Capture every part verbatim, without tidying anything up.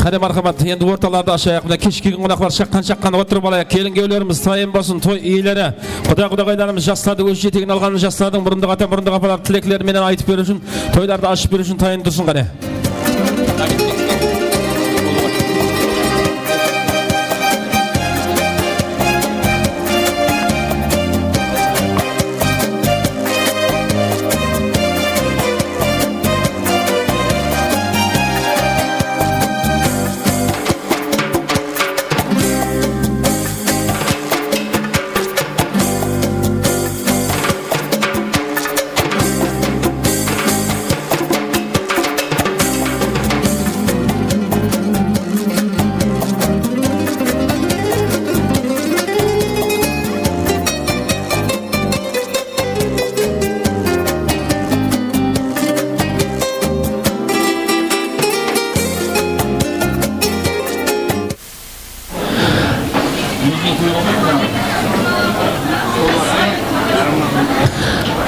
Qáne, marhamat, endi ortalardı ashayıq. Mine, keshikken qonaqlar shaqqan-shaqqan otırıp alayıq. Kelin-kúyewlerimiz, tayın bolsın, toy iyeleri. Quda-qudaǵaylarımız jaslardı óz jetegine alǵan, jaslardıń murındıq ata, murındıq apalar tilekleri menen aytıp beriw ushın, toylardı ashıp beriw ushın tayın tursın qáne.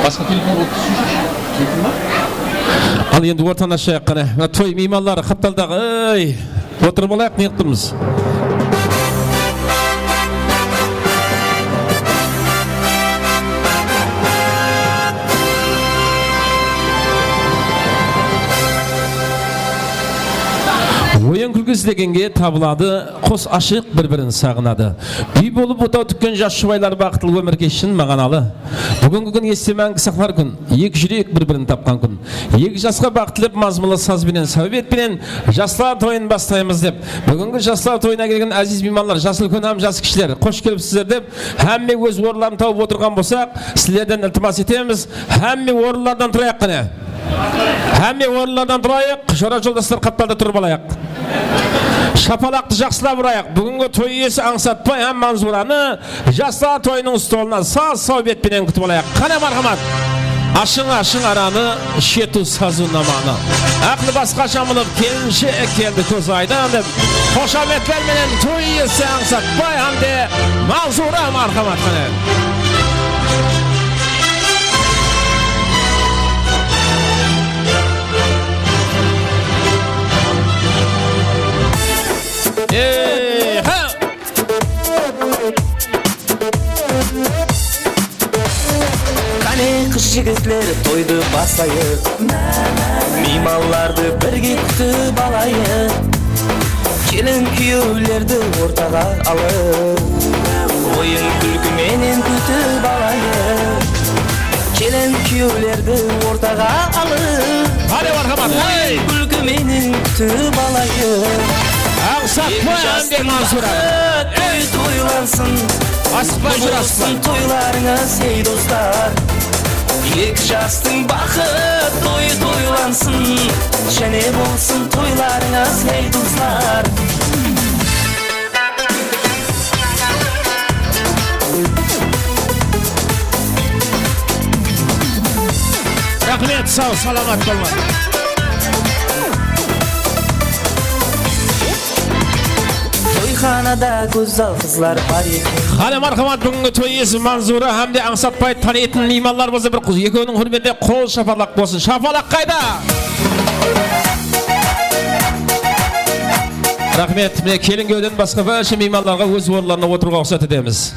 Basqa telefon bolıp túsirshi. Al endi ortanı ashayıq qáne. Mına toy miymanları qaptaldaǵı, ey, otırıp alayıq, ne qılıp turmız? Oyın kúlki izlegenge tabıladı, qos ashıq bir-birin saǵınadı. Úy bolıp otaw tikken jas jubaylar baxıtlı ómir keshin maǵanalı. Búgingi kún este máńgi saqlar kún, eki júrek bir-birin tapqan kún. Eki jasqa baxıt tilep mazmunlı saz benen, sáwbet penen jaslar toyın baslaymız dep, búgingi jaslar toyına kelgen áziz miymanlar, jas úlken hám jas kishiler, xosh kelipsizler dep, hámme óz orınların tawıp otırǵan bolsaq, sizlerden iltimas etemiz, hámme orınlardan turayıq qáne. Hámme orınlardan turayıq, jora-joldaslar qaptalda turıp alayıq. Shapalaqtı jaqsılap urayıq. Búgingi toy iyesi Ańsatbay hám Manzuranı jaslar toyınıń stolına saz-sáwbet penen kútip alayıq. Qáne, marhamat. Ashıń, ashıń aranı, shetiw sazıw namanı. Aqlı basqa jamılıp, kelinshek keldi kóz aydın dep, xoshametler menen toy iyesi Ańsatbay hám de Manzura, marhamat, qáne. Ey, ha! Qáne, qız-jigitler, toydı baslayıq. Miymanlardı birge kútip alayıq. Kelin-kúyewlerdi ortaǵa alıp, oyın-kúlki menen kútip alayıq. Kelin-kúyewlerdi ortaǵa alıp, qáne, marhamat, hey! Oyın-kúlki menen kútip alayıq. Ańsatbay hám de Manzura. Toy toylansın. Asıqpay júr, asıqpay. Bolsın toylarıńız, ey dostlar. Eki jastıń baxıt toyı toylansın. Jáne bolsın toylarıńız, ey dostlar. Raxmet, saw, salamat bolıń. Toyxanada gózzal qızlar bar eken. Qáne, marhamat, búgingi toy iyesi Manzura hám de Ańsatbay tanıytın miymanlar bolsa, bir qız, ekewiniń húrmetine qol shapalaq bolsın. Shapalaq qayda? Raxmet. Mine, kelin-kúyewden basqa bárshe miymanlarǵa óz orınlarına otırıwǵa ruxsat etemiz.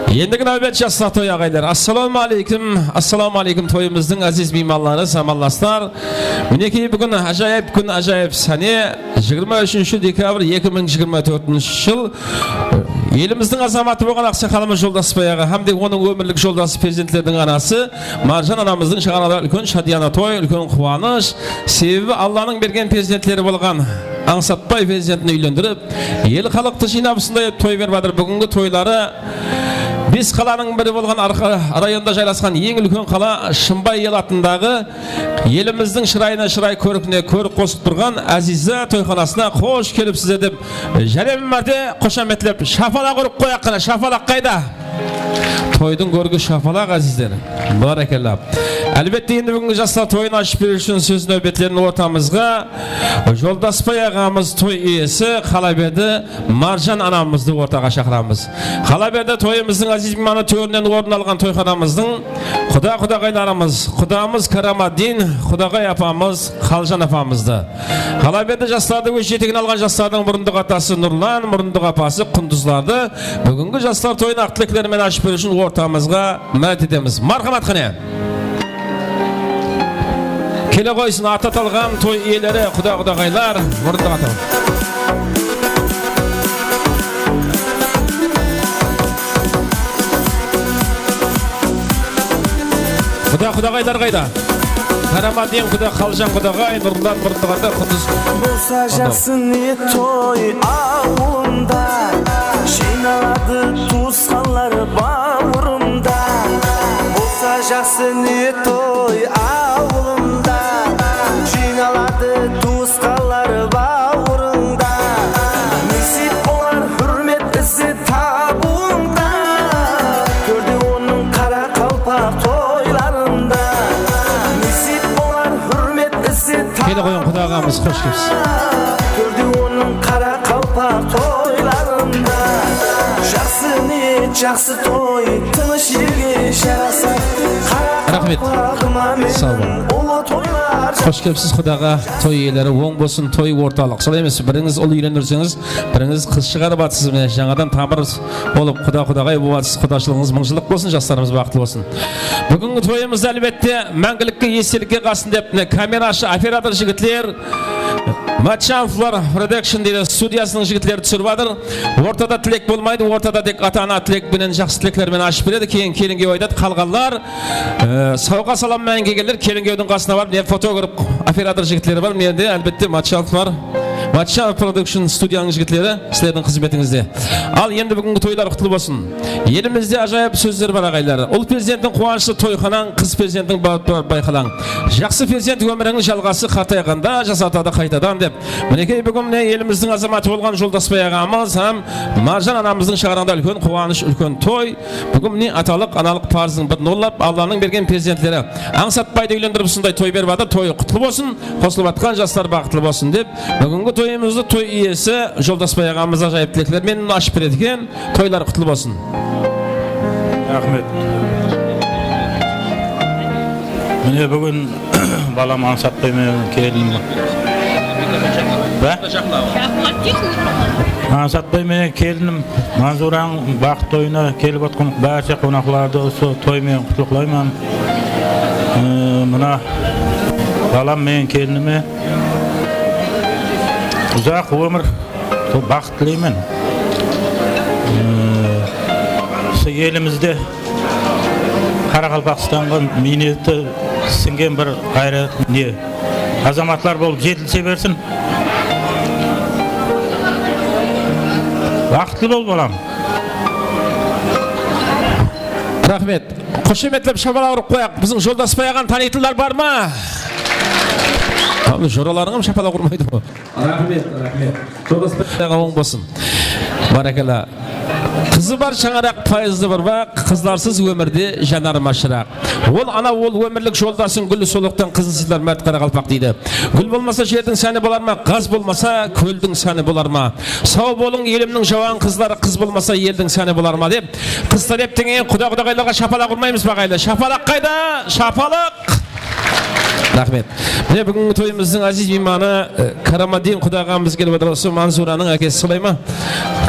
Endigi náwbet jaslar toyı, aǵaylar. Assalawma áleykum, assalawma áleykum, toyımızdıń áziz miymanları, zamanlaslar. Minekey, búgin ájayıp kún, ájayıp sáne. Jigirma úshinshi dekabr eki mıń jigirma tórtinshi jıl. Elimizdiń azamatı bolǵan aqsaqalımız Joldasbay aǵa hám de onıń ómirlik joldası, perzentlerdiń anası Marjan anamızdıń shańaraǵında úlken shádiyana toy, úlken quwanısh. Sebebi Allanıń bergen perzentleri bolǵan Ańsatbay perzentin úylendirip, el-xalıqtı jıynap, usınday etip toy berip atır. Búgingi toyları bes qalanıń biri bolǵan Arqa rayonında jaylasqan eń úlken qala Shımbay el atındaǵı elimizdiń shırayına shıray, kórkine kórk qosıp turǵan Aziza toyxanasına xosh kelipsizler dep, jáne bir márte xoshametlep, shapalaq urıp qoyaq qana, shapalaq qayda? Toydıń kórki shapalaq, ázizler. Bárekella. Álbette, endi búgingi jaslar toyın ashıp beriw ushın sóz náwbetlerin ortamızǵa Joldasbay aǵamız, toy iyesi, qalaberdi Marjan anamızdı ortaǵa shaqıramız. Qalaberdi toyımızdıń áziz miymanı tórinen orın alǵan toyxanamızdıń quda-qudaǵaylarımız, qudamız Karamaddin, qudaǵay apamız Qaljan apamızdı. Qalaberdi jaslardı óz jetegine alǵan jaslardıń murındıq atası Nurlan, murındıq apası Qundızlardı búgingi jaslar toyın aq tilekleri menen ashıp beriw ushın ortamızǵa máret etemiz. Marhamat qáne. Kele qoysın, atı atalǵan toy iyeleri, quda-qudaǵaylar, murındıǵı ataw. Quda-qudaǵaylar qayda? Karamaddin quda, Qaljan qudaǵay, Nurlan murındıǵı ata, Qundız. Bolsa jaqsı ne toy awılımda, jıynaladı tuwısqanlar bawırımda. Bolsa jaqsı ne toy awılımda, jıynaladı tuwısqanlar bawırımda. Nesip bolar húrmet izze tabıwıńda, tórde onıń qaraqalpaq toylarında. Nesip bolar húrmet izze tabıwıńda. Kele qoyıń, quda aǵamız, xosh kelipsiz. Tórde onıń qaraqalpaq toylarında. Jaqsı toy, tınısh elge jarasar. Raxmet. Sawbol. Ulı toylar. Xosh kelipsiz, Qudaǵa toy iyeleri oń bolsın, toy ortalıq. Solay emes pe? Birińiz ul úylendirseńiz, birińiz qız shıǵarıp atırsız. Mine, jańadan tamır bolıp, quda-qudaǵay bolıp atırsız. Qudashılıǵıńız mıńjılıq bolsın, jaslarımız baxıtlı bolsın. Búgingi toyımızdı, álbette, máńgilikke, estelikke qalsın dep, mine, kamera ashıp, operator jigitler, Matchanovlar Production deydi, studiyasınıń jigitleri túsirip atır. Ortada tilek bolmaydı, ortada tek ata-ana tilek penen, jaqsı tilekler menen ashıp beredi. Keyin kelingew aytadı, qalǵanlar, e, sawǵa salam menen kelgenler kelinkewdiń qasına barıp, ne fotograf, operator jigitleri bar, mende, álbette, Matchanovlar, Matchanov Production studiyanıń jigitleri sizlerdiń xızmetińizde. Al, endi búgingi toylar qutlı bolsın. Elimizde ájayıp sózler bar, aǵaylar. Ul perzenttiń quwanıshlı toyxanań, qız perzenttiń baǵıt bar bayqalań. Jaqsı perzent ómirińniń jalǵası, qartayǵanda jasatadı qaytadan, dep. Minekey, búgin mine elimizdiń azamatı bolǵan Joldasbay aǵamız hám Marjan anamızdıń shańaraǵında úlken quwanısh, úlken toy. Búgin mine atalıq, analıq parızın bir orınlap, Allanıń bergen perzentleri. Ańsatbaydı úylendirip usınday toy berip atır, toyı qutlı bolsın, qosılıp atqan jaslar baxıtlı bolsın dep, búgingi toyımızdı toy iyesi Joldasbay aǵamız ájayıp tilekler menen ashıp beredi eken. Toylar qutlı bolsın. Raxmet. Mine, búgin balam Ańsatbay menen kelinim. Ba? Ańsatbay menen kelinim Manzuranıń baxıt toyına kelip otqan bárshe qonaqlardı usı toy menen qutlıqlayman. Ee, mına balam menen kelinime uzaq ómir, sol baxıt tileymen. Ee, usı elimizde Qaraqalpaqstanǵa miyneti sińgen bir ǵayrat, ne, azamatlar bolıp jetilise bersin. Baxıtlı bol, balam. Raxmet. Xoshametlep shapalaq urıp qoyaq. Biziń Joldasbay aǵanı tanıytınlar bar ma? Al, joralarıń hám shapalaq urmaydı ǵoy. Raxmet, raxmet. Joldasbay aǵa, oń bolsın. Bárekella. Qızı bar shańaraq, payızlı bir baǵ, qızlarsız ómirde janarma shıraq. Ol ana, ol ómirlik joldasıń gúl solıqtan qızın sıylar márt qaraqalpaq, deydi. Gúl bolmasa, jerdiń sáni bolar ma? Ǵaz bolmasa, kóldiń sáni bolar ma? Saw bolıń, elimniń jawan qızları, qız bolmasa, eldiń sáni bolar ma? Dep, qız tálep degen quda-qudaǵaylarǵa shapalaq urmaymız ba, aǵaylar? Shapalaq qayda? Shapalaq! Raxmet. Mine, búgingi toyımızdıń áziz miymanı, e, Karamadin quda aǵamız kelip atır. Usı Manzuranıń ákesi, solay ma?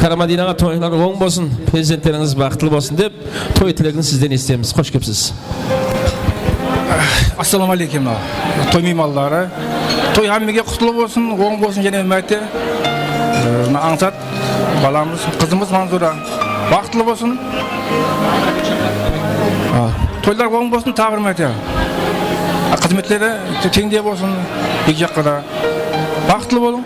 Karamadin aǵa, toylar oń bolsın, perzentlerińiz baxıtlı bolsın dep, toy tilegin sizden esitemiz. Xosh kelipsiz. Assalawma áleykum, toy miymanları. Toy hámmege qutlı bolsın, oń bolsın jáne bir márte. E, mına Ańsat balamız, qızımız Manzura. Baxıtlı bolsın. A, toylar oń bolsın, taǵı bir márte. A, xızmetleri te-, teńde bolsın, eki jaqqa da. Baxıtlı bolıń.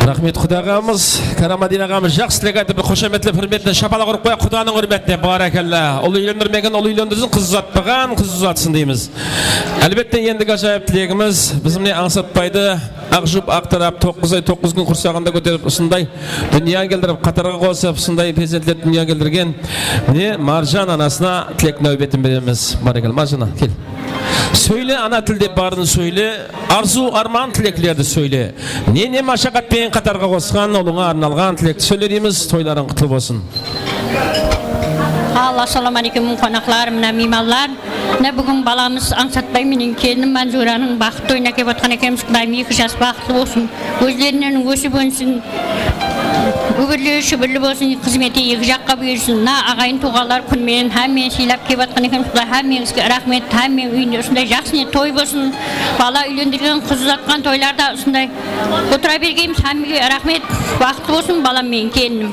Raxmet, quda aǵamız, Karamadin aǵamız jaqsı tilek aytıp, bir xoshametlep, húrmetine shapalaq urıp qoyaq, qudanıń húrmetine. Bárekella. Ul úylendirmegen ul úylendirsin, qız uzatpaǵan qız uzatsın deymiz. Álbette, endigi ájayıp tilegimiz, biz mine Ańsatbaydı aq jup, aq tarap, toǵız ay, toǵız kún qursaǵında kóterip, usınday dúnyaǵa keltirip, qatarǵa qosıp, usınday perzentlerdi dúnyaǵa keltirgen, mine, Marjan anasına tilek náwbetin beremiz. Bárekella, Marjan ana, kel. Sóyle ana tilde, barın sóyle, arzıw, árman, tileklerdi sóyle. Ne-ne mashaqat penen qatarǵa qosqan, ulıńa arnalǵan tilekti sóyle deymiz. Toylarıń qutlı bolsın. Al, assalawma áleykum, qonaqlar, mına miymanlar. Mına búgin balamız Ańsatbay menen kelinim Manzuranıń baxıt toyına kelip atqan ekenbiz. Qudayım eki jas baxıtlı bolsın. Ózlerinen ósip ónsin. Óbirleri shúbirli bolsın, xızmeti eki jaqqa buyırsın. Mına aǵayin tuwǵanlar kún menen hámmeni sıylap kelip atqan ekenbiz. Quday hámmeńizge raxmet, hámmeniń úyinde usınday jaqsı ne toy bolsın. Bala úylendirgen, qız uzatqan toylarda usınday otıra bergeymiz. Hámmege raxmet, baxıtlı bolsın balam menen kelinim.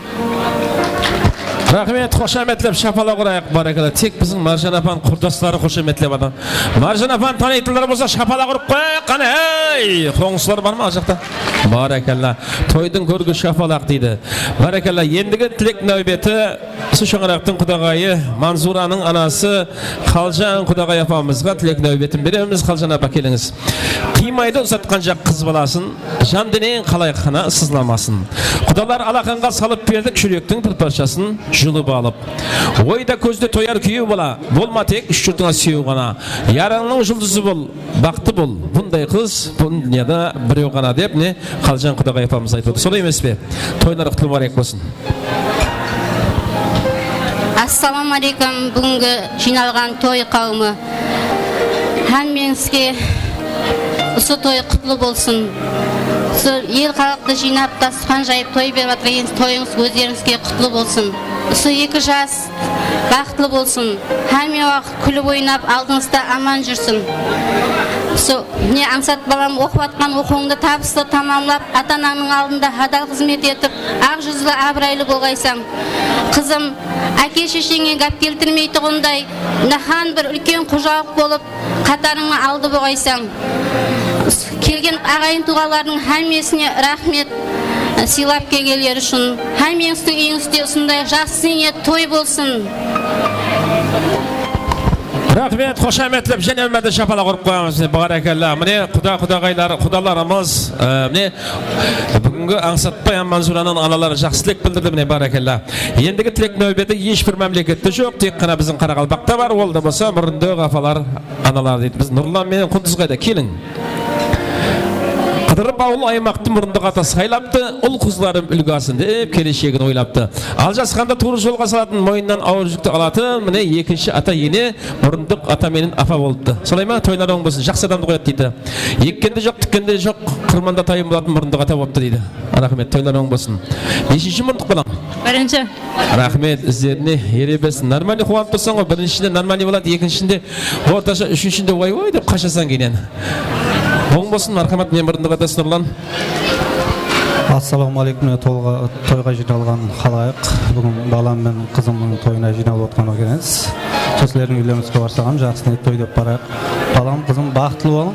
Raxmet, xoshametlep shapalaq urayıq, bárekella. Tek biziń Marjan apanıń qurdasları xoshametlep atır. Marjan apanı tanıytınlar bolsa, shapalaq urıp qoyayıq, qáne, hey! Qońsılar bar ma al jaqta? Bárekella. Toydıń kórki shapalaq deydi. Bárekella. Endigi tilek náwbeti usı shańaraqtıń qudaǵayı, Manzuranıń anası Qaljan qudaǵay apamızǵa tilek náwbetin beremiz. Qaljan apa, kelińiz. Qıymaydı uzatqan jaq qız balasın. Jan deneń qalay ǵana sızlamasın. Qudalar alaxanǵa salıp berdik júrektiń bir parshasın julıp alıp. Oyda kózde toyar kúyew bala, bolma tek úsh jurtıńa súyew ǵana. Yarıńnıń juldızı bol, baxıtlı bol, bunday qız bul dúnyada birew ǵana, dep, mine, Qaljan qudaǵay apamız aytıp otır. Solay emes pe? Toylar qutlı, múbarek bolsın. Assalawma áleykum, búgingi jıynalǵan toy qáwimi. Hámmeńizge usı toy qutlı bolsın. Usı el xalıqtı jıynap, dasturxan jayıp toy berip atırǵan toyıńız ózlerińizge qutlı bolsın. Usı eki jas baxıtlı bolsın. Hámme waqıt kúlip oynap, aldıńızda aman júrsin. Usı, mine, ańsat balam, oqıp atqan oqıwıńdı tabıslı tamamlap, ata-anańnıń aldında hadal xızmet etip, aq júzli, abıraylı bolǵaysań. Qızım, áke-shesheńe gáp keltirmeytuǵınday, nahán bir úlken xojalıq bolıp, qatarıńnıń aldı bolǵaysań. Kelgen aǵayin-tuwǵanlardıń hámmesine raxmet, sıylap kelgenleri ushın. Hámmeńizdiń úyińizde usınday jaqsı niyet toy bolsın. Raxmet, xoshametlep, jáne bir márte shapalaq urıp qoyamız. Bárekella. Mine, quda, qudaǵaylar, qudalarımız, e, mine, búgingi Ańsatbay hám Manzuranıń analarına jaqsı tilek bildirdi. Mine, bárekella. Endigi tilek náwbeti hesh bir mámlekette joq, tek ǵana biziń qaraqalpaqta bar, ol da bolsa murındı apalar, analar deydi. Biz Nurlan menen Qundız qayda? Keliń. Qıdırıp awıl aymaqtı murındı qata saylaptı, ul-qızlarım úlgi alsın dep keleshegin oylaptı. Aljasqanda tuwrı jolǵa salatın, moyınnan awır júkti alatın, mine ekinshi ata-ene murındıq ata menen apa bolıptı. Solay ma? Toylar oń bolsın, jaqsı adamdı qoyadı deydi. Ekkende joq, tikkende joq, qırmanda tayın bolatın murındıq ata bolıptı deydi. Raxmet, toylar oń bolsın. Neshinshi murındıq balam? Birinshi. Raxmet, izlerine ere bersin. Normalnıy quwanıp tursań ǵoy, birinshinde normalnıy boladı, ekinshinde ortasha, úshinshinde way-way dep qashasań keynen. Oń bolsın, marhamat, menen murındıq atası Nurlan. Assalawma áleykum, mine, tolǵa-, toyǵa jıynalǵan xalayıq. Búgin balam menen qızımnıń toyına jıynalıp otırǵan ekenbiz. Sizlerdiń úylerimizge barsaq hám, jaqsı niyet toy dep barayıq. Balam, qızım, baxıtlı bolıń.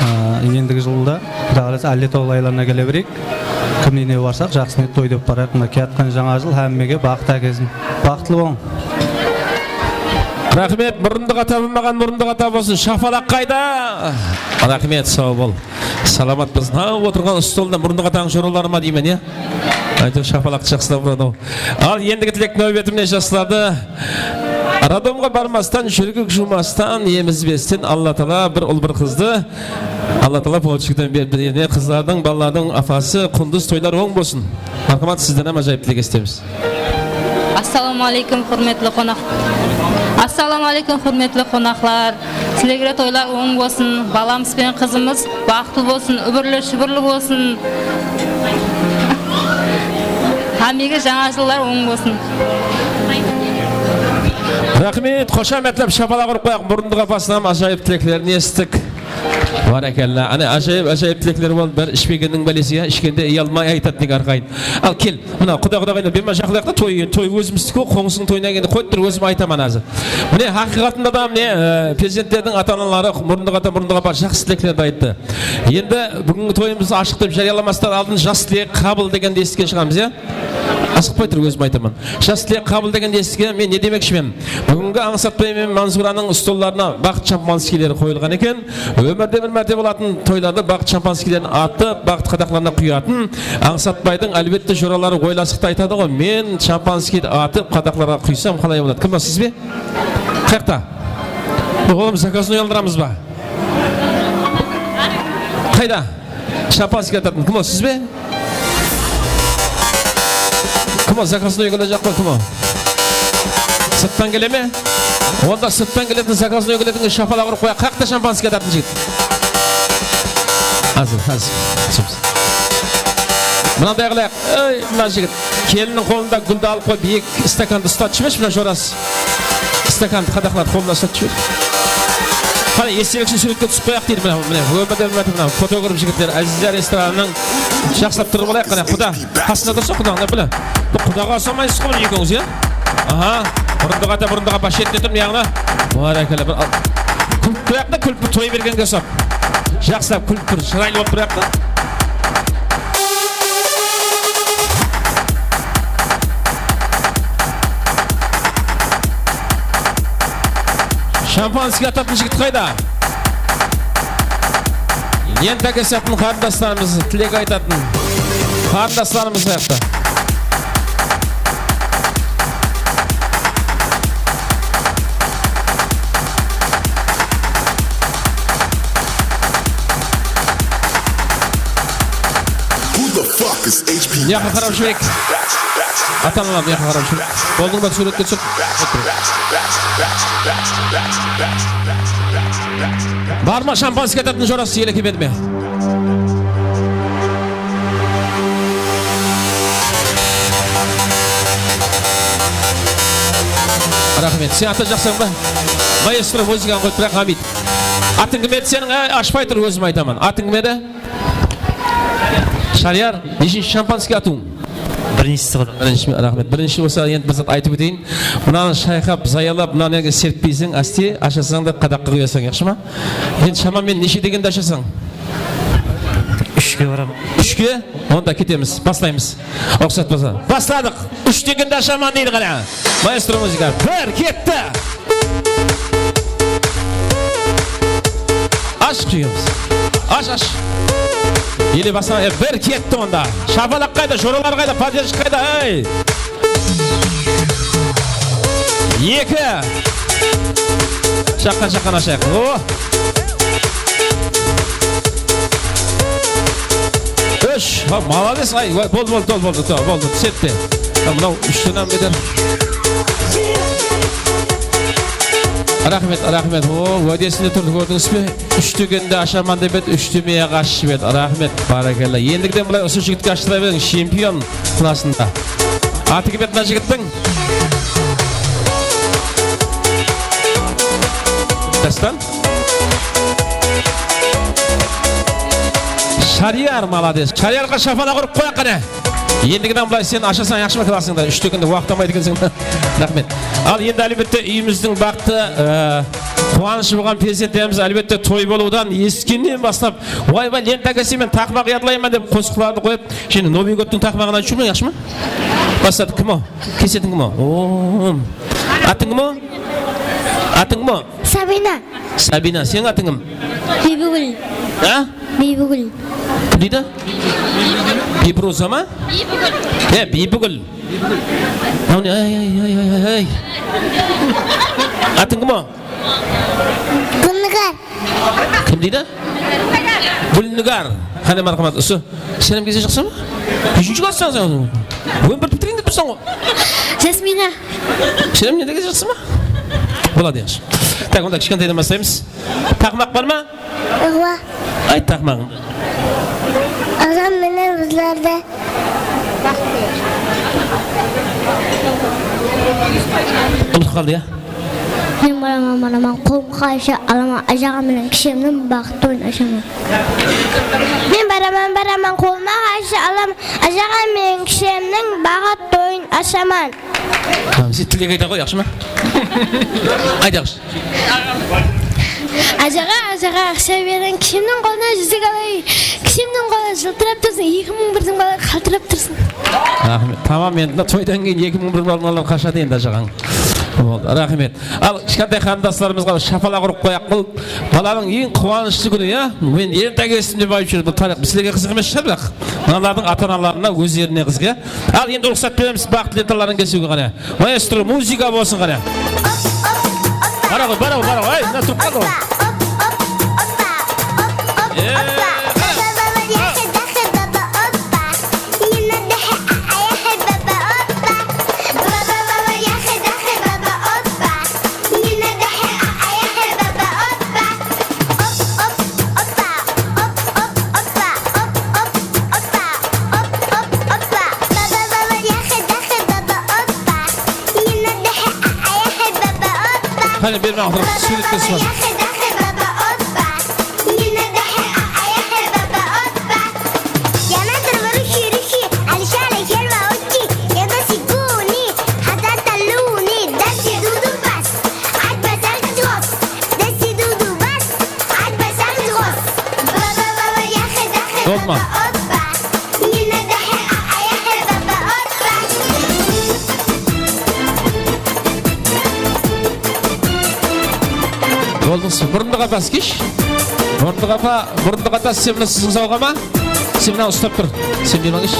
Á, endigi jılda, Quda qálese, Álletov laylarına kele bereyik. Kimney ne barsaq, jaqsı niyet toy dep barayıq. Mına kiyatqan jańa jıl hámmege baxıt ákelsin. Baxıtlı bolıń. Raxmet, murındıǵa tabılmaǵan murındıǵa tabılsın. Shapalaq qayda? Raxmet, saw bol. Salamat bolsın. Ha, otırǵan stolda murındıǵa atań joraları ma deymen, ya? Áytewir, shapalaq jaqsılap uradı-aw. Al, endigi tilek náwbeti mine jaslardı. Radomǵa barmastan, júrgik juwmastan, emizbesten Alla taala bir ul, bir qızdı Alla taala polshikten berip bergen. Qızlardıń, balalardıń apası Qundız, toylar oń bolsın. Marhamat, sizden hám ájayıp tilek esitemiz. Assalawma áleykum, húrmetli qonaq. Assalawma áleykum, húrmetli qonaqlar. Sizlerge toylar oń bolsın. Balamız benen qızımız baxıtlı bolsın, úbirli-shúbirli bolsın. Hámmege jańa jıllar oń bolsın. Raxmet, xoshametlep shapalaq urıp qoyaq. Murındıǵa apasınıń ájayıp tileklerin esittik. Bárekella. Áne, ájayıp, ájayıp tilekler boldı. Bir ishpegenniń bálesi, ya, ishkende uyalmay aytadı, nege arqayın. Al, kel, mına, quda-qudaǵaylar, berma jaqınlayıq ta, toy, toy ózimizdiki, qońsınıń toyına kelgende qoyıp tur, ózim aytaman házir. Mine, haqıyqatında da, mine, e, perzentlerdiń ata-analarına murındıǵa ata, murındıǵa apa jaqsı tileklerdi ayttı. Endi búgingi toyımızdı ashıq dep járiyalamastan aldın jas tilek qabıl degendi esitken shıǵarmız, ya? Asıqpay turıp ózim aytaman. Jas tilek qabıl degendi esitken, men ne demekshimen? Búgingi Ańsatbay menen Manzuranıń stollarına baxıt shampanskiyleri qoyılǵan eken. Ómirde bir márte bolatın toylarda baxıt shampanskiylerin atıp, baxıt qadaqlarına quyatın. Ańsatbaydıń, álbette, joraları oylasıqta aytadı ǵoy, men shampanskiydi atıp qadaqlarǵa quysam qalay boladı? Kim o, siz be? Qayaqta? Oǵan zakaznoy aldıramız ba? Qayda? Shampanskiy atatın kim o, siz be? Kim o, zakaznoy kelejaq pa, kim o? Sırttan kele me? Onda sırttan keletin, zakaznoy keletinge shapalaq urıp qoyaq. Qayaqta shampanskiy atatın jigit? Házir, házir. Mınanday qılayıq. Ey, mına jigit, kelinniń qolında gúldi alıp qoyıp, eki stakandı uslatıp jibershi, mına jorası. Stakandı qadaqladı, qolına uslatıp jiber. Qáne, estelikshi súwretke túsip qoyaq deydi, mına, mına, ómirde, mına, mına, fotograf jigitler, Aziza restoranınıń jaqsılap turıp alayıq, qáne, quda. Qasında tursa, qudańda, mine. Bul qudaǵa usamaysız ǵoy, mine, ekewińiz, ya? Aha, murındıǵa ata, murındıǵa apa shetine tur, mınaǵına. Bárekella, bir al. Kúlip qoyaq ta, kúlip bir toy bergenge usap. Jaqsılap kúlip tur, shıraylı bolıp turayıq ta. Shampanskiy atatın jigit qayda? Lenta kesatın qarındaslarımız, tilek aytatın qarındaslarımız qayaqta? Who the fuck is Mıyaqqa qarap júreyik. Ata-analar, mıyaqqa qarap júreyik. Boldıń ba, súwretke túsip? Bar ma shampanskiy atatın jorası ele kelmedi me? Raxmet. Sen atajaqsań ba? Maestro muzıkanı qoyıp turaq, Hamid. Atıń kim edi seniń? Áy, ashpay tur, ózim aytaman. Atıń kim edi? Shariyar, neshinshi shampanskiy atıwıń? Birinshisi, quda. Birinshi, raxmet. Birinshi bolsa, endi bir zat aytıp óteyin. Mınanı shayqap, zayalap, mınanı eger sertpeyseń, áste, ashasań da qadaqqa quyasań, yaqshı ma? Endi shaman menen neshe degende ashasań? Úshke baraman. Úshke? Onda ketemiz, baslaymız. Ruxsat bolsa. Basladıq! Úsh degende ashaman deydi, qáne. Maestro muzıka. Bir, ketti! Ash, qıyımız. Ash, ash. Ele basına, e, bir ketti onda. Shapalaq qayda, joralar qayda, podderjka qayda, ey! Eki. Shaqqan, shaqqan ashayıq. O! Úsh. Ha, malades. Ay, boldı, boldı, boldı, boldı, boldı. Sette. Ha, mınaw úshtenan beder. Raxmet, raxmet. O, wádesinde turdı, kórdińiz be? Úsh degende ashaman dep edi, úsh demey-aq ashıp edi. Raxmet, bárekella. Endigiden bılay usı jigitke ashıtıra beriń, chempion klasında. Atı kim edi mına jigittiń? Dástan? Shariyar, malades. Shariyarǵa shapalaq urıp qoyaq, qáne. Endigiden bılay sen ashasań, yaqshı ma, klasıńda? Úsh degende waqıt almaydı ekenseń. Raxmet. Al, endi, álbette, úyimizdiń baxtı, e, quwanıshı bolǵan perzentlerimiz, álbette, toy bolıwdan esitkennen baslap, "Oybay, lenta keseymen, taqmaq yadlayman," dep qosıqlardı qoyıp, jáne Novıy godtıń taqmaǵın aytıp júrmeń, yaqshı ma? Basladıq, kim o? Kesetiń kim o? O. Atıń kim o? Atıń kim o? Sabina. Sabina, seniń atıń kim? Biybigúl. Ha? Biybigúl. Kim deydi? Biypiruza ma? Biybigúl. He, Biybigúl. Mınaw ne, ay, ay, ay. Atıń kim o? Gúlnigar. Kim deydi? Gúlnigar. Qáne, marhamat, usı. Sen hám kesejaqsań ba? Neshinshi klassań sen? On bir pitiriń dep tursań ǵoy. Jasmina. Sen hám ne de kesejaqsań ba? Boladı, yaqshı. Tak, onda kishkentaydan baslaymız. Taqmaq bar ma? Awa. Ayt taqmaǵıńdı. Azam menen bizlerde. Umıtıp qaldı, ya? Men baraman, baraman, qolımǵa qaysha alaman, ájaǵa menen kishemniń baxıt toyın ashaman. Men baraman, baraman, qolımǵa qaysha alaman, ájaǵa menen kishemniń baxıt toyın ashaman. Tamam, sen tilek ayta ǵoy, yaqshı ma? Ayt, yaqshı. Ájaǵa, ájaǵa, aqsha beriń, kishemniń qolına júzek alayın. Kishemniń qolı jıltırap tursın, eki mıń birdiń baları qaltırap tursın. Raxmet. Tamam, endi mına toydan keyin eki mıń bir balǵanlar qashadı endi, ájaǵań. Boldı, raxmet. Al, kishkentay qarındaslarımızǵa shapalaq urıp qoyaq. Bul balanıń eń quwanıshlı kúni, ya? Men erta keldim dep aytıp júr. Bul tariyx, sizlerge qızıq emes shıǵar, biraq mınalardıń ata-analarına, ózlerine qızıq, ya? Al, endi ruxsat beremiz baxıtlı lentaların kesiwge, qáne. Maestro, muzıka bolsın, qáne. Bara ǵoy, bara ǵoy, bara ǵoy. Ay, mına turıp qaldı ǵoy. Qáne, bermey atırıp, súwretke túsip atır. Boldı ma? Boldı, murındı qapa, kesh. Murındı qapa, murındı qapa, sen mına siziń sawǵa ma? Sen mına uslap tur. Sen mına kesh.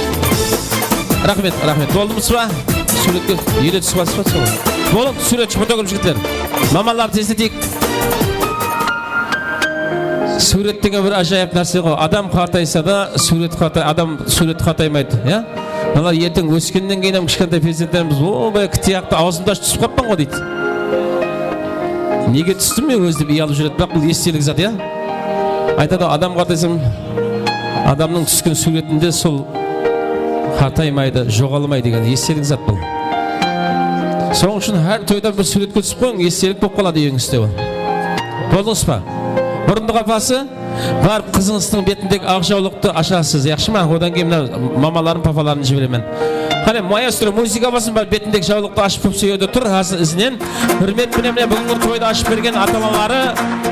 Raxmet, raxmet. Boldı ma? Súwretke ele túsip alsız ba? Boldı, súwretshi, mında kórip jigitler. Mamanlar, tezleteyik. Súwret degen bir ájayıp nárse ǵoy. Adam qartaysa da, súwret qartay-, adam súwreti qartaymaydı, ya? Mınalar erteń óskennen keyin hám kishkentay perzentlerimiz, "O, bay, kitiyaqtı awzımdı ashıp túsip qalıppan ǵoy," deydi. "Nege tústim men ózi?" dep uyalıp júredi. Biraq bul estelik zat, ya? Aytadı, adam qartaysa, adamnıń túsken súwretinde sol qartaymaydı, joǵalmaydı degen estelik zat bul. Sonıń ushın hár toyda bir súwretke túsip qoyıń, estelik bolıp qaladı úyińizde ol. Boldıńız ba? Murındıq apası, barıp qızıńızdıń betindegi aq jawlıqtı ashasız, yaqshı ma? Odan keyin mına mamaların, papaların jiberemen. Qáne, maestro, muzıka basın, barıp betindegi jawlıqtı ashıp, kóbisi erde tur, házir izinen. Húrmet penen, mine, búgingi toydı ashıp bergen ata-anaları,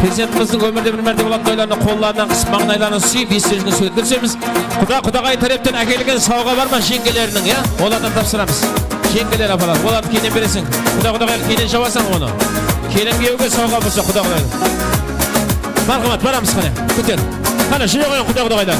perzentimizdiń ómirde bir márte bolatuǵın toylarına qollarınan qısıp, mańlaylarınan súyip, eslerine súwretke túsemiz. Quda, qudaǵay tárepten ákelgen sawǵa bar ma jeńgeleriniń, ya? Olardan tapsıramız. Jeńgeler, apalar, olardı keyninen bereseń. Quda, qudaǵay, keyninen jabasań onı. Kelin-kúyewge sawǵa bolsa, quda, qudaǵay. Marhamat, baramız, qáne, kúter. Qáne, júre qoyıń, quda, qudaǵaylar.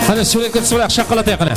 Qáne, súwretke túsip alayıq, shaqqa atayıq, qáne.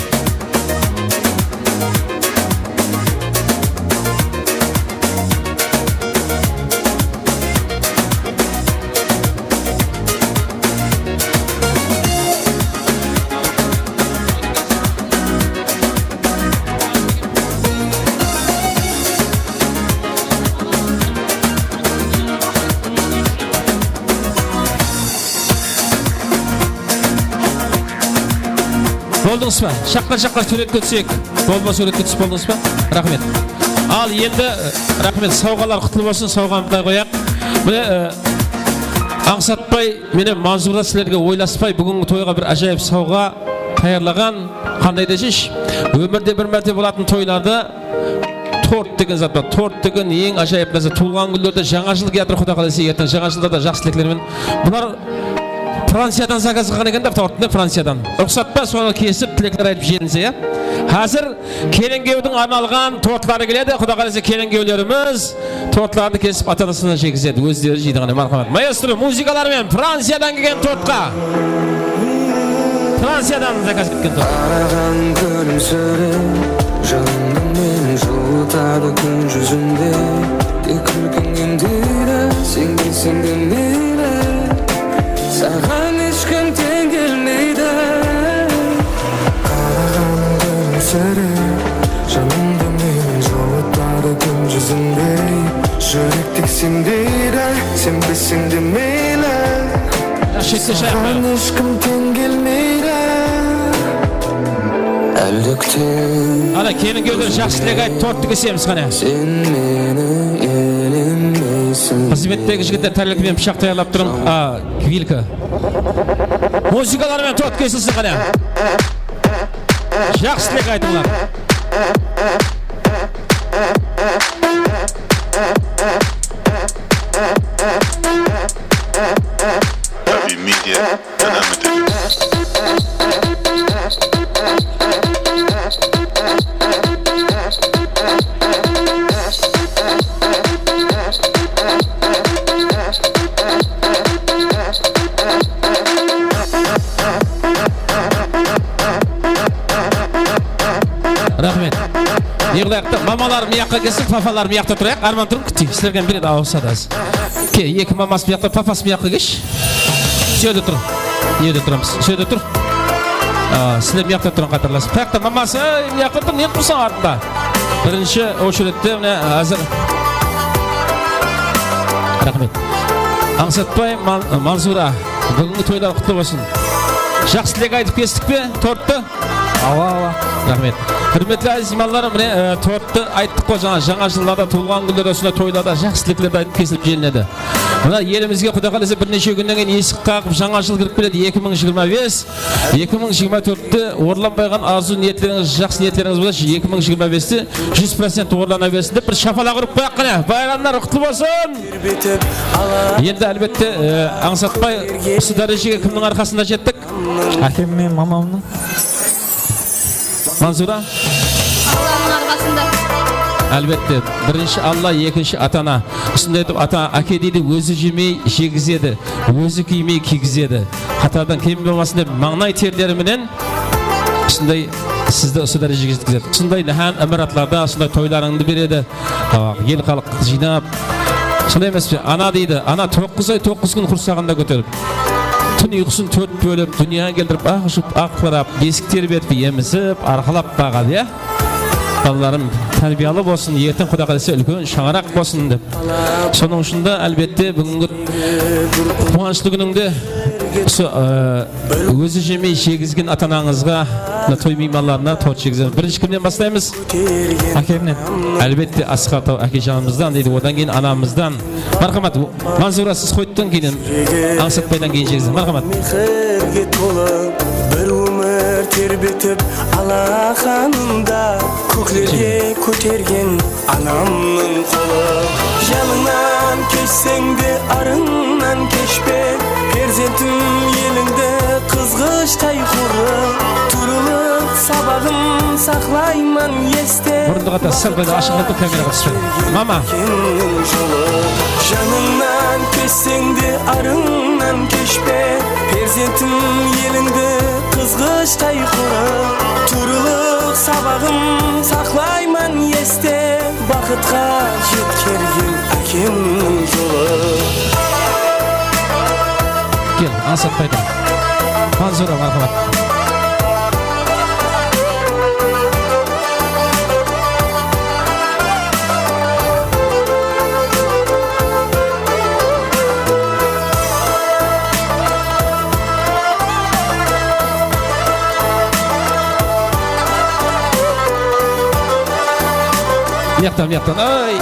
Boldıńız ba? Shaqqan-shaqqan súwretke túseyik. Bolma súwretke túsip boldıńız ba? Raxmet. Al, endi, e, raxmet. Sawǵalar qutlı bolsın, sawǵanı bılay qoyaq. Mine, e, Ańsatbay menen Manzura sizlerge oylaspay, búgingi toyǵa bir ájayıp sawǵa tayarlaǵan. Qanday desesh, ómirde bir márte bolatın toylarda tort degen zat bar. Tort degen eń ájayıp nárse. Tuwılǵan kúnlerde, jańa jıl kiyatır, Quda qálese, erteń jańa jılda da jaqsı tilekler menen. Bular Franciyadan zakaz qılǵan eken de, torttı, Franciyadan. Ruxsat pa, sonı kesip, tilekler aytıp jeyinse, ya? Házir kelin-kúyewdiń arnalǵan tortları keledi. Quda qálese, kelin-kúyewlerimiz tortlardı kesip, ata-anasına jegizedi. Ózleri jeydi ǵana, marhamat. Maestro, muzıkalar menen Franciyadan kelgen tortqa. Franciyadan zakaz etken tort. Qaraǵan kúlimsirep, janımdı meniń jılıtadı kún júzindey. Tek kúlkiń emdeydi, sen kelseń de meyli. Saǵan hesh kim teń kelmeydi. Qaraǵanıń kúlimsirep, janımdı meniń jılıtadı kún júzindey. Júrek tek sen deydi, senbeseń de meyli. Shette shayaq. Saǵan hesh kim teń kelmeydi. Álde kúteyim. Ana, kelin-kúyewler, jaqsı tilek aytıp, torttı kesemiz, qáne. Sen meni elemeyseń. Xızmettegi jigitler tárelke menen pıshaq tayarlap turıń. A, vilka. Muzıkalar menen tort kesilsin, qáne. Jaqsı tilek aytıńlar. Abi Media. Raxmet. Ne qılayıq ta, mamalar mıyaqqa kelsin, papalar mıyaqta turayıq. Arman turıń, kúteyik. Sizlerge beredi, awısadı házir. Ke, eki maması mıyaqta, papası mıyaqqa kelshi. Usı jerde tur. Ne jerde turamız? Usı jerde tur. A, sizler mıyaqta turıń qatarlasıp. Tayaqta maması, ey, mıyaqta tur, ne tursań artında? Birinshi ocheredte, mine, házir. Raxmet. Ańsatbay, Man-, Manzura, búgingi toylar qutlı bolsın. Jaqsı tilek aytıp kestik pe torttı? Awa, awa. Raxmet. Húrmetli áziz miymanlar, mine, e, torttı ayttıq ǵoy, jańa, jańa jıllarda, tuwılǵan kúnlerde, usınday toylarda jaqsı tileklerdi aytıp kesilip jelinedi. Mına elimizge, Quday qálese, bir neshe kúnnen keyin esik qaǵıp, jańa jıl kirip keledi, eki mıń jigirma bes. Eki mıń jigirma tórtti orlanbay qalǵan arzıw niyetlerińiz, jaqsı niyetlerińiz bolsa, eki mıń jigirma besti júz procent orlana bersin dep bir shapalaq urıp qoyaq qáne. Bayramlar qutlı bolsın! Endi, álbette, e, ańsatpay usı dárejege kimniń arqasında jettik? Ákem menen mamamnıń. Manzura? Allanıń arqasında. Álbette, birinshi Alla, ekinshi ata-ana. Usınday etip ata, áke deydi, ózi jemey jegizedi, ózi kiymey kiygizedi. Qatardan kem bolmasın dep mańlay terleri menen usınday sizdi usı dárejege jetkizedi. Usınday náhán imaratlarda usınday toylarıńdı beredi. Awa, el-xalıq jıynap. Solay emes pe? Ana deydi, ana toǵız ay, toǵız kún qursaǵında kóterip, tún uyqısın tórt bólip, dúnyaǵa keltirip, aq jup, aq tarap, besik terbetip, emisip, arqalap baǵadı, ya? Balalarım tárbiyalı bolsın, erteń Quday qálese úlken shańaraq bolsın dep. Sonıń ushın da, álbette, búgingi quwanıshlı kúnińde usı, e, ózi jemey jegizgen ata-anańızǵa, mına toy miymanlarına tort jegizemiz. Birinshi kimnen baslaymız? Ákemnen. Álbette, Asqar Taw ákejanımızdan deydi, odan keyin anamızdan. Marhamat, Manzura, siz qoydıqtan keyin, ańsatpaydan keyin jegizemiz. Marhamat. Mehirge tolı bir ómir terbetip, alaqanında kóklerge kótergen anamnıń qolı. Janıńnan keshseń de, arıńnan keshpe, perzentim elińdi qızǵıshtay qorı. Turılıp sabaǵın saqlayman este. Murındıǵa da sal bir ashıqlatıp kameraǵa túsip. Mama. Jolı. Janıńnan keshseń de, arıńnan keshpe, perzentim elińdi qızǵıshtay qorı. Turılıq sabaǵın saqlayman este, baxıtqa jetkergen ákemniń jolı. Kel, ańsatpaydan. Manzura, marhamat. Mıyaqtan, mıyaqtan, ay!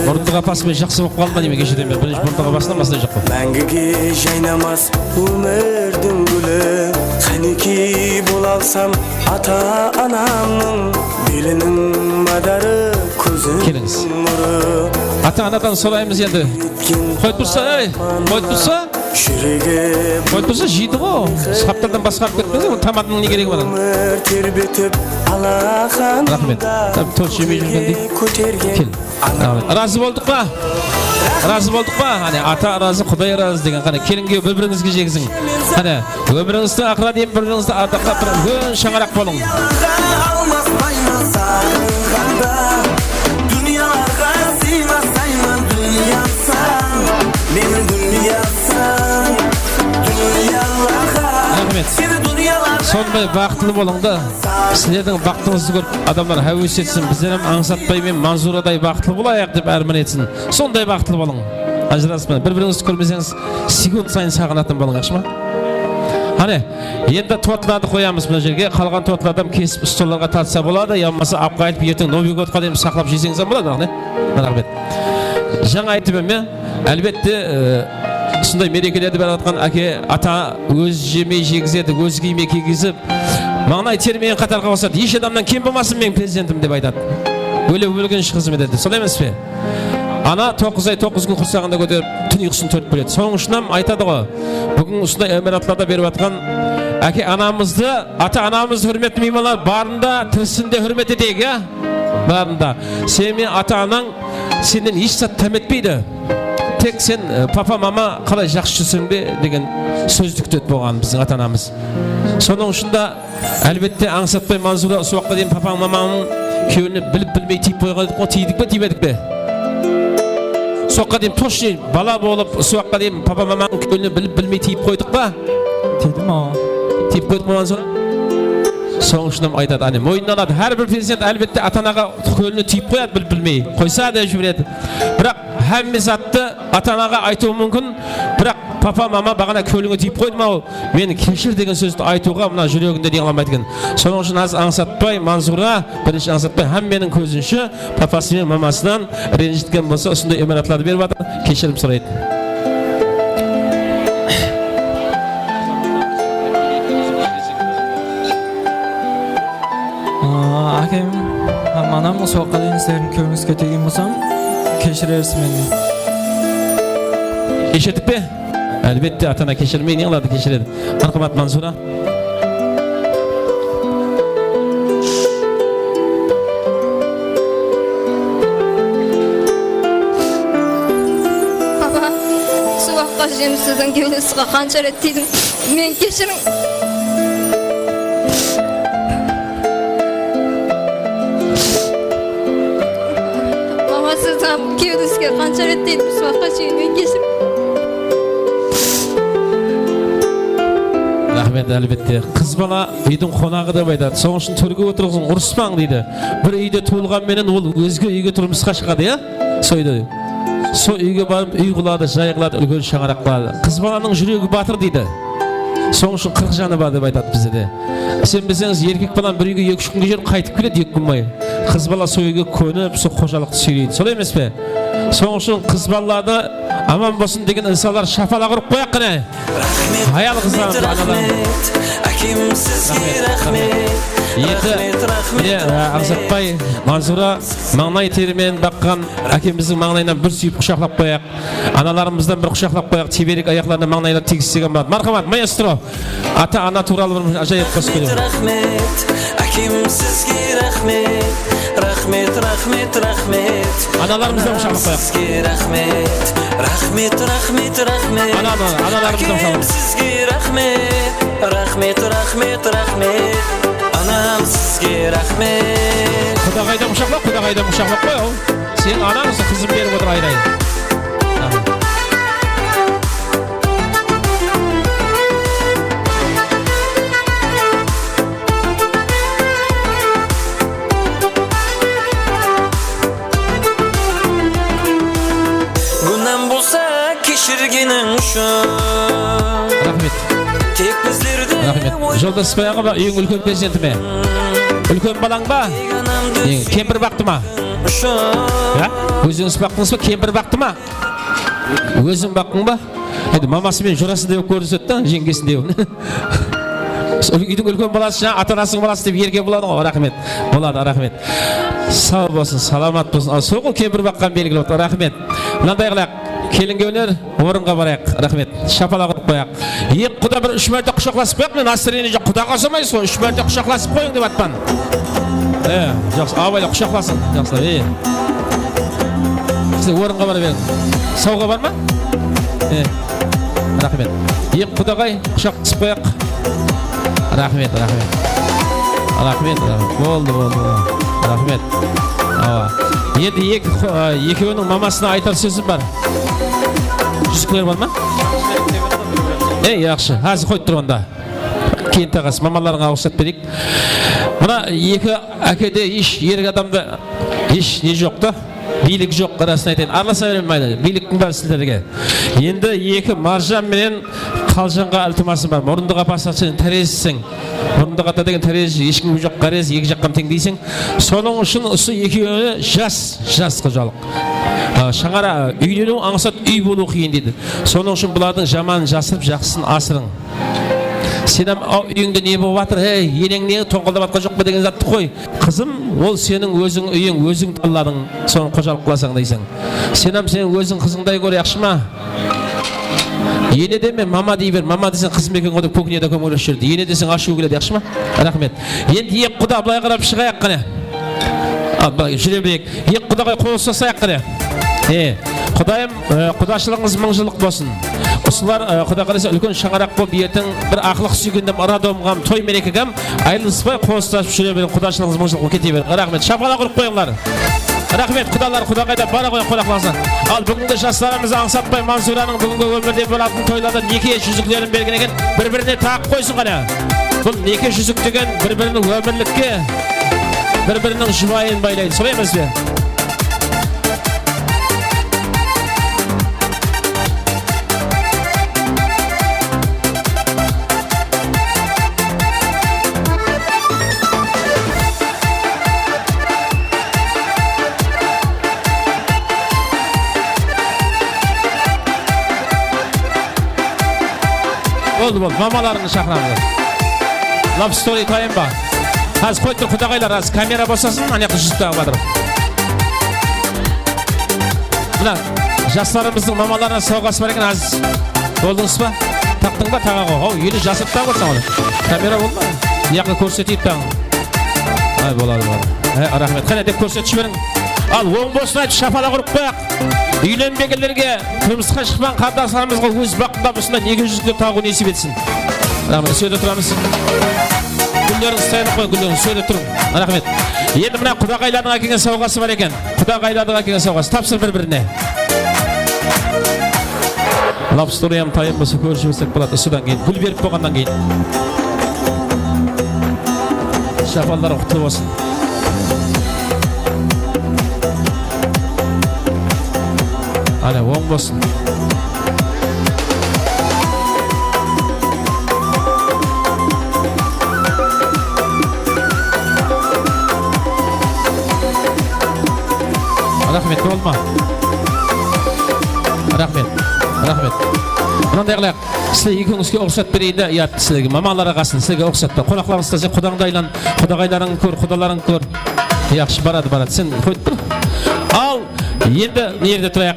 Murındıǵa basmay jaqsı bolıp qaldı ma deymen, keshirem, men birinshi murındıǵa bastan baslay joq. Máńgige jaynamas ómirdiń gúli, qánekey bola alsam, ata-anamnıń beliniń madarı, kóziniń nurı. Kelińiz. Ata-anadan soraymız endi. Qoyıp tursa, ey, qoyıp tursa. Júregi qoyıp tursa, jeydi ǵo. Qaptaldan basqarıp ketpese, onıń tamadınıń ne keregi bar? Ómir terbetip, alaqanında. Raxmet. Tort jemey júrgendey. Kel. Amin. Razı boldıq pa? Razı boldıq pa? Qáne, ata razı, Quday razı degen. Qáne, kelin-kúyew bir-birińizge jegiziń. Qáne, ómirińizdiń aqırǵa deyin bir-birińizdi ardaqlap, bir úlken shańaraq bolıń. Dúnyalarǵa almaspayman saǵınǵanda, dúnyalarǵa sıymasayman, dúnyasań, meniń dúnyasań, dúnyalarǵa. Raxmet. Seni dúnyalarǵa. Sonday baxıtlı bolıń da. Sizlerdiń baxtıńızdı kórip adamlar háwes etsin. Bizler hám ańsatpay menen Manzuraday baxıtlı bolayıq dep árman etsin. Sonday baxıtlı bolıń. Ajırasıp, bir-birińizdi kórmeseńiz, sekund sayın saǵınatın bolıń, yaqshı ma? Qáne, endi tortlardı qoyamız mına jerge. Qalǵan tortlardı hám kesip stollarǵa tartsa boladı, yamasa alıp qaytıp erteń Novıy godqa deyin saqlap jeseńiz hám boladı, qáne. Raxmet. Jańa aytıp em, ya? Álbette, e, usınday merekelerdi berip atırǵan áke, ata ózi jemey jegizedi, ózi kiymey kiygizip, mańlay termegen qatarǵa qosadı. Hesh adamnan kem bolmasın meniń perzentim dep aytadı. Óle ólginshi xızmet etedi. Solay emes pe? Ana toǵız ay, toǵız kún qursaǵında kóterip, tún uyqısın tórt bóledi. Sonıń ushın hám aytadı ǵo, búgin usınday imaratlarda berip atırǵan áke-anamızdı, ata-anamızdı, húrmetli miymanlar, barında, tirisinde húrmet eteyik, ya? Barında. Seni menen ata-anań sennen hesh zat tam etpeydi. Tek sen, e, papa, mama, qalay jaqsı júrseń be degen sózdi kútedi bolǵan biziń ata-anamız. Sonıń ushın da, álbette, ańsatpay Manzura usı waqıtqa deyin papań, mamańnıń kewline bilip-bilmey tiyip qoyǵan edik ǵo, tiydik pe, tiymedik pe? Usı waqıtqa deyin tochniy bala bolıp, usı waqıtqa deyin papa, mamańnıń kewline bilip-bilmey tiyip qoydıq pa? Tiydim, awa. Tiyip qoydıq pa, Manzura? Sonıń ushın hám aytadı, áne, moynına aladı. Hár bir perzent, álbette, ata-anaǵa kewline tiyip qoyadı, bilip-bilmey. Qoysa da jiberedi. Biraq hámme zattı Ata-anaǵa aytıwı múmkin, biraq papa, mama baǵana kewlińe tiyip qoydı ma ol? Meni keshir degen sózdi aytıwǵa mına júreginde ne qıla almaydı eken. Sonıń ushın házir ańsatpay, Manzura, birinshi ańsatpay, hámmeniń kózinshe, papası menen mamasınan renjitken bolsa, usınday imaratlardı berip atır, keshirim soraydı. Aa, ákem hám anam usı waqıtqa deyin sizlerdiń kewlińizge tiygen bolsam, keshirersiz meni. Keshirdik pe? Álbette, ata-ana keshirmey ne qıladı, keshiredi. Marhamat, Manzura. Baba, usı waqıtqa shekem sizdiń kewlińizge qansha ret tiydim. Meni keshiriń. Mama, sizdiń kewlińizge qansha ret tiydim, usı waqıtqa shekem meni keshiriń. Raxmet, álbette. Qız bala úydiń qonaǵı dep aytadı. Sonıń ushın tórge otırǵızıń, urıspań deydi. Bir úyde tuwılǵan menen ol ózge úyge turmısqa shıǵadı, ya? Soydı. Sol úyge barıp úy quladı, jay qıladı, úlken shańaraq qıladı. Qız balanıń júregi batır deydi. Sonıń ushın qırıq janı bar dep aytadı bizde de. Isenbeseńiz, erkek balan bir úyge eki-úsh kúnge júrip qaytıp keledi, eki kún boyı. Qız bala sol úyge kónip, sol xojalıqtı súyreydi. Solay emes pe? Sonıń ushın qız balalardı aman bolsın degen insanlar shapalaq urıp qoyaq qáne. Hayal qızlarımız, analarımız. Raxmet, ákem sizge raxmet. Eki, mine, Ańsatbay, Manzura mańlay termen baqqan ákemizdiń mańlayınan bir súyip qushaqlap qoyaq. Analarımızdan bir qushaqlap qoyaq. Teberek ayaqlarına mańlaylar tiygizsek aman boladı. Marhamat, maestro. Ata-ana tuwralı bir ájayıp qosıq keliyor. Raxmet, ákem sizge raxmet. Raxmet, raxmet, raxmet. Analarımızdan qushaqlap qoyaq. Sizge raxmet. Raxmet, raxmet, raxmet. Ana, ana, analarımızdan qushaqlap. Ákem sizge raxmet. Raxmet, raxmet, raxmet. Anam sizge raxmet. Qudaǵaydan qushaqla, qudaǵaydan qushaqlap qoy, al. Sen anańsıń, qızım berip otır ayray. Gúnam bolsa keshirgeniń ushın. Raxmet. Tek bizlerdi. Raxmet. Joldas bayaǵı ba, úyiń úlken perzenti me? Úlken balań ba? Kempir baqtı ma? Ya? Ózińiz baqtıńız ba, kempir baqtı ma? Óziń baqtıń ba? Endi maması menen jorasınday bolıp kórinisedi da, jeńgesindey bolıp. Úydiń úlken balası, jańa ata-anasınıń balası dep erke boladı ǵoy, raxmet. Boladı, raxmet. Saw bolsın, salamat bolsın. Al, sol ǵoy kempir baqqan belgili boldı, raxmet. Mınanday qılayıq, kelinge óner, orınǵa barayıq, raxmet. Shapalaq urıp qoyaq. Eki quda bir úsh márte qushaqlasıp qoyaq, men настроение joq, qudaǵa usamaysız ǵoy, úsh márte qushaqlasıp qoyıń dep atpan. E, jaqsı, abayla qushaqlasıń, jaqsılap, e. Sizler orınǵa bara beriń. Sawǵa bar ma? E, raxmet. Eki qudaǵay qushaqlasıp qoyaq. Raxmet, raxmet. Raxmet, raxmet. Boldı, boldı, boldı. Raxmet. Awa. Endi eki qo-, a, ekewiniń mamasına aytar sózim bar. Júzikler bar ma? Ey, jaqsı. Házir qoyıp tur onda. Keyin taǵasız, mamalarıńa awırsat bereyik. Mına eki ákede hesh erik adamda hesh ne joq ta, biylik joq, rasın aytayın. Aralasa beremen mayda, biyliktiń bári sizlerge. Endi eki Marjan menen Qaljanǵa iltimasım bar. Murındıǵa pasatshı, sen táreziseń. Murındıǵa ata degen tárezi, hesh kimge joq, ǵárez, eki jaqqa teńdeyseń. Sonıń ushın usı ekewine jas, jas xojalıq. A, shańara, úyleniw ańsat, úy bolıw qıyın deydi. Sonıń ushın bulardıń jamanın jasırıp, jaqsısın asırıń. Sen hám, aw, úyińde ne bolıp atır, hey, eneń ne tońqıldap atqan joq pa degen zattı qoy. Qızım, ol seniń óziń úyiń, óziń tańladıń, sonı xojalıq qılasań deyseń. Sen hám seniń óziń qızıńday kór, yaqshı ma? Ene deme, mama dey ber, mama deseń qızım eken ǵoy dep kókinede kómeklesh júredi. Ene deseń ashıw keledi, yaqshı ma? Raxmet. Endi eki quda bılay qarap shıǵayıq qáne. Al, bılay júre bereyik. Eki qudaǵay qol uslasayıq qáne. E, qudayım, e, qudashılıǵıńız mıń jıllıq bolsın. Usılar, e, quda qálese úlken shańaraq bolıp, erteń bir aqlıq súygendem, ıra domǵam, toy merekegem ayırılıspay qol uslasıp júre beriń, qudashılıǵıńız mıń jıllıq bolıp kete bersin. Raxmet. Shapalaq urıp qoyıńlar. Raxmet, qudalar, qudaǵayda bara ǵoy qonaqlarıńızǵa. Al, búgingi jaslarımız ańsatpay Manzuranıń búgingi ómirde bolatın toylarda neke júziklerin belgilegen bir-birine taǵıp qoysın qáne. Bul neke júzik degen bir-biriniń ómirlikke, bir-biriniń jubayın baylaydı. Solay emes pe? Bol, mamalarıńdı shaqıramız. Love Story tayın ba? Házir qoyıp tur, qudaǵaylar, házir kamera bosasın, ana jaqta júzip taǵıp atır. Mına, jaslarımızdıń mamalarına sawǵası bar eken, házir. Boldıńız ba? Taqtıń ba? Taǵa ǵo. Haw, ele jasırıp taǵıp atsań onı. Kamera bolma. Mıyaqqa kórseteyik taǵın. Ay, boladı, boladı. He, raxmet. Qáne, dep kórsetip jiberiń. Al, oń bolsın aytıp, shapalaq urıp qoyaq. Úylenbegenlerge, turmısqa shıqpaǵan qardaşlarımızǵa óz baxtında usınday nege júzikler taǵıw nesip etsin. Raxmet, usı jerde turamız. Gúllerińizdi tayarlap qoyıń, gúllerińiz, usı jerde turıń. Raxmet. Endi mına qudaǵaylardıń ákelgen sawǵası bar eken. Qudaǵaylardıń ákelgen sawǵası. Tapsır bir-birine. Love Story hám tayın bolsa kórip jibersek boladı. Usıdan keyin, gúl berip bolǵannan keyin. Shapanlar qutlı bolsın. Áne, oń bolsın. Raxmet, bolma. Raxmet, raxmet. Mınanday qılayıq. Sizler ekewińizge ruxsat bereyin de, uyat sizlerge. Mamalar aǵasın, sizlerge ruxsat pa? Qonaqlarıńızdı sen qudańdı aylan, qudaǵaylarıńdı kór, qudalarıńdı kór. Yaqshı, baradı, baradı. Sen qoyıp tur. Al, endi mına jerde turayıq.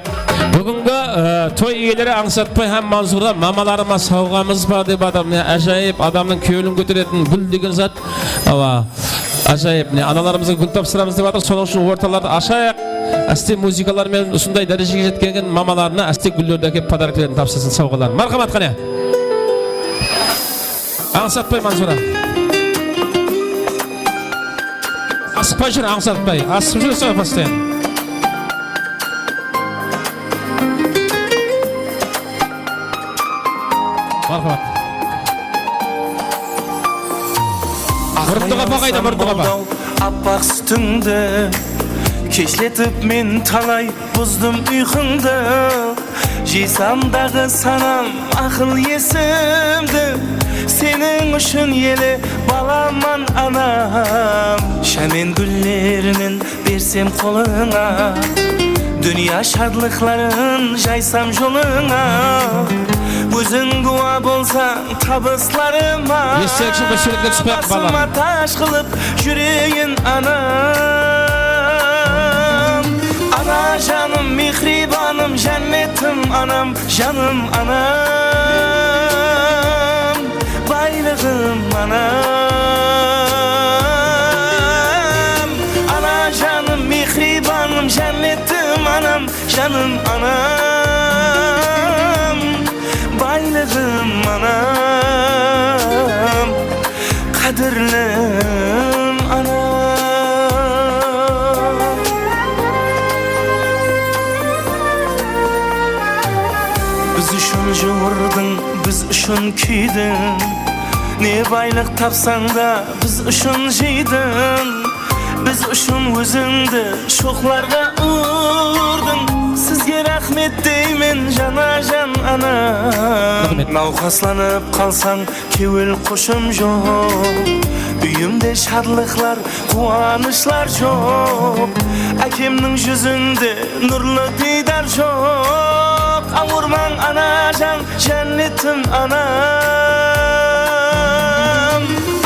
Búgingi, e, toy iyeleri Ańsatbay hám Manzura mamalarıma sawǵamız bar dep atır. Mine, ájayıp, adamnıń kewlin kóteretin gúl degen zat. Awa. Ájayıp, mine, analarımızǵa gúl tapsıramız dep atır, sonıń ushın ortalardı ashayıq. Áste muzıkalar menen usınday dárejege jetken mamalarına áste gúllerdi ákep, podaroklerin tapsırsın, sawǵaların. Marhamat, qáne. Ańsatbay, Manzura. Asıqpay júr, Ańsatbay. Asıǵıp júrseń, postoyan. Marhamat. Murıttıq apa qayda, Murıttıq apa? Appaq sútińdi keshletip men talay buzdım uyqıńdı. Jiysam daǵı sanam aqıl esimdi. Seniń ushın ele balaman anam. Shamen gúllerinen bersem qolıńa, dúnya shadlıqların jaysam jolıńa, óziń gúwa bolsań tabıslarıma. Basıma taj qılıp júreyin anam. Ana janım, mehribanım, jánnetim anam, janım anam. Baylıǵım anam, ana janım, mehribanım, jánnetim anam, janım anam, baylıǵım anam, qádirlim anam. Biz ushın juwırdıń, biz ushın kúydiń. Ne baylıq tapsań da, biz ushın jıydıń. Biz ushın ózińdi shoqlarǵa urdıń. Sizge raxmet deymen, janajan ana. Raxmet. Nawqaslanıp qalsań, kewil xoshım joq. Úyimde shadlıqlar, quwanıshlar joq. Ákemniń júzinde nurlı diydar joq. Awırmań, anajan, jánnetim anam.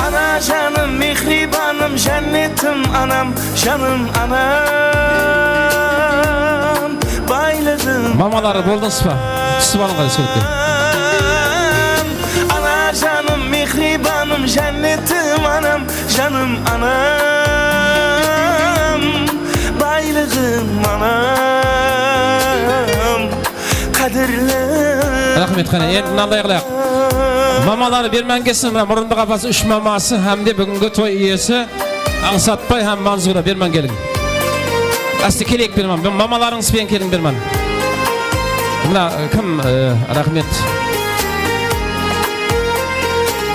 Ana janım, mehribanım, jánnetim anam, janım anam, baylıǵım. Mamaları boldıńız ba? Túsip alıń, qáne, súwretke. Ana janım, mehribanım, jánnetim anam, janım anam, baylıǵım anam, qádirli. Raxmet, qáne, endi mınanday qılayıq. Mamaları berman kelsin, mına murındıǵı apası, úsh maması hám de búgingi toy iyesi Ańsatbay hám Manzura, berman keliń. Áste keleyik, berman. Mamalarıńız benen keliń, berman. Mına, e, kim, e, raxmet.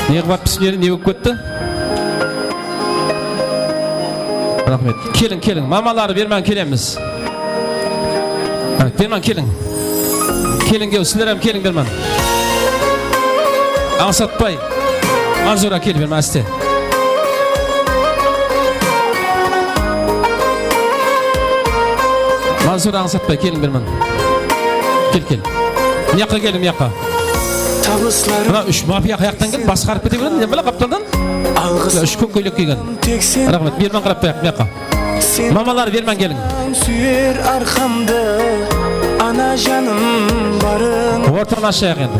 Ne qıp atpız, ne, ne bolıp ketti? Raxmet. Keliń, keliń. Mamaları berman kelemiz. Ha, berman keliń. Keliń, kel, sizler hám keliń, berman. Ańsatbay. Manzura, kel, berman, áste. Manzura, Ańsatbay, keliń, berman. Kel, kel. Mıyaqqa keliń, mıyaqqa. Mına úsh mafiya qayaqtan kelip basqarıp kete beredi, ne bala qaptaldan? Úsh kók kóylek kiygen. Raxmet, berman qarap qoyaq, mıyaqqa. Mamalar, berman keliń. Súyer arqamdı, ana janım barıń. Ortanı ashayıq endi.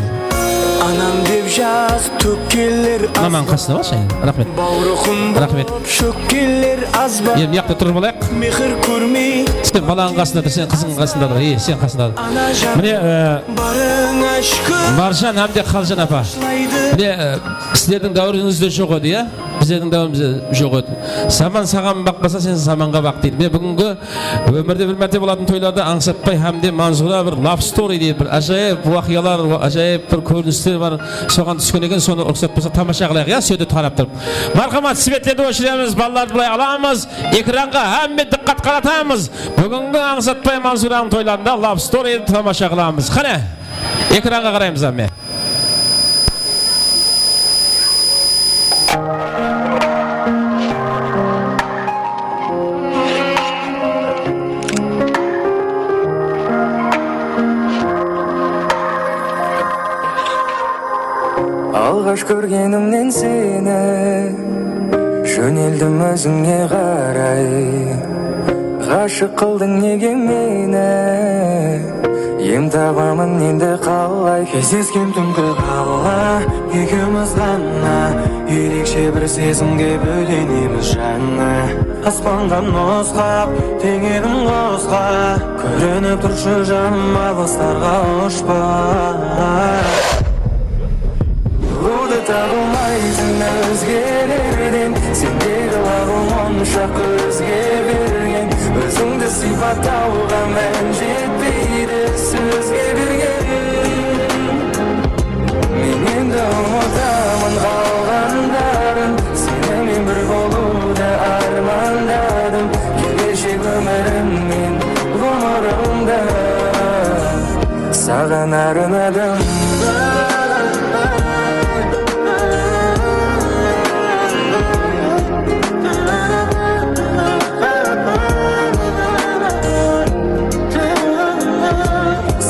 Anam dep jas tókkenler. Mınaman qasına barshı endi. Raxmet. Bawrıqım. Raxmet. Shókkenler az ba? Endi mıyaqta turıp alayıq. Mehir kórmey. Sen balańnıń qasında tur, sen qızıńnıń qasında tur. Ey, sen qasında tur. Mine, e, Marjan hám de Qaljan apa. Mine, e, sizlerdiń dáwirińizde joq edi, ya? Bizlerdiń dáwirimizde joq edi. Zaman saǵan baqpasa, sen zamanǵa baq, deydi. Mine, búgingi ómirde bir márte bolatın toylarda Ańsatbay hám de Manzura bir love story deydi, bir ájayıp waqıyalar, ájayıp bir kórinisler bar. Soǵan túsken eken, sonı ruxsat bolsa tamasha qılayıq, ya, sóytip qarap turıp. Marhamat, svetlerdi óshiremiz, balalardı bılay alamız, ekranǵa hámme dıqqat qaratamız. Búgingi Ańsatbay Manzuranıń toylarında love story tamasha qılamız. Qáne, ekranǵa qaraymız, ámme. Alǵash kórgenimnen seni, jóneldim ózińe qaray. Ǵashıq qıldıń nege meni? Em tabaman endi qalay? Kesesken túngi qala, ekewimiz ǵana. Erekshe bir sezimge bólenemiz janı. Aspanǵa nusqap, teńediń qosqa. Kórinip turshı janım, alıqlarǵa ushpa. Ulıwdı tabılmaysań ózgelerden, sendegi lafım onsha kózge bergen. Ózińdi sıypatlawǵa mán jetpeydi sózge bergen. Men endi umıtaman qalǵanların, seni men bir bolıwdı armandadım. Keleshek ómirim men, ǵumırımda. Saǵan arnadım.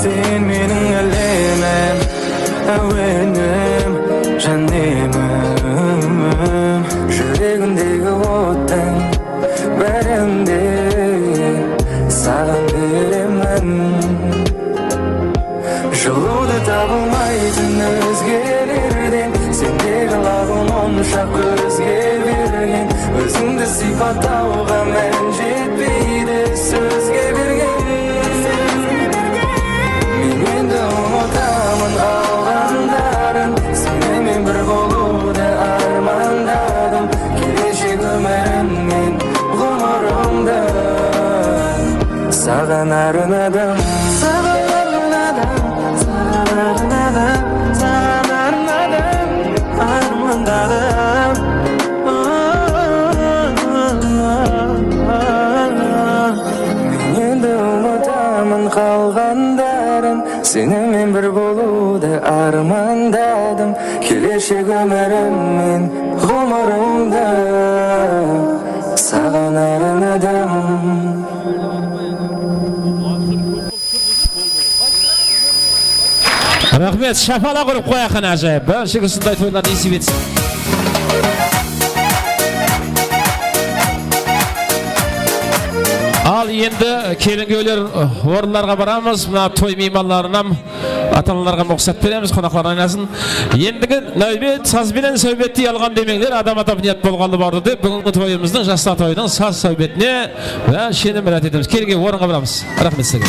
Sen meniń álemim, áwenim, jánemim. Júregimdegi ottıń bárin de saǵan beremen. Jılıwdı tabılmaysań ózgelerden, sendegi lafım onsha kózge bergen. Ózińdi sıypatlawǵa mán jetpeydi sózge bergen. Men endi umıtaman qalǵanların, seni men bir bolıwdı armandadım. Keleshek ómirim men, ǵumırımda saǵan arnadım. Saǵan arnadım, saǵan arnadım, saǵan arnadım, armandadım. Men endi umıtaman qalǵanların, seni men bir bolıwdı armandadım. Keleshek ómirim men, ǵumırımda saǵan arnadım. Raxmet, shapalaq urıp qoyaq qáne, ájayıp. Bárshege usınday toylar nesip etsin. Al, endi kelin kúyewler orınlarǵa baramız. Mına toy miymanlarınam, ata-analarǵa ruxsat beremiz, qonaqlar oynasın. Endigi náwbet, saz benen sáwbetti yalǵan demeńler, adam atap niyat bolǵanlı bardı dep, búgingi toyımızdıń, jaslar toyınıń saz sáwbetine Wá, seni mirát etemiz. Kelin kúyew, orınǵa baramız. Raxmet sizlerge.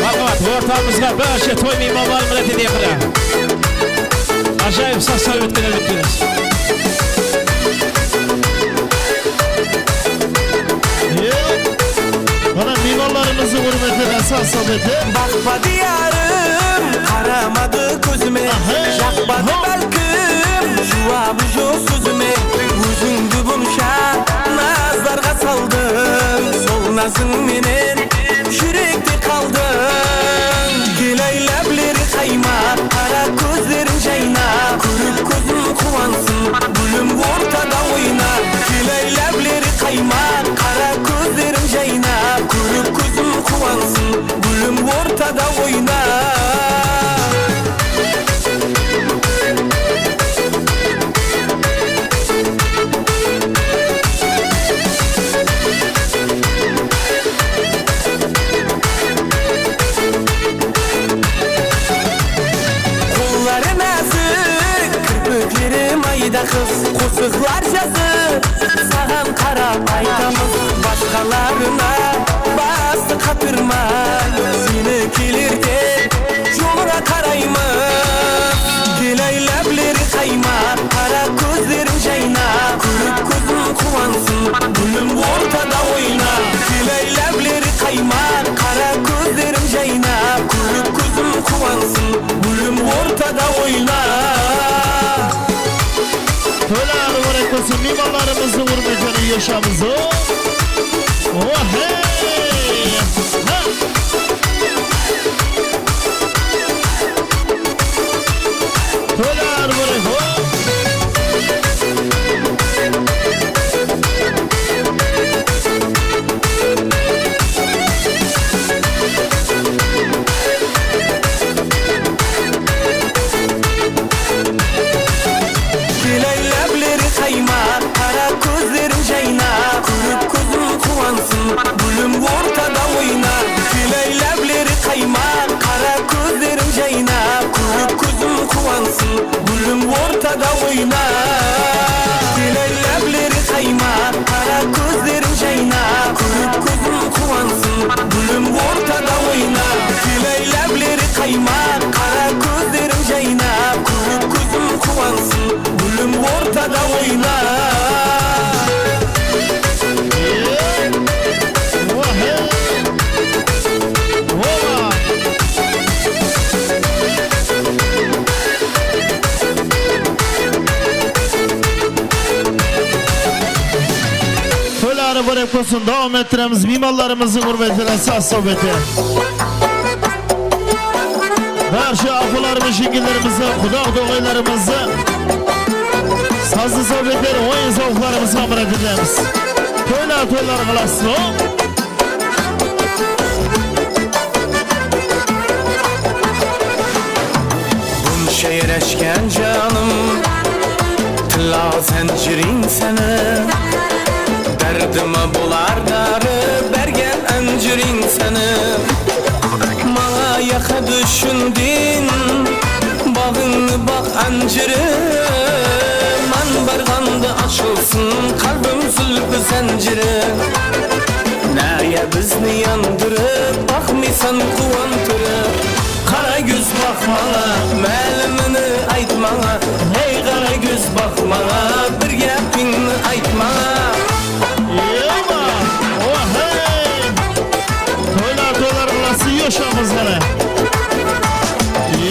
Marhamat, ortamızǵa bárshe toy miymanların mirát eteyik, qáne. Ájayıp saz sáwbetke náwbet beremiz. E, mana miymanlarımızdıń húrmetine saz sáwbeti. Baqpa diyarım, qaramadı kózime. Aha. Jaqpadı bálkim, juwabı joq sózime. Ózińdi bunsha nazlarǵa saldım, sol nazıń menen júrekte qaldım. Kel, ayla, bileri qaynap, qara kózlerin jaynap, kórip kózim quwansın, gúlim, ortada oynap. Kel, ayla, bileri qaynap, qara kózlerin jaynap, kórip kózim quwansın, gúlim, ortada oynap. Larına bastı qatırma, seni kelerde jolına qaraymız. Kel, ay, lábleri qaymaq, qara kózlerin jaynap, kórip kózim quwansın, gúlim ortada oynap. Kel, ay, lábleri qaymaq, qara kózlerin jaynap, kórip kózim quwansın, gúlim ortada oynap. Toylar múbárek bolsın, miymanlarımızdıń húrmetine yoshamiz. Ohe! Ha! Toylar múbárek, o! Kel, ay, lábleri qaymaq, qara kózlerin jaynap, kórip kózim quwansın, gúlim ortada oynap. Kel, ay, lábleri qaymaq, qara kózlerin jaynap, kórip kózim quwansın, gúlim ortada oynap. Kel, ay, lábleri qaymaq, qara kózlerin jaynap, kórip kózim quwansın, gúlim ortada oynap. Kel, ay, lábleri qaymaq, qara kózlerin jaynap, kórip kózim quwansın, gúlim ortada oynap. Toyları múbárek bolsın, dawam ettiremiz. Miymanlarımızdıń húrmetine saz sáwbeti. Barsha apalarımız, jeńgelerimiz, quda-qudaǵıylarımızdı sazlı sáwbetler, oyın-sawıqlarımızǵa mirát etemiz. Toylar, toylar qılasın, o! Bunsha yarashqan janım, tilla zánjiring seni. Dárdime bolar dári bergen ánjiring seni. Mańa yaqadı shúndiń, baǵıńdı baq ánjiri. Mán barǵanda ashılsın qálbim zúlpi zánjiri. Náya bizni yandırıp, baqmıysan quwantırıp. Qara kóz baq mańa, málimini ayt mańa. Hey, qara kóz baq mańa, bir gápińdi ayt mańa. Ema! Ohe! Toylar, toylar qılası, yoshamiz qáne.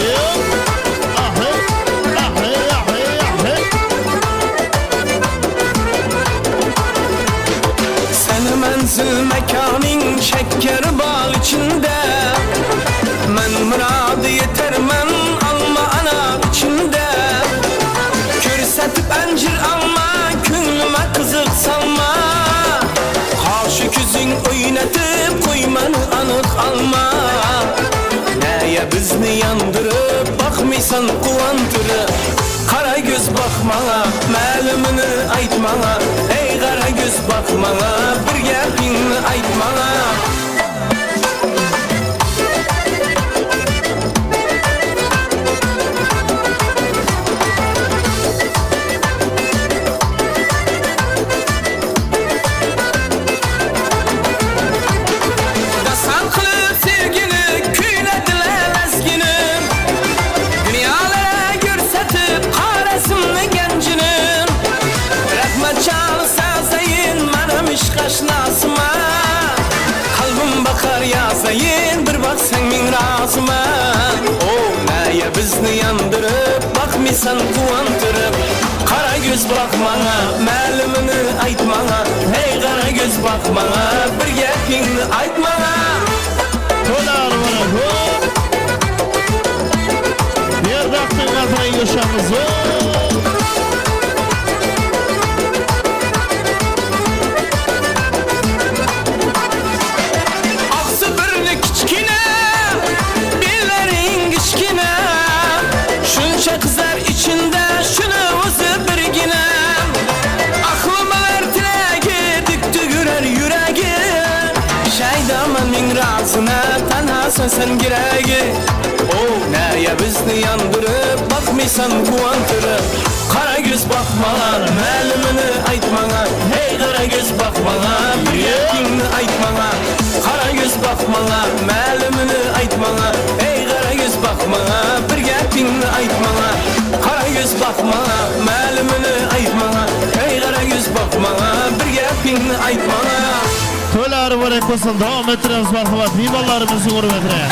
Ema! Ahe, ahe, ahe, ahe. Seni mánzil mákanıń shekker bal ichinde, men muradı etermen alma anar ichinde. Kórsetip ánjir alma, kóńlime qızıq salma. Qarshı kóziń oynatıp qoy meni anıq alma. Náya bizni yandırıp, baqmıysan quwantırıp. Qara kóz baq mańa, málimini ayt mańa. Ey, qara kóz baq mańa, bir gápińdi ayt mańa. Dastan qılıp sevgini kúylediler lázgini. Dúnyalara kórsetip qarasımnıń gánjini. Raxmat jańlı sazayın, manam ishq ashnasıma. Qálbim baqar yazayın, bir baqsań men razıman. O, náya bizni yandırıp, baqmıysan quwantırıp. Qara kóz baq mańa, málimini ayt mańa. Hey, qara kóz baq mańa, bir gápińdi ayt mańa. Toylar múbárek, o! Berdaqtıń atına yoshamiz, o! Aqsı birli kichkina, belleriń kishkina. Shunsha qızlar ichinde shuni ózi birgina. Aqlımalar tilegi, dik túgirer yúregi. Shaydaman men razına, tanhasań sen keregi. O, náya bizni yandırıp, baqmıysan quwantırıp. Qara kóz baq maǵan, málimini ayt mańa. Hey, qara kóz baq maǵan, bir gápiń Ayt mańa, qara kóz baq mańa, málimini ayt mańa. Ey, qara kóz baq mańa, bir gápińni ayt mańa. Qara kóz baq mańa, málimini ayt mańa. Ey, qara kóz baq mańa, bir gápińni ayt mańa. Tole arı bólek bolsın, dawam ettiremiz, marhamat, miymanlarımızdıń húrmetine.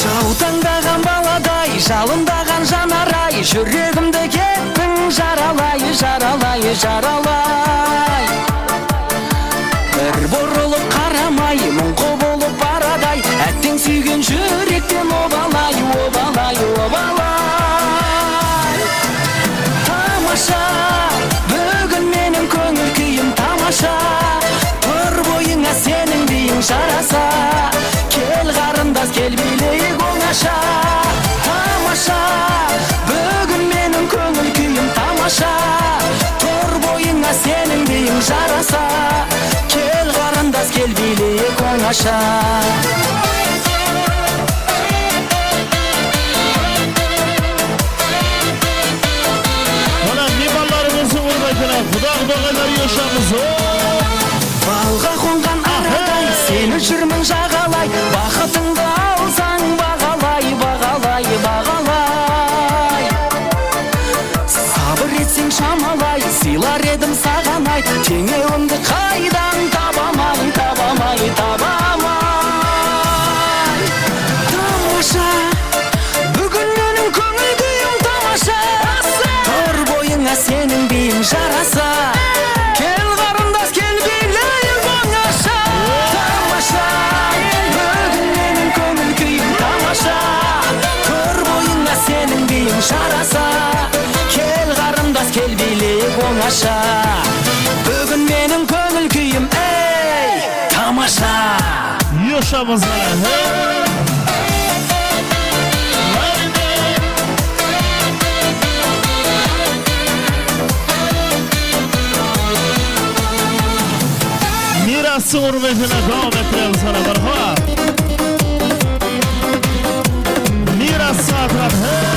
Jawtańdaǵan baladay, jalındaǵan janaray, júregimdi kettiń jaralay, jaralay, jaralay. Bir burılıp qaramay, muńqı bolıp baraday, átteń súygen júrekten obalay, obalay, obalay. Tamasha, búgin meniń kóńil kúyim tamasha. Tur boyıńa seniń biying jarasa. Kel, qarındas, kel, biyleyik ońasha. Tamasha, búgin meniń kóńil kúyim tamasha. Tur boyıńa seniń biying jarasa. Kel, qarındas, kel, biyleyik ońasha. Mına, miymanlarımızdıń húrmetine quda-qudaǵaylar, yoshamiz. Balǵa qonǵan araday seni júrmen jaǵalay, baxıtıńdı alsań baǵalay, baǵalay, baǵalay. Sabır etseń shamalay, sıylar edim saǵan ay, teńewimdi qaydan tabamay, tabamay, tabamay. Tamasha, búgin meniń kóńil kúyim tamasha. Tur boyıńa seniń biyiń jarasa. Kel, qarındas, kel, biyleyik ońasha. Tamasha, búgin meniń kóńil kúyim tamasha. Tur boyıńa seniń biyiń jarasa. Kel, qarındas, kel, biyleyik ońasha. Búgin meniń kóńil kúyim, ey, tamasha. Yoshamiz, mana, hey! Miyrastıń húrmetine dawam ettiremiz, mana, marhaba. Miyrastıń atına, hey!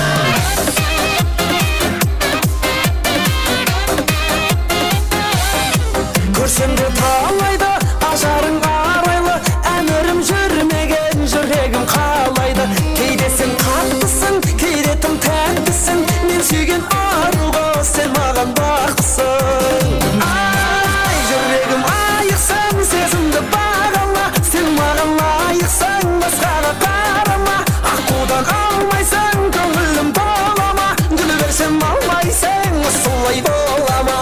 Kórsem de talaydı, ajarıń araylı, ámirim júrmegen júregim qalaydı. Keyde sen qattısıń, keyde tım táttisiń, men súygen arıwǵa sen maǵan baqtısıń. Ay, júregim ayıqsıń, sezimdi baǵala, sen maǵan layıqsıń, basqaǵa qarama. Aqquwdan almaysań, kóńilim tola ma? Gúl bersem almaysań, usılay bola ma?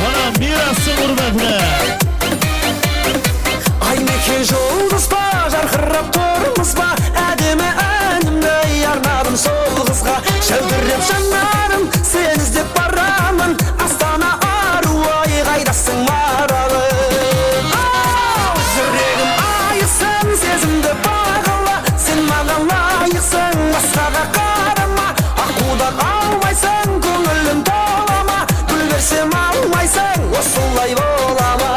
Mına, Miyrastıń húrmetine. Aymeke juldız ba, jarqırap turmız ba? Ádemi ánimdi arnadım sol qızǵa. Jáwdirep janarım, seni izlep baraman. Astana arıwı-ay, qaydasıń, maralı? Aw, júregim ayıqsıń, sezimdi baǵala. Sen maǵan layıqsıń, basqaǵa qarama. Aqquwdan almaysań, kóńilim tola ma? Gúl bersem almaysań, usılay bola ma?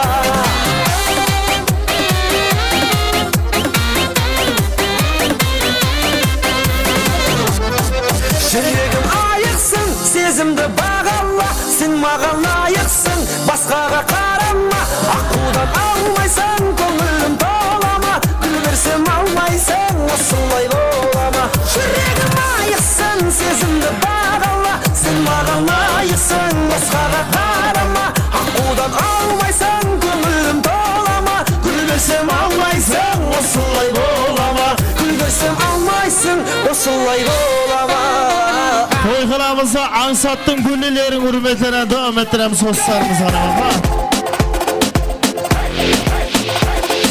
Júregim ayıqsıń, sezimdi baǵala. Sen maǵan layıqsıń, basqaǵa qarama. Aqquwdan almaysań, kóńilim tola ma? Gúl bersem almaysań, usılay bola ma? Júregim ayıqsıń, sezimdi baǵala. Sen maǵan layıqsıń, basqaǵa qarama. Aqquwdan almaysań, kóńilim tola ma? Gúl bersem almaysań, usılay bola ma? Gúl bersem almaysań, usılay bola ma? Toyxanamızda ańsattıń gúllileriń húrmetine dawam ettiremiz, qosıqlarımız ǵana bar.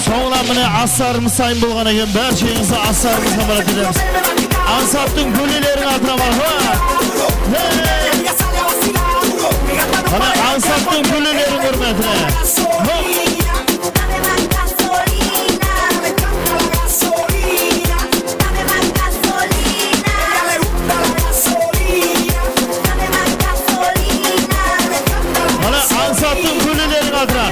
Sońınan mine aslarımız tayın bolǵan eken, bársheńizdi aslarımızǵa márhaba etemiz. Ańsattıń gúllileriń atına marhaba. Hey! Mine ańsattıń gúllileriń húrmetine. Mına ańsattıń gúllileriń atına.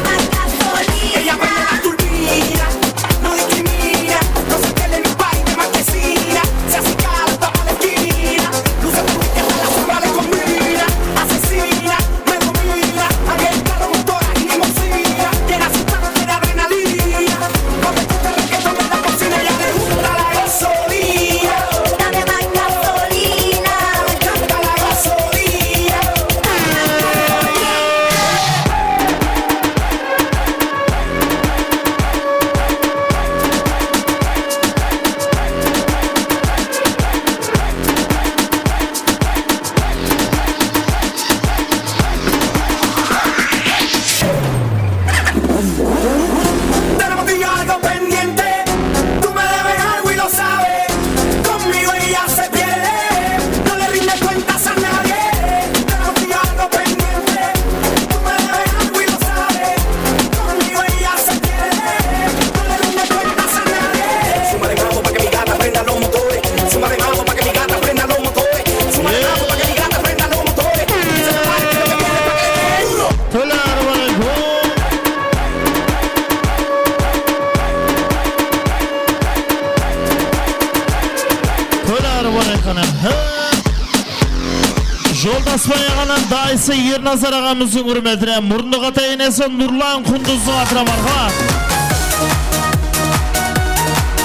Joldasbay aǵanıń dayısı Ernazar aǵamızdıń húrmetine murındıǵı ata-enesi Nurlan Qunduzdıń atına marhamat.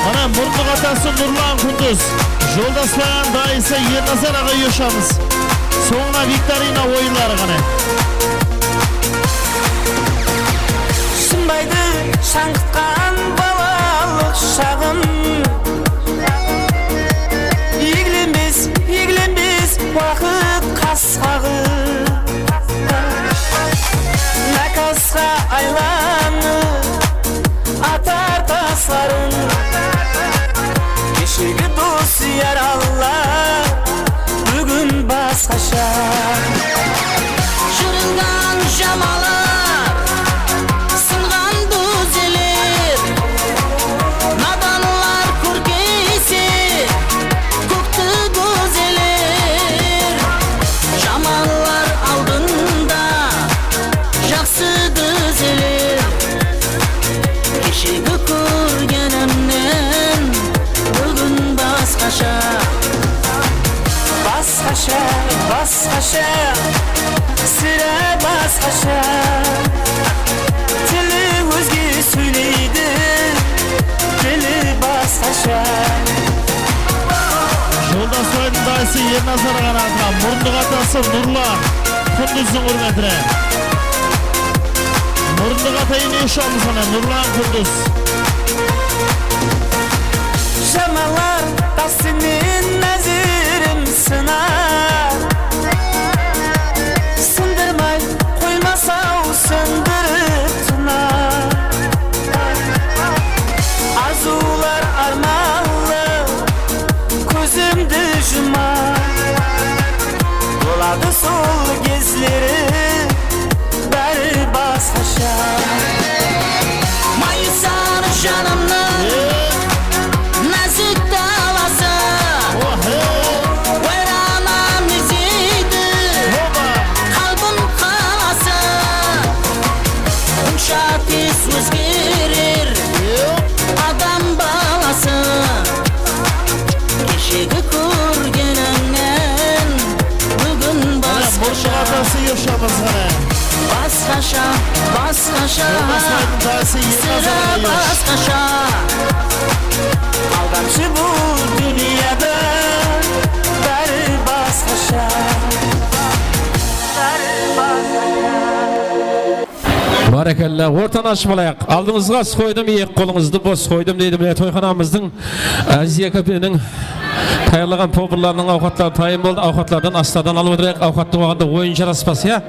Mana murındıǵı atası Nurlan Qunduz, Joldasbay aǵanıń dayısı Ernazar aǵa ushıramız. Sońına viktorina oyınları qáne. Shımbaydı shańǵıtqan balalıq shaǵım. Eglenbes, eglenbes waqıt qasqaǵı. Nákasqa aylanıp atar tasların. Keshegi dos yaralar búgin basqasha. Jırılǵan jamalar, sınǵan dúzeler, nadanlar kórkeyse, kókti dúzeler. Jamanlar aldında, jaqsı dúzeler. Keshegi kórgenimnen búgin basqasha. Basqasha, basqasha, sirá basqasha. Tili ózge sóyleydi, dili basqasha. Joldasbaydıń dayısı Ernazar aǵanıń atına, murındıǵı atası Nurlan Qunduzdıń húrmetine. Murındıǵı ata-ene ushıramız, mine, Nurlan Qunduz. Jamanlar qástinen názirim sınar. Sındırmay qoymas-aw, sındırıp tınar. Arzıwlar ármanlı kózimdi jumar. Boladı sol gezleri bári basqasha. Mayısar janımnıń názik dalası. Wayranam izeydi qalbim qalası. Bunsha tez ózgerer adam balası. Keshegi kórgenimnen búgin basqasha. Basqasha, basqasha, sirá basqasha. Aldamshı bul dúnyada bári basqasha. Bárekella, ortanı ashıp alayıq. Aldıńızǵa usı qoydım, eki qolıńızdı bos qoydım deydi. Mine, toyxanamızdıń, Aziya kafeniń tayarlaǵan powarlarınıń awqatları tayın boldı. Awqatlardan, aslardan alıp otırayıq. Awqattıń waǵında oyın jaraspas, ya?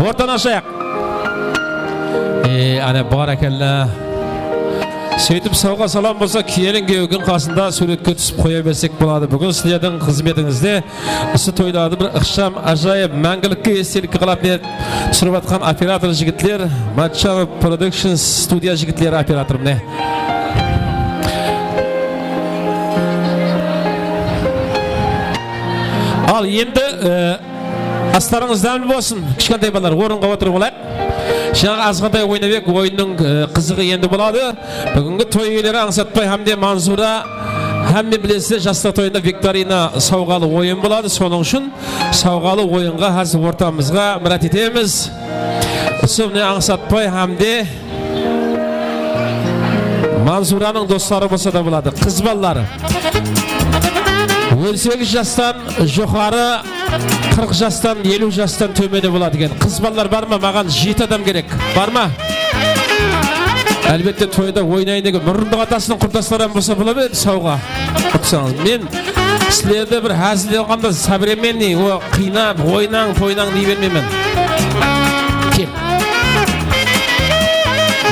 Ortanı ashayıq. E, áne, bárekella. Sóytip sawǵa salam bolsa, kelin kúyewdiń qasında súwretke túsip qoya bersek boladı. Búgin sizlerdiń xızmetińizde usı toylardı bir ıqsham, ájayıp, máńgilikke, estelikke qalap ne túsirip atqan operator jigitler, Matchanov Productions studiya jigitleri, operator, mine. Al, endi, e, aslarıńız dámli bolsın. Kishkentay balalar, orınǵa otırıp alayıq. Jańa azǵantay oynap edik, oyınnıń, e, qızıǵı endi boladı. Búgingi toy iyeleri Ańsatbay hám de Manzura, hámme bilesizler, jaslar toyında viktorina sawǵalı oyın boladı. Sonıń ushın sawǵalı oyınǵa házir ortamızǵa mirát etemiz. Usı mine Ańsatbay hám de Manzuranıń dosları bolsa da boladı. Qız balalar. On segiz jastan joqarı, qırq jastan, eliw jastan tómeni boladı eken. Qız balalar bar ma? Maǵan jeti adam kerek. Bar ma? Álbette, toyda oynayın degen murındıǵı atasınıń qurdasları hám bolsa bola beredi sawǵa. Utsańız. Men sizlerdi bir házil alǵanda современный, o, qıynap, oynań, toynań dey bermeymen. Kel.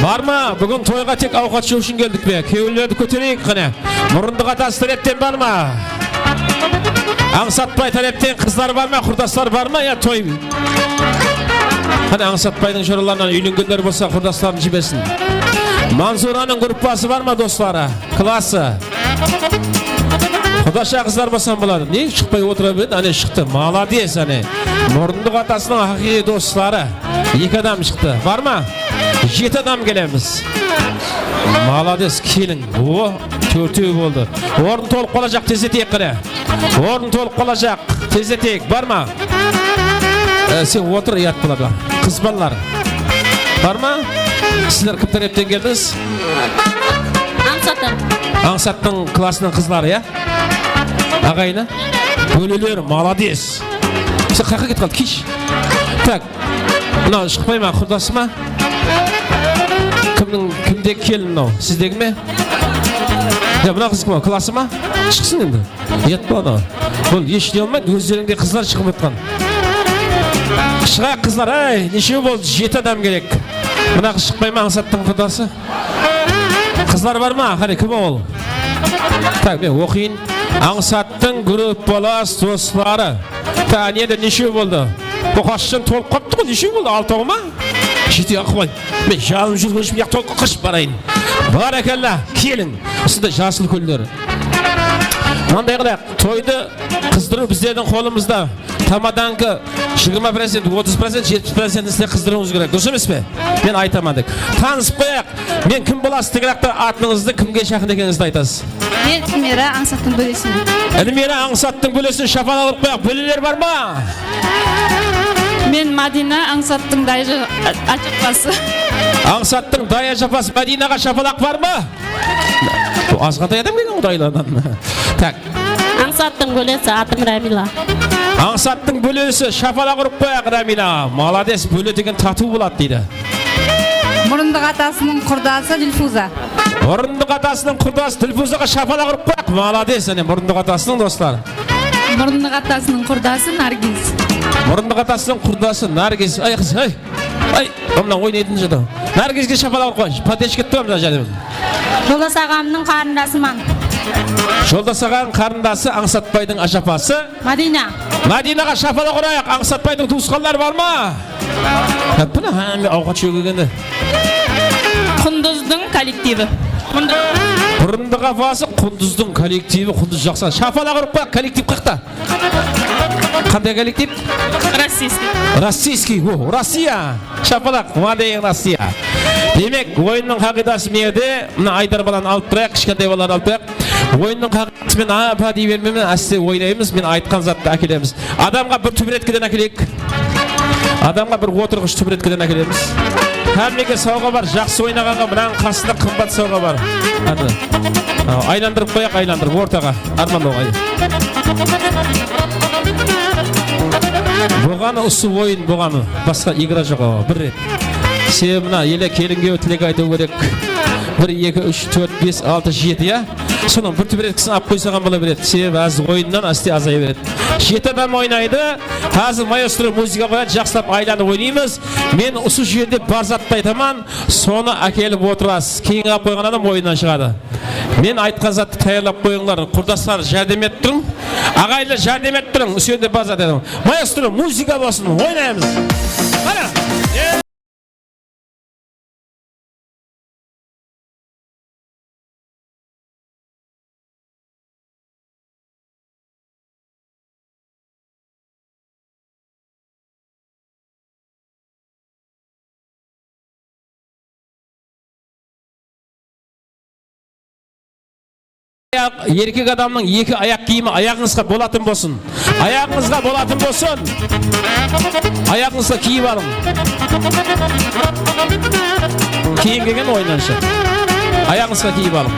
Bar ma? Búgin toyǵa tek awqat jew ushın keldik pe? Kewillerdi kótereyik qáne. Murındıǵı atası tárepten bar ma? Ańsatbay tárepten qızlar bar ma? Qurdaslar bar ma? Ya toy. Qáne, Ańsatbaydıń joralarınan úylengenler bolsa, qurdasların jibersin. Manzuranıń gruppası bar ma, dosları? Klası. Qudasha qızlar bolsa boladı. Ne shıqpay otıra beredi? Áne, shıqtı. Malades, áne. Murındıǵı atasınıń haqıyqıy dosları. Eki adam shıqtı. Bar ma? Jeti adam kelemiz. Malades, keliń. O, tórtew boldı. Orın tolıp qalajaq, tezleteyik qáne. Orın tolıp qalajaq, tezleteyik. Bar ma? E, sen otır, uyat boladı. Qız balalar. Bar ma? Sizler kim tárepten keldińiz? Ańsattıń. Ańsattıń klasınıń qızları, ya? Aǵayini? Bóleler, malades. Sen qayaqqa ketip qaldı, kish? Tak. Mınaw shıqpay ma, qurdası ma? Kimniń, kimdegi kelin mınaw? Sizdegi me? Ya, mına qız kim, klası ma? Shıqsın endi. Uyat boladı. Bul hesh ne almaydı, ózlerińdey qızlar shıǵıp atqan. Shıǵayıq, qızlar, áy, neshew boldı? Jeti adam kerek. Mına qız shıqpay ma, Ańsattıń qurdası? Qızlar bar ma? Qáne, kim ol? Tak, men oqıyın. Ańsattıń gruppalas dosları. Ta, nede neshew boldı? Bul qashan tolıp qaptı ǵoy, neshew boldı? Altaw ma? Jete aqıbay. Men jalınıp júrgen ushın, yaq tolıp qashıp barayın. Bárekella, keliń. Usınday jasıl kúnler. Mınanday qılayıq, toydı qızdırıw bizlerdiń qolımızda. Tamadanki jigirma procent, otız procent, jetpis procentin sizler qızdırıwıńız kerek. Durıs emes pe? Men aytaman dep. Tanısıp qoyayıq. Men kim bolasız? Tigiraqta atıńızdı, kimge jaqın ekenińizdi aytasız. Men Ilmira, Ańsattıń bólesinen. Ilmira, Ańsattıń bólesinen shapalaq urıp qoyayıq. Bóleler bar ma? Men Madina, Ańsattıń dayı ja-, ajapası. Ańsattıń dayı ajapası Madinaǵa shapalaq bar ma? Bul azǵantay adam kelgen ǵoy dayılardan. Tak. Ańsattıń bólesi, atım Ramila. Ańsattıń bólesi, shapalaq urıp qoyaq, Ramila. Malades, bóle degen tatıw boladı deydi. Murındıq atasınıń qurdası Dilfuza. Murındıq atasınıń qurdası Dilfuzaǵa shapalaq urıp qoyaq. Malades, áne, murındıq atasınıń, doslar. Murındıq atasınıń qurdası Nargiz. Murındıq atasınıń qurdası Nargiz. Ay, qız, ay. Ay, mına oynaytın jada. Nargizge shapalaq urıp qoy. Poddesh ketip tur, mına jáne. Joldas aǵamnıń qarındasıman. Joldas aǵanıń qarındası Ańsatbaydıń ajapası. Madina. Madinaǵa shapalaq urayıq. Ańsatbaydıń tuwısqanları bar ma? Hápine, hámme awqat jep kelgende. Qundızdıń kollektivi. Murındıq apası Qundızdıń kollektivi, Qundız jaqsı. Shapalaq urıp qoyaq, kollektiv qaqta. Qanday kollektiv? Rossiyskiy. Rossiyskiy, o, Rossiya. Shapalaq, mınaday Rossiya. Demek, oyınnıń haqıyqası mına jerde, mına Aydar balanı alıp turayıq, kishkentay balalardı alıp turayıq. Oyınnıń haqıyqası, men apa dey bermeymen, áste oynaymız, men aytqan zattı ákelemiz. Adamǵa bir túbiretkiden ákeleyik. Adamǵa bir otırǵısh túbiretkiden ákelemiz. Hámmege sawǵa bar, jaqsı oynaǵanǵa mınanıń qasında qımbat sawǵa bar. Hadi. A, aylandırıp qoyaq, aylandırıp ortaǵa. Arman oǵay. Boǵanı usı oyın boǵanı. Basqa igra joq, awa, bir ret. Sebebi mına ele kelinge tilek aytıw kerek. Bir, eki, úsh, tórt, bes, altı, jeti, ya. Sonıń bir túbiretkisin alıp qoysaǵan bola beredi. Sebebi házir oyınnan áste azaya beredi. Jeti adam oynaydı. Házir maestro muzıka qoyadı, jaqsılap aylanıp oynaymız. Men usı jerde bar zattı aytaman, sonı ákelip otırasız. Keyin alıp qoyǵan adam oyınnan shıǵadı. Men aytqan zattı tayarlap qoyıńlar. Qurdaslar, járdem etip turıń. Aǵayinler, járdem etip turıń. Usı jerde bar zattı aytaman. Maestro, muzıka bolsın, oynaymız. Qáne. Erkek adamnıń eki ayaq kiyimi ayaǵıńızǵa bolatın bolsın. Ayaǵıńızǵa bolatın bolsın. Ayaǵıńızǵa kiyip alıń. Keyin kelgen oyınnan shıq. Ayaǵıńızǵa kiyip alıń.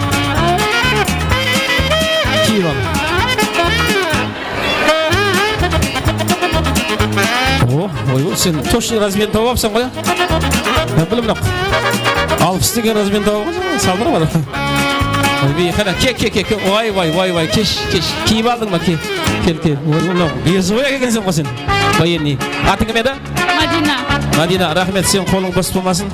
Kiyip alıń. O, oy, oy, sen toshniy razmerin tawıp alıpsań ǵoy, a? Men bilmem, mına alpıs degen razmerin tawıp alǵan, saldıra bar. Oy, qáne, ke, ke, ke, ke, oy, oy, oy, oy, kesh, kesh, kiyip aldıń ba, ke, kel, kel. Oy, mına, bezoy ekenseń ǵoy sen. Военный. Atıń kim edi? Madina. Madina, raxmet, sen qolıń bos bolmasın.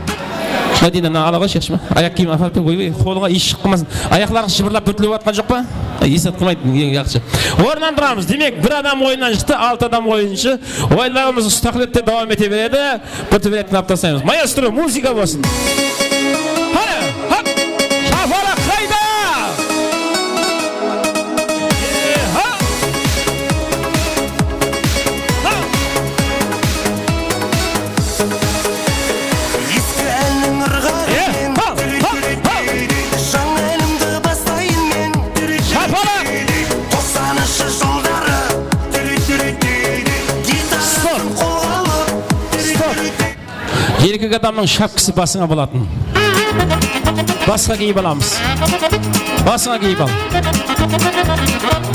Madina, mına ala ǵoy, shıqshı ma? Ayaq kiyimin aparıp ber, oy, oy, qolıńa iys shıqpasın. Ayaqlarıń shıbırlap, dúrtlep atqan joq pa? Iys atqamaydı, eń jaqsı. Orınnan turamız. Demek, bir adam oyınnan shıqtı, altı adam oyınshı. Oyınlarımız usı taqlette dawam ete beredi. Bir túbiretkini alıp taslaymız. Maestro, muzıka bolsın. Qáne, hop! Shapalaq qayda? Ha! Ha! Eski ánniń ırǵarınen, ha! Ha! Erkek adamnıń shapkası basıńa bolatın. Basqa kiyip alamız. Basıńa kiyip al.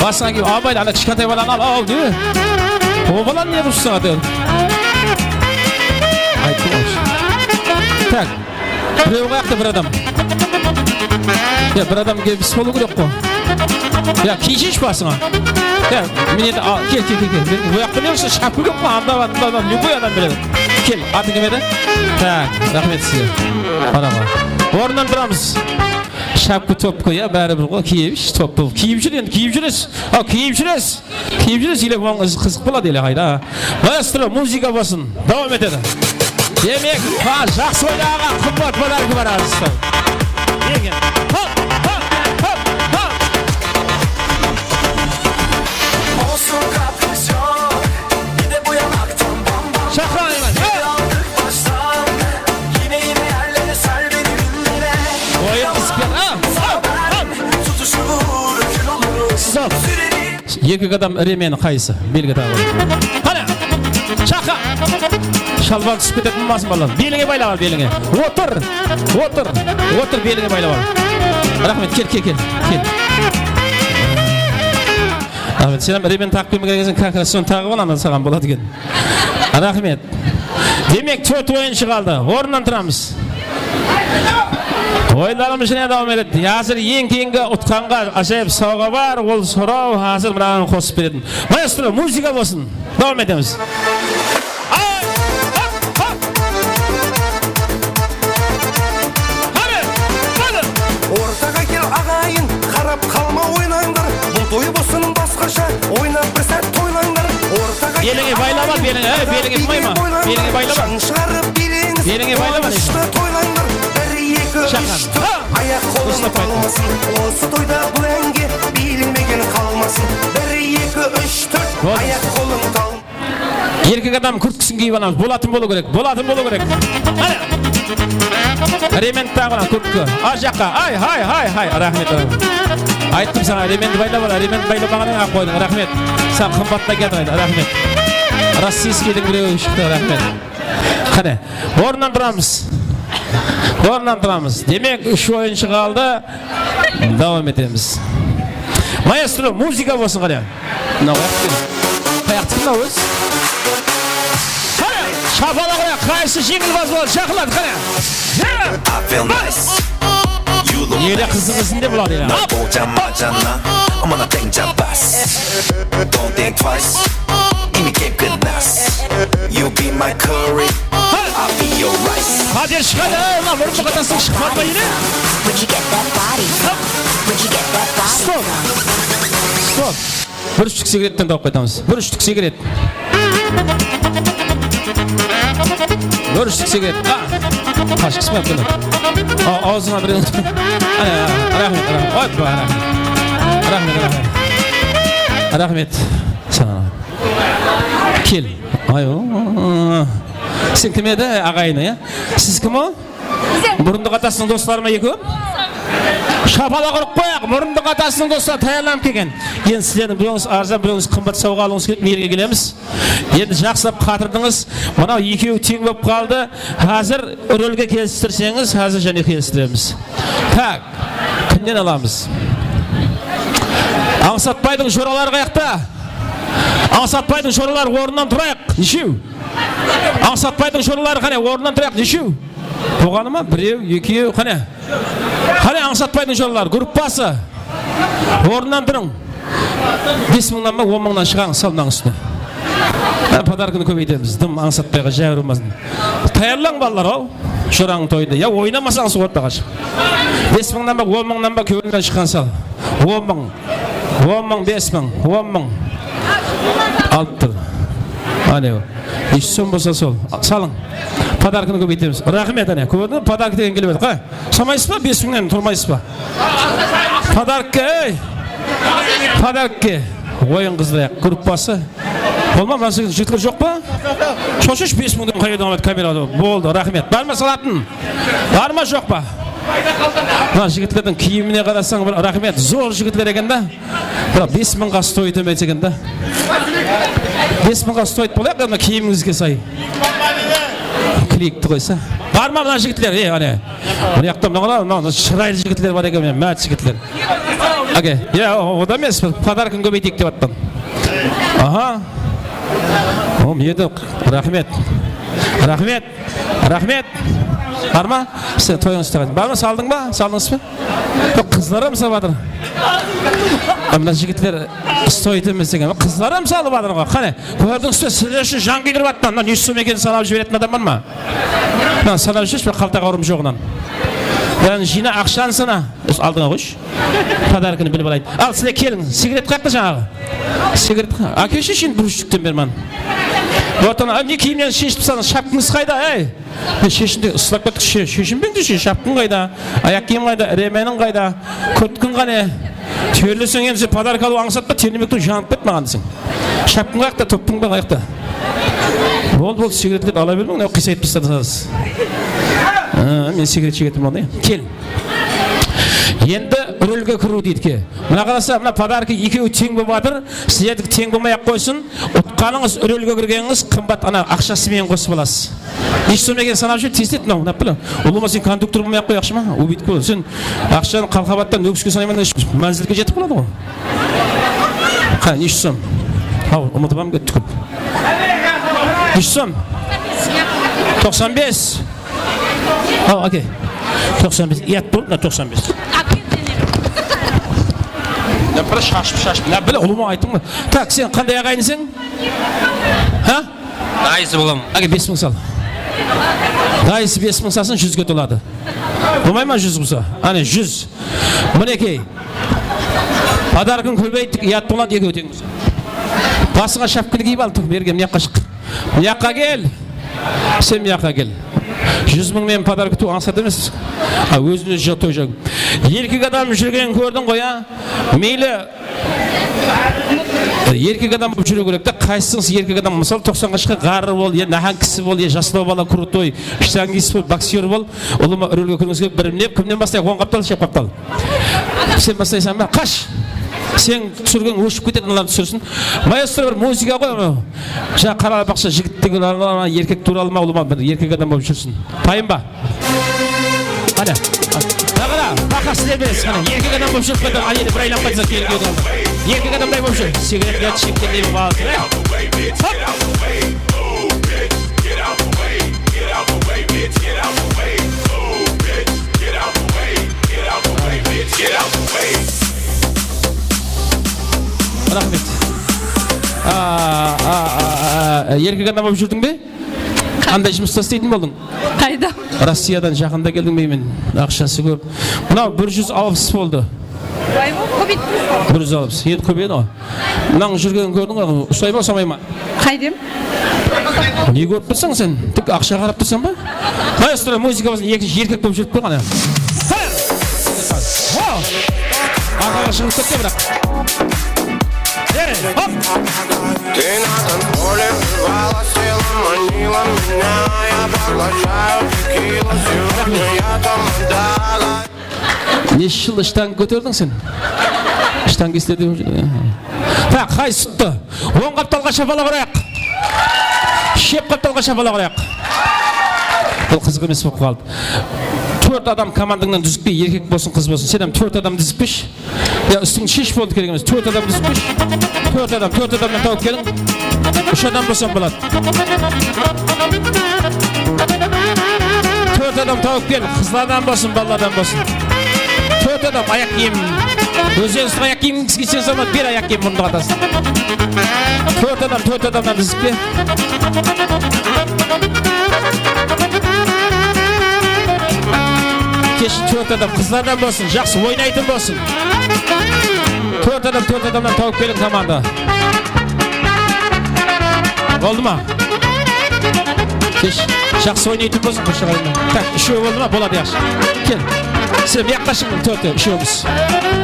Basıńa kiyip, abaylı, ana kishkentay balanı al, al, de. O balanı ne qılıpsıń, ata? Ayttım ǵoy. Tak. Birew qayaqta bir adam. Ya, bir adam kelip bolıw kerek ǵoy. Ya, kiyjesh basıńa. Ya, mine, al, kel, kel, kel, kel. Bul jaqta ne usı shapka kóp pa? Anda bar, mında bar, любой adam beredi. Kel, atıń kim edi? Tak, raxmet sizge. Manaǵa. Orınnan turamız. Shapka, topka, ya, báribir ǵoy, kiyip, topka. Kiyip júr endi, kiyip júresiz. Al, kiyip júresiz. Kiyip júresiz, ele, onıń izi qızıq boladı, ele, qayda. Maestro, muzıka bolsın. Dawam etedi. Demek, ha, jaqsı oynaǵanǵa qımbat podarka bar, azizler. Eken. Hop, hop, hop, hop. Shaqırayman. Hop. Oyın ispiyat. Ha, ha, ha. Stop. Eki adam remeni qaysı? Belgi taǵıp al. Qáne! Shaqa! Shalbar túsip ketetuǵın bolmasın, balalar. Belińe baylap al, belińe. Otır! Otır! Otır, belińe baylap al. Raxmet, kel, kel, kel, kel. Raxmet, sen hám remen taǵıp kelmegen ekensiń, как раз sonı taǵıp al, ana saǵan boladı eken. Raxmet. Demek, tórt oyınshı qaldı. Orınnan turamız. Oyınlarımız jáne dawam etedi. Házir eń keyingi utqanǵa ájayıp sawǵa bar. Ol soraw házir mınaǵan qosıp beretin. Maestro, muzıka bolsın. Dawam etemiz. Ay, hop, hop. Qáne, qáne. Ortaǵa kel, aǵayin, qarap qalma, oynańlar. Bul toy bolsın basqasha, oynap bir sát toylańlar. Ortaǵa kel, belińe baylap al, aǵayin, belińe, qarap belińe, belińe, belińe, belińe baylap al. Shań shıǵarıp biyleńiz, belińe baylap al. Quwanıshlı toylańlar. Bir, eki, úsh, tórt. Ayaq qolın talmasın. Usı toyda bul ánge biyilmegen qalmasın. Bir, eki, úsh, tórt. Ayaq qolın tal- Erkek adam kurtkasin kiyip alamız. Bolatın bolıw kerek. Bolatın bolıw kerek. Qáne. Remen taǵıp al, kurtka. Al jaqqa. Ay, hay, hay, hay. Raxmet, raxmet. Ayttım saǵan, remendi baylap al. Remendi baylamaǵanıń-aq qoydıń. Raxmet. Saǵan qımbatlay keldi, raxmet. Rossiyskiydiń birewi shıqtı, raxmet. Qáne, orınnan turamız. Orınnan turamız. Demek, úsh oyınshı qaldı. Dawam etemiz. Maestro, muzıka bolsın, qáne. Mına, qayaqtiki mınaw ózi? Qáne, shapalaq urayıq, qaysı jeńimpaz boladı, shaqırladı, qáne. Ele qızdıń izinde buladı ele. Hop, hop, hop. Qader shıǵadı, mına murındı qatasıń shıqpadı ma ele? Stop. Stop. Bir úshlik sigaretten tawıp qaytamız. Bir úshlik sigaret. Bir úshlik sigaret. A! Qashqısı ma endi? A, awzıma bir. Áne, raxmet, raxmet. Oypa, raxmet. Raxmet, raxmet. Raxmet. Saǵan. Kel. Ay, o. Sen kim edi, aǵayın, ya? Siz kim o? Murındı qatasınıń dosları ma ekewi? Shapalaq urıp qoyaq, murındı qatasınıń dosları tayarlanıp kelgen. Endi sizlerdiń birewińiz arzan, birewińiz qımbat sawǵa alıwıńız kerek, mıyırǵa kelemiz. Endi jaqsılap qatırdıńız. Mınaw ekewi teń bolıp qaldı. Házir rolge kelistirseńiz, házir jáne kelistiremiz. Tak, kimnen alamız? Ańsatbaydıń joraları qayaqta? Ańsatbaydıń joraları, ornınan turayıq. Neshew? Ańsatbaydıń joraları qáne, ornınan turayıq. Neshew? Bolǵanı ma? Birew, ekew, qáne. Qáne, Ańsatbaydıń joraları, gruppası. Ornınan turıń. Bes mıńnan ba, on mıńnan shıǵań, sal mınań ústine. Há, podarkanı kóbeytemiz. Dım Ańsatbayǵa jáwir bolmasın. Tayarlań, balalar-aw. Jorańnıń toyında. Ya oynamasań, suwatpaǵa shıq. Bes mıńnan ba, on mıńnan ba, kewlinen shıqqan sal. On mıń. On mıń, bes mıń, on mıń. Alıp tur. Áne. Úsh som bolsa sol. Salıń. Podarkanı kóbeytemiz. Raxmet, áne. Kórdiń be? Podarka degen kelip edi. Qáne? Samaysız ba? Bes mıńnan turmaysız ba? Podarka, ey! Podarka. Oyın qızdırayıq. Gruppası. Bolma, mına jigitler joq pa? Shoshish, bes mıńdan qayerden aladı kamerada? Boldı, raxmet. Bar ma salatın? Bar ma, joq pa? Mına jigitlerdiń kiyimine qarasań, bir raxmet, zor jigitler eken da. Biraq bes mıńǵa stoit emes eken da. Bes mıńǵa stoit bolayıq, mına kiyimińizge say. Klik qoysa. Bar ma mına jigitler? Ey, áne. Mına jaqta mınalar, mına shıraylı jigitler bar eken, mine, márt jigitler. Ake, ya, o, o da emes, podarkın kóbeyteyik dep atpan. Aha. O, mine de, raxmet. Raxmet. Raxmet. Bar ma? Sen toyıńızdı taqayın. Bar ma, saldıń ba? Saldıńız ba? Yoq, qızlar hám salıp atır. Mına jigitler stoyt emes eken. Qızlar hám salıp atır ǵoy. Qáne, kórdińiz be, sizler ushın jan kúydirip atpan. Mına, ne sum ekenin sanap jiberetin adam bar ma? Mına, sanap jibershi, bir qaltaǵa urım joǵınan. Bárin jıyna, aqshanı sana. Usı aldıńa qoyshı. Podarkını bilip alayın. Al, sizler keliń. Sigaret qayaqta jańaǵı? Sigaret qa-, ákeshi, shen bir úshlikten berman. Watan, a, ne kiyimlerdi sheship tasladıń, shapkıńız qayda, ey? Ne sheshin de, uslap kettik, she-, sheshinbeń de, she, shapkıń qayda? Ayaq kiyim qayda? Remeniń qayda? Kurtkań qáne? Terleseń, endi sen podarka alıw ańsat pa? Terlemekten janıp ket maǵan deseń. Shapkıń qayaqta, topkıń ba qayaqta? Boldı, boldı, sigaretlerdi ala bermeń, mınaw qıysayıp tasladı. Ha, men sigaret shegetim boldı. Kel. Endi rulge kiriw deydi ke. Mına qarasa, mına podarka ekewi teń bolıp atır. Sizlerdiki teń bolmay-aq qoysın. Utqanıńız, rulge kirgenińiz qımbat, ana, aqshası menen qosıp alasız. Neshe som ekenin sanap jiberiń, tez-tez, mınaw, mınap bile. Ulıwma, sen konduktor bolmay-aq qoy, yaqshı ma? Ubit bol. Sen aqshanı qalqabattan ókiske sanayman, mánzilge jetip qaladı ǵoy. Qa, neshe som? Haw, umıtıp ham ketti kóp. Neshe som? Toqsan bes. Haw, ake. Toqsan bes. Uyat boldı, mına toqsan bes. Ya, bir shashıp, shashıp. Ya, bile, ulıwma ayttıń ǵoy. Tak, sen qanday aǵayinseń? Ha? Dayısı bolam. Ake, bes mıń sal. Dayısı bes mıń salsın, júzge toladı. Bolmay ma júz qılsa? Áne, júz. Minekey. Podarkın kóbeyttik, uyat boladı, ekewi teń bolsa. Basıńa shapkini kiyip al, tur, bergen, mıyaqqa shıq. Mıyaqqa kel. Sen mıyaqqa kel. Júz mıń menen podarka utıw ańsat emes. A, ózin-ózi toyjaq. Erkek adam júrgenin kórdiń ǵoy, a? Meyli, erkek adam bolıp júriw kerek te, qaysıńız erkek adam, mısalı, toqsanǵa shıqqan ǵarrı bol, ya nahań kisi bol, ya jaslaw bala, krutoy, shtangist bol, boksyor bol, ulıwma rulge kiriwińiz kerek, bir minep, kimnen baslayıq, oń qaptal, shep qaptal? Sen baslaysań ba? Qash! Sen túsirgeń óship ketedi, mınalar túsirsin. Maestro, bir muzıka qoy, mınaw. Jańa qaraqalpaqsha jigit degen, erkek tuwralı ma, ulıwma bir erkek adam bolıp júrsin. Payım ba? Qáne, qáne. Mına qara, baqasız emes, qáne, erkek adam bolıp júrip, qáne, áyeli bir aylanıp qaytsa, kelin kúyewdi aldı. Erkek adamday bolıp júr. Sigaret, uyat shekkendey bolıp aldı. Hop! Raxmet. A, a, a, a, erkek adam bolıp júrdiń be? Qanday jumısta isleytin boldıń? Qayda? Rossiyadan jaqında keldiń be, men, aqshası kóp. Mınaw bir júz alpıs boldı. Bay, kóbeyttińiz ǵoy. Bir júz alpıs. Endi kóbeydi ǵoy. Mınań júrgenin kórdiń ǵoy, usay ma, usamay ma? Qaydem? Ne kórip tursam sen? Tek aqsha qarap tursań ba? Maestro, muzıka bolsın, eki erkek bolıp júrip tur ǵana. Ha! Wow! Arqaǵa shıǵıp ketken, biraq. Ey, hop! Ты на танцполе вырвала с тела, манила меня, я поглощаю текилу. Сегодня я тамада. Neshe jıl shtang kóterdiń sen? Shtangistlerden. Tak, qaysı uttı? Oń qaptalǵa shapalaq urayıq. Shep qaptalǵa shapalaq urayıq. Bul qızıq emes bolıp qaldı. Tórt adam komandańnan dúzikpe, erkek bolsın, qız bolsın. Sen hám tórt adam dúzikpeshi. Ya, ústińdi shesh, boldı, kerek emes. Tórt adam dúzikpeshi. Tórt adam, tórt adamnan tawıp keliń. Úsh adam bolsam boladı. Tórt adam tawıp kel, qızlardan bolsın, balalardan bolsın. Tórt adam ayaq kiyim. Ózlerińizdiń ayaq kiyimińiz kiyseń, samat ber ayaq kiyim, murındı qatasın. Tórt adam, tórt adamnan dizikpe. Kesh, tórt adam qızlardan bolsın, jaqsı oynaytın bolsın. Tórt adam, tórt adamnan tawıp keliń komanda. Boldı ma? Kesh, jaqsı oynaytın bolsın, qoshaǵayın. Tak, úshew boldı ma? Boladı, yaqshı. Kel. Sizler mıyaqqa shıǵıń, tórte, úshewimiz.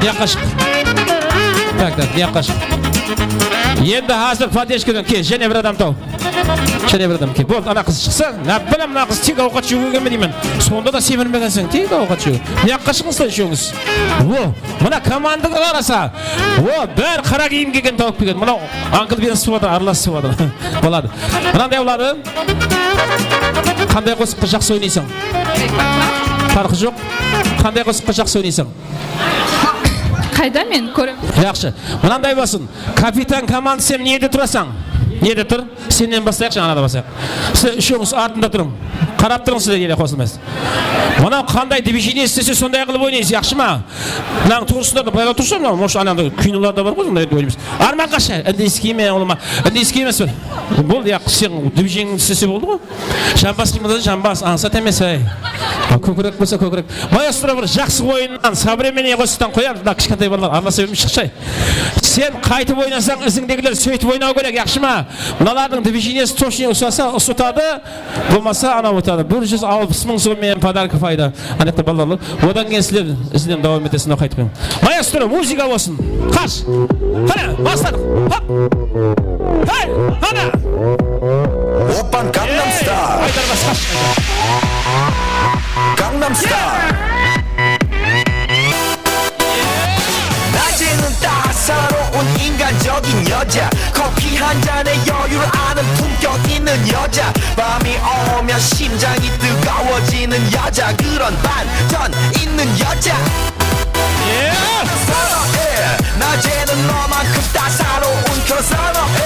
Mıyaqqa shıq. Tak, tak, mıyaqqa shıq. Endi házir podderjkadan kel, jáne bir adam taw. Jáne bir adam kelip. Boldı, ana qız shıqsa, nabila mına qız tek awqat jewip kelgen be deymen. Sonda da semirmegenseń, tek awqat jewip. Mıyaqqa shıǵıńızlar úshewińiz. O, mına komandaǵa qarasa. O, bári qara kiyim kiygen tawıp kelgen. Mına ankl beni sıwatır, aralastırıp atır. Boladı. Mınanday boladı. Qanday qosıqtı jaqsı oynaysań? Parqı joq. Qanday qosıqtı jaqsı oynaysań? Qayda men kóremen. Jaqsı. Mınanday bolsın. Kapitan komandası, sen nede turasań? Nede tur? Sennen baslayıqshı, anadan baslayıq. Sizler úshewińiz artında turıń. Qarap turıń, sizler ele qosılmaysız. Mınaw qanday движение istese, sonday qılıp oynaysız, yaqshı ma? Mınań tuwrısında da bayra tursa, mınaw, может, ananda kinolarda bar ǵoy, sonday dep oylaymız. Arman qasha, indiyskiy me, ulıwma? Indiyskiy emes pe? Boldı, yaq, sen движениеńdi istese boldı ǵoy. Jambas qıymılda, jambas, ańsat emes, áy. Kókirek bolsa kókirek. Maestro, bir jaqsı oyınnan, современный qosıqtan qoyamız. Mına kishkentay balalar aralasa bermey shıqshay. Sen qaytıp oynasań, izińdegiler sóytip oynawı kerek, yaqshı ma? Mınalardıń движениеsi точно usasa, usı utadı. Bolmasa, anaw utadı. Bir júz alpıs mıń som menen podarka payda. Anaqta balalar. Odan keyin sizler izden dawam etesiz, mına qaytıp. Maestro, muzıka bolsın. Qash. Qáne, basladıq. Hop. Hey, ana. Oppan Gangnam Style. Aydarmas, qash. Gangnam Style. 낮에는 따사로운 인간적인 여자, 커피 한 잔에 여유를 아는 품격 있는 여자, 밤이 오면 심장이 뜨거워지는 여자, 그런 반전 있는 여자. 예! 선어해. 낮에는 너만큼 따사로운 그런 선어해.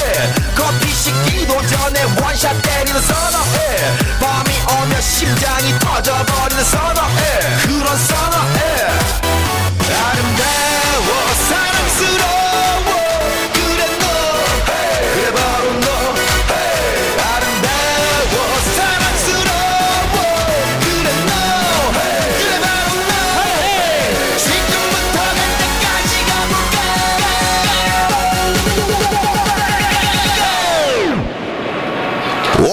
커피 식기도 전에 원샷 때리는 선어해. 밤이 오면 심장이 터져버리는 선어해. 그런 선어해. 아름다워, 사랑스러워. 그래 너, 그래 바로 너. 아름다워, 사랑스러워. 그래 너, 그래 바로 너. 지금부터 갈 때까지 가볼까?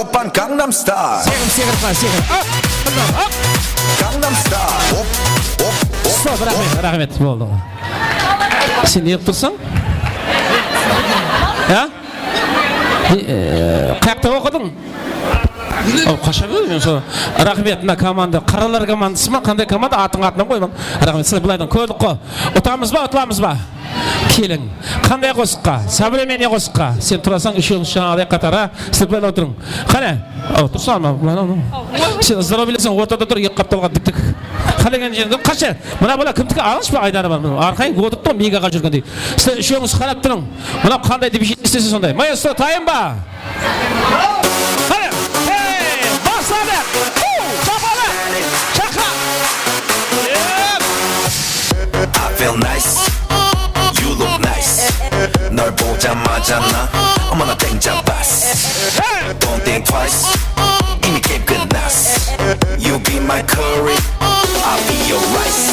Oppan Gangnam Style. Sekir, sekir, sekir. Ap, mına, ap. Gangnam Style. Hop, hop, hop. Stop, raxmet, raxmet, boldı. Sen ne qılıp tursań? Ya? E, e, qayaqta oqıdıń? O, qasha berdim, men soń. Raxmet, mına komanda, qaralar komandası ma? Qanday komanda? Atın atınan qoymań. Raxmet, sizler bılaydan kórdik qo. Utamız ba, utılamız ba? Keliń. Qanday qosıqqa? Современный qosıqqa. Sen turasań, úshewińiz jańaǵıday qatara. Sizler bılayda otırıń. Qáne? Aw, tursań, mına, mına, mına. Sen ızdıraw bilesań, ortada tur, eki qaptalǵa dik-dik. Qálegen jerinde qasha. Mına bala kimdiki? Alınshı pa, aydarı bar. Mına arqayın otırıptı ǵoy, Megaǵa júrgendey. Sizler úshewińiz qarap turıń. Mına qanday движение istese sonday. Maestro, tayın ba? Qáne, hey, basladıq! Uu, shapalaq! Shaqa! I feel nice, you look nice. 널 보자마자 나 어머나 danger boss. Hey! Don't think twice, 이미 게임 끝났어. You be my curry, I'll be your rice.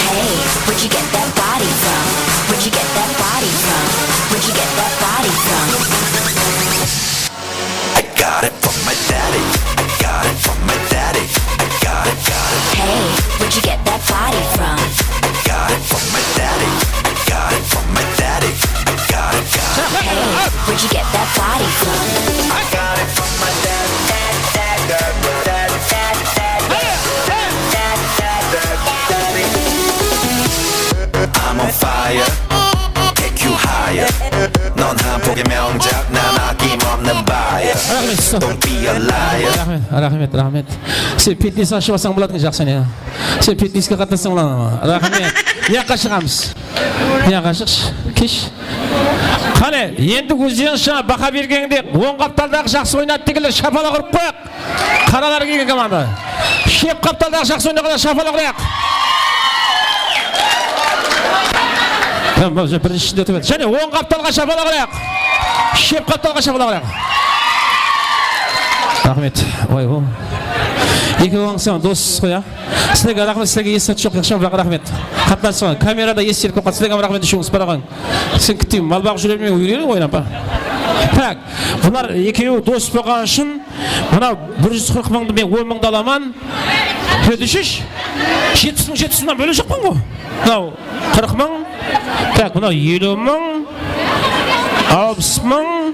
Hey, where'd you get that body from? Where'd you get that body from? Where'd you get that body from? I got it from my daddy. I got it from my daddy. I got it, got it. Hey, where'd you get that body from? I got it from my daddy. I got it from my daddy. I got it, got it. Hey, where'd you get that body from? I got it from my daddy. I'm on fire, take you higher. 넌 한 폭의 명작, 난 아낌없는 buyer. Raxmet, stop. Don't be a liar. Raxmet, raxmet, raxmet. Sen fitnes ashıp alsań boladı eken, jaqsı, ne? Sen fitneske qatnassań boladı ma? Raxmet. Mıyaqqa shıǵamız. Mıyaqqa shıqshı. Kesh. Qáne, endi ózlerińiz jańa baha bergende, oń qaptaldaǵı jaqsı oynadı degenler shapalaq urıp qoyaq. Qaralar kelgen komanda. Shep qaptaldaǵı jaqsı oynaǵanlar shapalaq urayıq. Tamam, birinshi ishinde turıp edi. Jáne oń qaptalǵa shapalaq urayıq. Shep qaptalǵa shapalaq urayıq. Raxmet. Oy, o. Ekewińiz dosız ǵoy, ya. Sizlerge raxmet, sizlerge esaat joq, yaqshı ma, biraq raxmet. Qatnasıp, kamerada estelik bolıp qaldı. Sizlerge raxmet, úshewińiz baraǵan. Sen kúteyim, mal baǵıp júremen, úyrenin oynap pa? Tak, bular ekewi dos bolǵanı ushın mına bir júz qırq mıńdı men on mıńdı alaman. Sen dúshish, jetpis mıń, jetpis mıńnan bólejekpen ǵoy. Mınaw qırq mıń. Tak, mınaw eliw mıń. Alpıs mıń.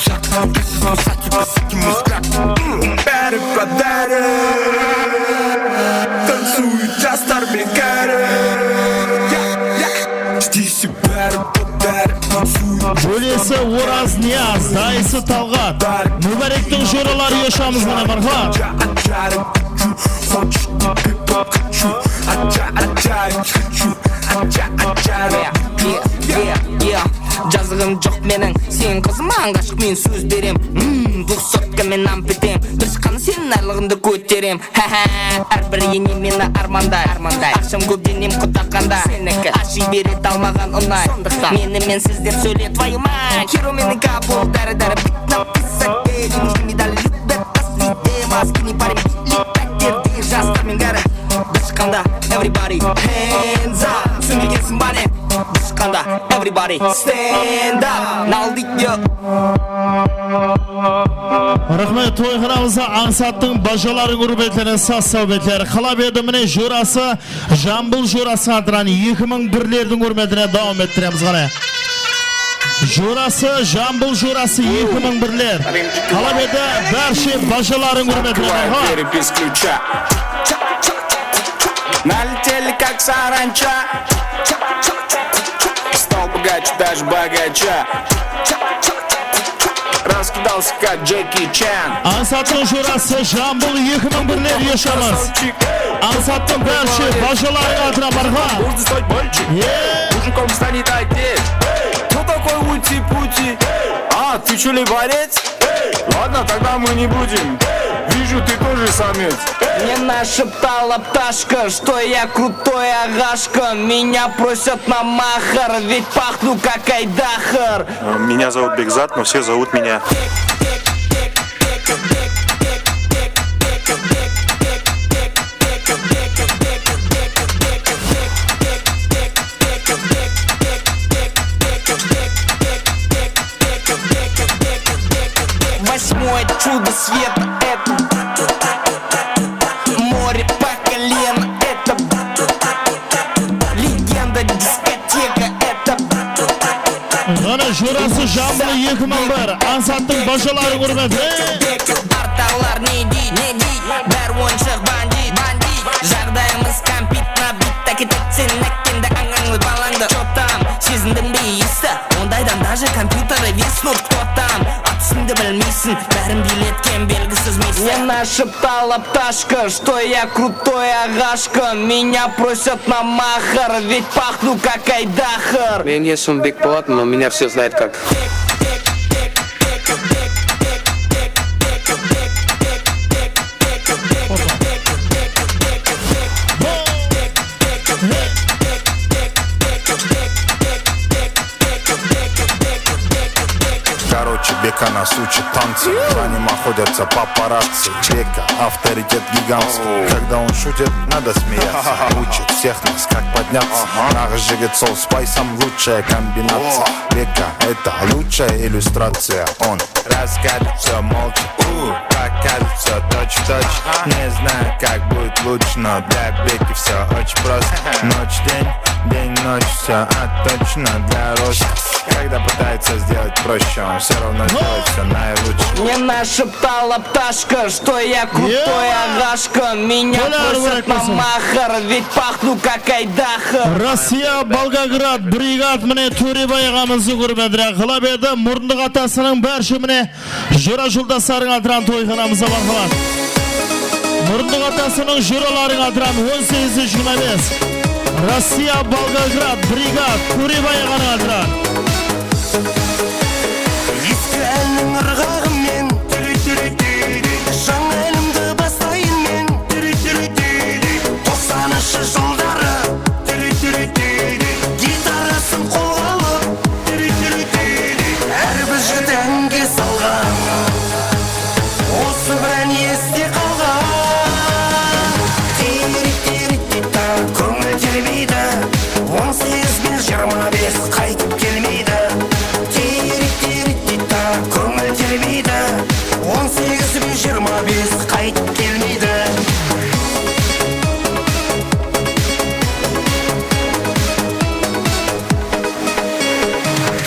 Bári podarok. Tansuyıt jaslar men kári. Stisi bári podarok. Tansuyıt. Bólesi Orazniyaz, dayısı Talǵat. Múbárektiń joraları, yoshamiz mana, marhamat. Jazıq Joq meniń sen qızıma, ǵashıq men sóz berem. Hmm, двухсотка men nam biteng. Bir shıqqanı seniń narlıǵıńdı kóterem. Há-há, hár bir ene meni armanday, armanday. Aqsham kóp denem qutaqqanda, seniki ash jibere dalmaǵan unay. Sondıqtan meni mensiz dep sóyle, твою мать. Hero meni gabul, dári-dári, bitna pisa, ey, jumıs medal, любят, последний день, маски не парим, летать, jas, men gári. Biz shıqqanda, everybody hands up. Túsinbegensiń ba ne? Biz shıqqanda, everybody stand up. Nal deydi, yo. Raxmet, toyxanamızda ańsattıń bajaların húrmetlerine saz sáwbetleri. Qalap edi, mine, jorası, Jambul jorası atınan eki mıń birlerdiń húrmetine dawam ettiremiz, qáne. Jorası, Jambul jorası eki mıń birler. Qalap edi, bárshe bajaların húrmetine, aǵa. Налетели, как саранча. Стал богаче, даже богаче. Раскидался, как Джеки Чан. Ańsattıń jorası Jambul eki mıń birler, eshamız. Ańsattıń bárshe bajaların atınan, marhamat. Можно стать мальчик. Е! Мужиком станет отец. Кто такой Ути-Пути? А, ты чё ли борец? Ладно, тогда мы не будем. Вижу, ты тоже самец. Мен ashıp talap tashka, что я крутой aǵashka. Меня просят на махар, ведь пахну как айдаһар. Меня зовут Бекзат, но все зовут меня. Восьмое чудо света — это море по колено, это легенда дискотека, это Mana jorası Jambul eki mıń bir, ańsattıń bajaların húrmetine. Artalar ne deydi, ne deydi, bári oyınshıq, bandit, bandit. Jaǵdayımız kompit, nabit, áketet sen ákkeńdi, ańańlı balańdı. Chё tam, sezindiń be esti? Ondaydan даже kompyuterge виснут, кто там? At-ústingdi bilmeyseń, bárin biyletken belgisiz mister. Men ashıp talap tashka, что я крутой aǵashka. Меня просят на махар, ведь пахну как айдаһар. Meniń esmim Bekpolat, но меня все знают как. Короче, Бека нас учит танцам. За ним охотятся папарацци. Бека — авторитет гигантский. Когда он шутит, надо смеяться. Учит всех нас, как подняться. Naǵız jigit sol, спайсом лучшая комбинация. Бека — это лучшая иллюстрация. Он расскажет всё молча, у, покажет всё точь-в-точь. Не знаю, как будет лучше, но для Беки всё очень просто. Ночь — день, день — ночь, всё отточено для роста. Когда пытается сделать проще, он всё равно сделает всё наилучше. Men ashıp talap tashka, что я крутой aǵashka. Меня просят на махар, ведь пахну как айдаһар. Rossiya, Volgograd, Brigat, mine, Tórebay aǵamızdıń húrmetine qalap edi. Murındıq atasınıń bárshe, mine, jora joldaslarıń atınan toyxanamızda, marhamat. Murındıq atasınıń joralarıń atınan on segiz de jigirma bes. Rossiya, Volgograd, Brigat, Tórebay aǵanıń atınan. Eski ánniń ırǵaǵı men, jańa ánimdi baslayın men. Toqsanınshı jılları gitarasın qolǵa alıp, hár bir jigit áńge salǵan. Usı bir án este qalǵan. Tiyrik-tiyrik-tiyta, kóńil telmeydi. On segiz benen jigirma bes qaytıp kelmeydi. Tiyrik-tiyrik-tiyta, kóńil telmeydi. On segiz benen jigirma bes qaytıp kelmeydi.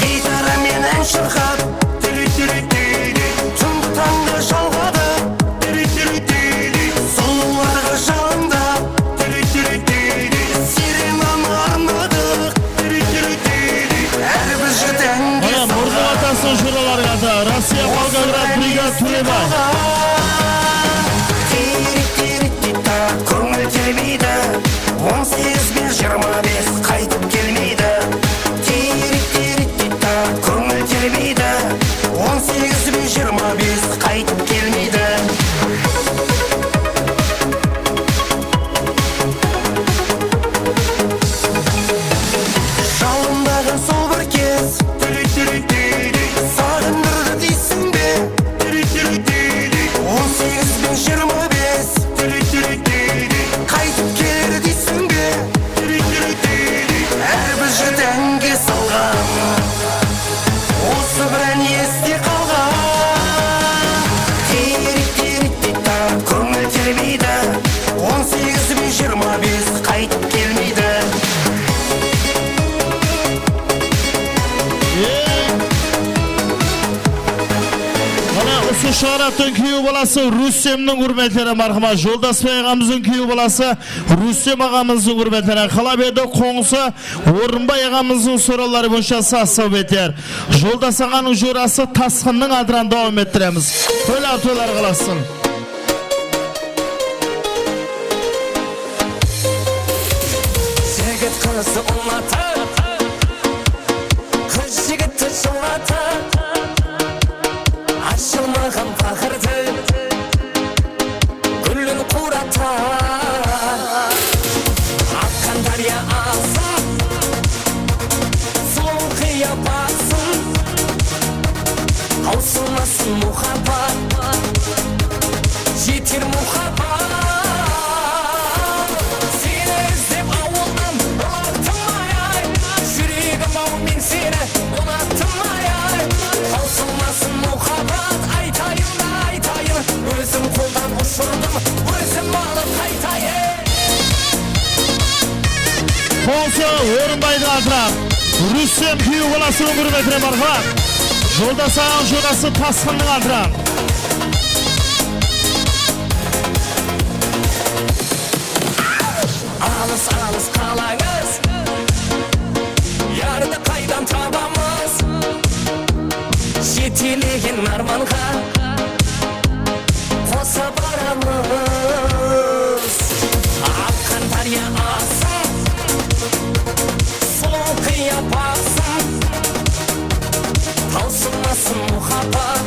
Gitara menen shırqap, túri-túri-túri, túndi tańda jalǵadı, túri-túri-túri, sulıwlarǵa jalındap, túri-túri-túri, sirenanı arnadıq, túri-túri-túri, hár bir jigit áńge salǵan. Mana, Murdı atasınıń joralarıń atı, Rossiya, Volgograd, Brigat, Tórebay. Tiyrik-tiyrik-tiyta, kóńil telmeydi. On segiz benen jigirma bes qaytıp kelmeydi. Tiyrik-tiyrik-tiyta, kóńil Shuhrattıń kúyew balası Rústemniń húrmetleri, marhama Joldasbay aǵamızdıń kúyew balası Rústem aǵamızdıń húrmetleri. Qalap edi qońsı Orınbay aǵamızdıń sorawları boyınsha saz sáwbetler. Joldas aǵanıń jorası Tasqınnıń adınan dawam ettiremiz. Toylar toylar qılasın. Jigit qızdı unatıp, qız jigitti jılata. Ashılmaǵan paqırdı gúlin qurata. Aqqan dárya azın, sulıw qıyapatsın. Tawsılmasın muhabbat, jeter muhabbat. Seni izlep awıldan unattım ay-ay. Júregim-aw, men seni unattım ay-ay. Tawsılmasın muhabbat, aytayın da aytayın. Ózim qoldan ushırdım, ózim alıp qaytayın. Qońsı Orınbaydıń atınan Rústem kúyew balasınıń húrmetine marhamat. Joldas aǵań jorası Tasqınnıń atınan. Alıs-alıs qalańız, yardı qaydan tabamız? Jetelegen armanǵa qosa baramız. Aqqan dárya azın, sulıw qıyapatsın. Tawsılmasın muhabbat,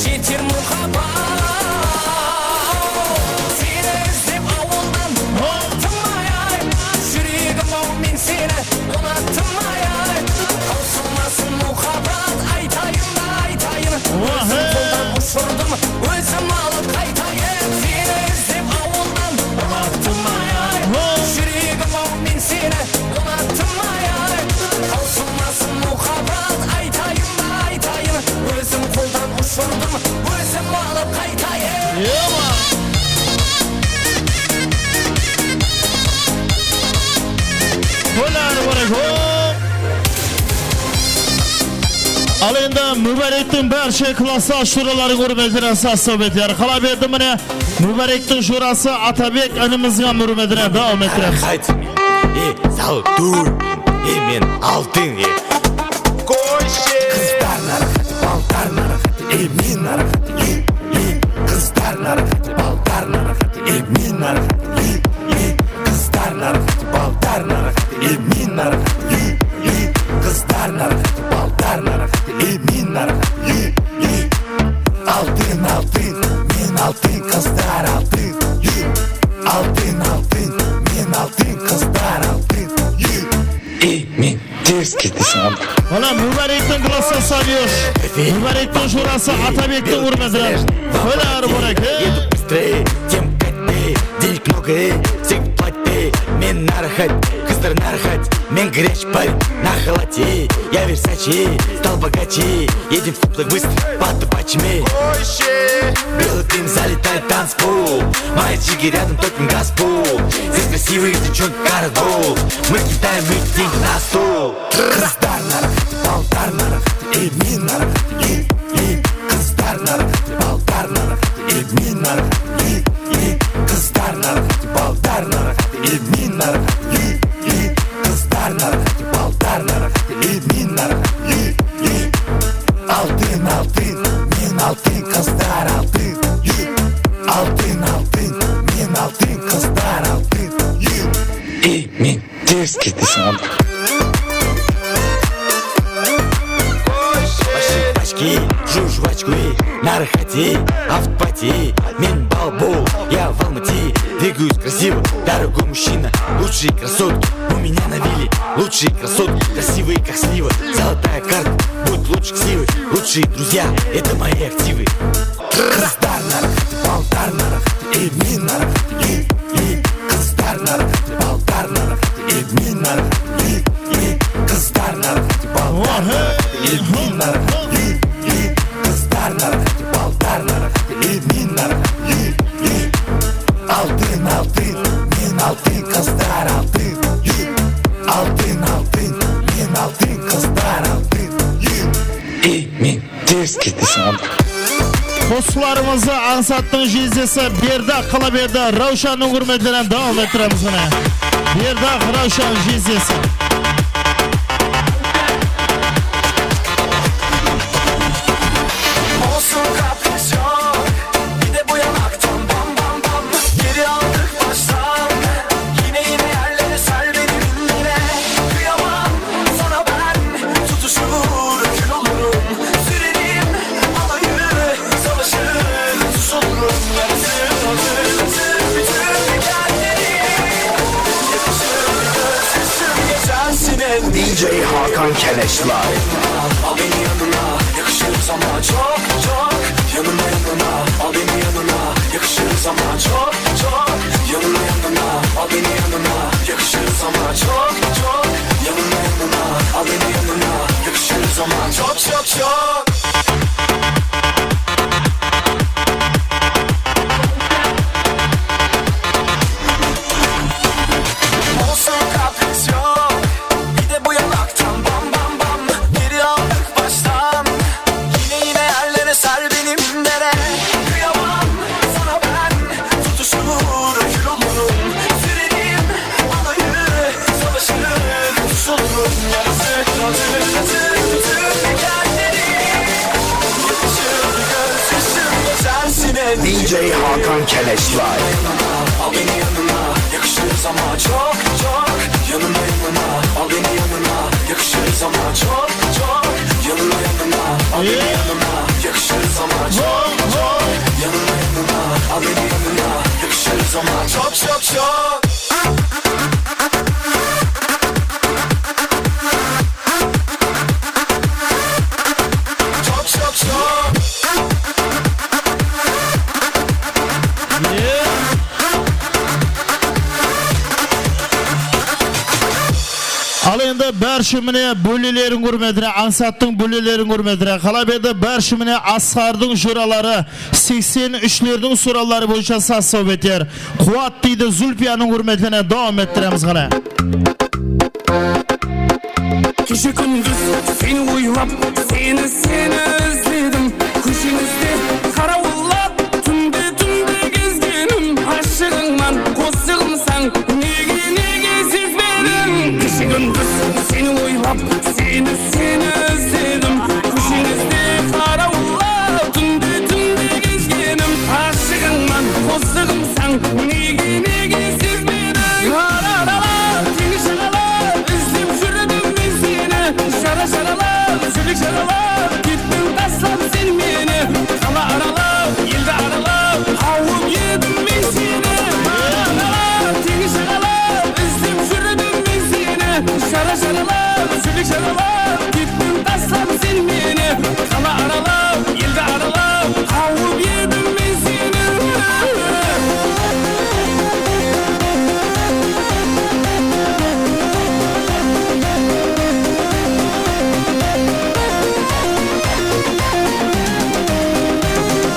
jeter muhabbat. Seni izlep awıldan unattım ay-ay. Júregim-aw, men seni unattım ay-ay. Tawsılmasın muhabbat, aytayın da aytayın. Ózim qoldan ushırdım, ózim alıp qaytayın. Seni izlep awıldan unattım ay-ay. Júregim-aw, men seni unattım ay-ay. Tawsılmasın muhabbat, aytayın da aytayın. Ózim qoldan ushırdım, ózim alıp qaytayın. Al endi Múbárektiń bárshe klassdash joralarınıń húrmetine saz sáwbetler. Qalap edi mine Múbárektiń jorası Atabek inimizdiń húrmetine dawam ettiremiz. Qaraqayt, e, Zaldur, e, men Altın, e. Qoyshı! Qızlar naraqat, ballar naraqat, e, men naraqat, e, e. Qızlar naraqat, ballar naraqat, e, men naraqat, e, e. Qızlar naraqat, ballar naraqat, e, men naraqat, e, e. Qızlar naraqat, ballar naraqat, e, men naraqat, e, e. Altın, altın, men altın, qızlar altın, e. Altın, altın, men altın, qızlar altın, e. E, men tez keteseń onda. Mana, Múbárektiń klassdash Sadiyosh. Múbárektiń jorası Atabektiń húrmetine. Qoylar, Múbárek, e. Тем катте, денег много, ey, сен платьте, men нарахат, qızlar нарахат, men горячий парень, на халате, я Версаче, стал богаче, едем в клуб так быстро, под табачами. Белый дым залетает в танцпол, мои джиги рядом, только газпол, здесь красивые девчонки, карагол, мы кидаем их деньги на стол. Qızlar naraqat, ballar naraqat, e, men naraqat, e, e. Qızlar naraqat, ballar naraqat, e, men naraqat, e, e. Qızlar naraqat, ballar naraqat, e, men naraqat, e, e. Qızlar naraqat, ballar naraqat, e, men naraqat, e, e. Altın, altın, men altın, qızlar altın, e. Altın, altın, men altın, qızlar altın, e. E, men tez keteseń onda. Пачки, жуй жвачку, ey, нарахат, ey, автопати, men балбол, я в Алмате, двигаюсь красиво, дорогой мужчина, лучшие красотки у меня на вилле, лучшие красотки, красивые как слива, золотая карта, будь лучше ксивы, лучшие друзья, это мои активы. Qızlar naraqat, ballar naraqat, e, men naraqat, e, e. Qızlar naraqat, ballar naraqat, e, men naraqat, e, e. Qızlar naraqat, ballar naraqat, e, men naraqat, e, e. Qızlar naraqat, ballar naraqat, e, men naraqat, e, e. Altın, altın, men altın, qızlar altın, e. Altın, altın, men altın, qızlar altın, e. E, men tez Qosıqlarımızdı ańsattıń jezdesi Berdaq Qalaberdi Rawshannıń húrmetine dawam ettiremiz mine. Berdaq Rawshan jezdesi. Olsun, qapıs joq, bir de bu yanaqtan bam, bam, bam. Geri aldıq baştan, yine, yine yerleri sar benim indire. Kıyamam sana ben, tutuşur kül olurum. Sürerim alayı, savaşır tuz olurum. Yarası hazır, hazır bütün dikenleri. Yakışır bir göz yaşım geçer sine. D J Hakan Keleş Live. Al beni yanına, yakışırız ama çok, çok. Yanına, yanına, al beni yanına, yakışırız ama çok, çok. Yanına, yanına, al beni yanına, yakışırız ama çok, çok. Yanına, yanına, al beni yanına, yakışırız ama çok, çok, çok. Olsun, qapıs joq, bir de bu yanaqtan bam, bam, bam. Geri aldıq baştan, yine, yine yerleri sar benim indire. Kıyamam sana ben, tutuşur kül olurum. Sürerim alayı, savaşır tuz olurum. Yarası hazır, hazır bütün dikenleri. Yakışır bir göz yaşım geçer sine. D J Hakan Keleş Live. Al beni yanına, yakışırız ama çok, çok. Yanına, yanına, al beni yanına, yakışırız ama çok, çok. Yanına, yanına, al beni yanına, yakışırız ama çok, çok. Yanına, yanına, al beni yanına, yakışırız ama çok, çok, çok. Çok, çok, çok. Al endi bárshi mine bóleleriń húrmetine, ańsattıń bóleleriń húrmetine, Qalaberdi bárshi mine Asqardıń joraları seksen úshlerdiń suwratları boyınsha saz sáwbetler. Quwat deydi Zulfiyanıń húrmetine dawam ettiremiz qáne. Keshe kúndiz seni oylap, seni, seni izledim. Kósheńizde qarawıllap, túnde, túnde gezgenim. Ashıǵıńman qosıǵımsań, nege, nege sezbedim? Keshe kúndiz seni oylap, seni, seni izledim. Kósheńizde qarawıllap, túnde, túnde gezgenim. Ashıǵıńman qosıǵımsań, nege, nege sezbedim? Ara-aralap, teńiz jaǵalap izlep júrdim men seni. Jara-jaralap, júrek jaralap kettiń taslap sen meni. Qala aralap, eldi aralap qawıp edim men seni. Ara-aralap, teńiz jaǵalap izlep júrdim men seni. Jara-jaralap, júrek jaralap kettiń taslap sen meni. Qala aralap, eldi aralap qawıp edim men seni.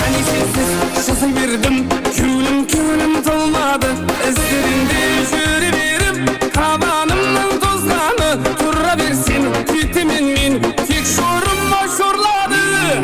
Áne sensiz jazay berdim, kewlim, kewlim tolmadı. Izlerinde júre berip, tabanımnıń tozǵanı. Tura bersen, ketemen men, tek jorıma jorladı.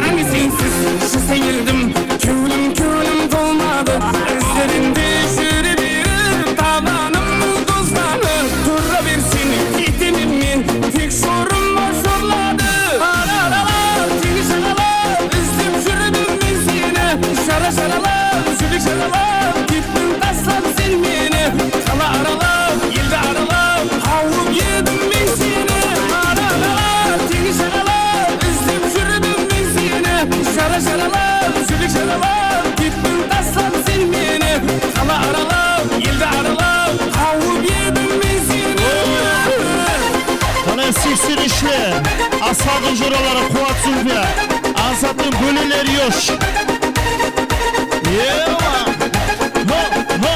Áne sensiz jazay berdim, kewlim, kewlim tolmadı. Izlerinde júre berip, tabanımnıń tozǵanı. Tura bersen, ketemen men, tek jorıma jorladı. Ara-aralap, teńiz jaǵalap izlep júrdim men seni. Jara-jaralap, júrek jaralap kettiń taslap sen meni. Qala aralap, eldi aralap qawıp edim men seni. Ara-aralap, teńiz jaǵalap izlep júrdim men seni. Jara-jaralap, júrek jaralap kettiń taslap sen meni. Qala aralap, eldi aralap qawıp edim men seni. Mana seksen úshler, Asqardıń joraları Quwat, Zulfiya, ańsattıń bóleleri yosh. Ewa! Ho, ho!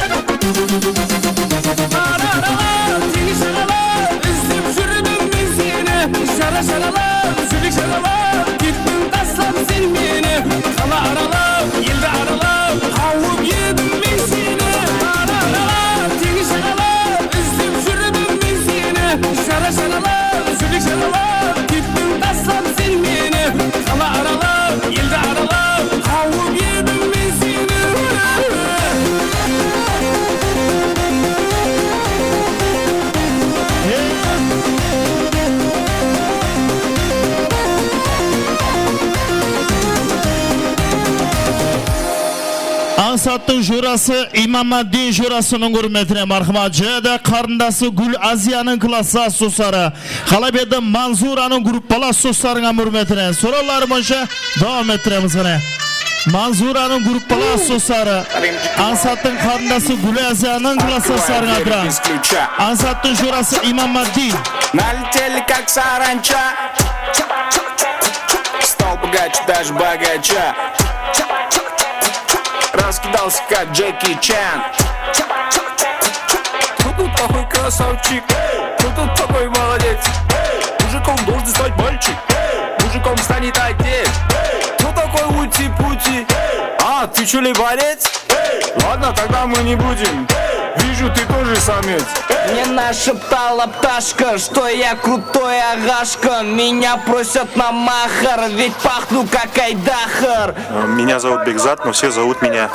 Ara-aralap, teńiz jaǵalap izlep júrdim men seni. Jara-jaralap, júrek jaralap kettiń taslap sen meni. Qala aralap, eldi aralap qawıp edim men seni. Ara-aralap, teńiz jaǵalap izlep júrdim men seni. Jara-jaralap, júrek jaralap kettiń taslap sen meni. Qala aralap, Ańsattıń jorası Imamatdin jorasınıń húrmetine, marhamat. Jáne de qarındası Gúl Aziyanıń klasslас dosları. Qala berdi Manzuranıń gruppalas doslarıńa húrmetine. Sorawlar boyınsha dawam ettiremiz, qáne. Manzuranıń gruppalas dosları. Ańsattıń qarındası Gúl Aziyanıń klasslaslarıń atıra. Ańsattıń jorası Imamatdin. Налетели, как саранча. Стал богаче, даже богаче. Раскидался, как Джеки Чан. Кто тут такой красавчик? Кто тут такой молодец? Мужиком должен стать мальчик. Мужиком станет отец. Кто такой Ути-Пути? А, ты чё ли борец? Ладно, тогда мы не будем. Вижу, ты тоже самец. Мне нашептала пташка, что я крутой агашка. Меня просят на махар, ведь пахну как айдахар. Меня зовут Бекзат, но все зовут меня.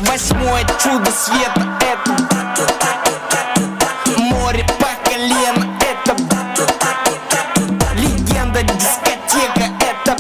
Восьмое чудо света — это море по колено, это легенда дискотека, это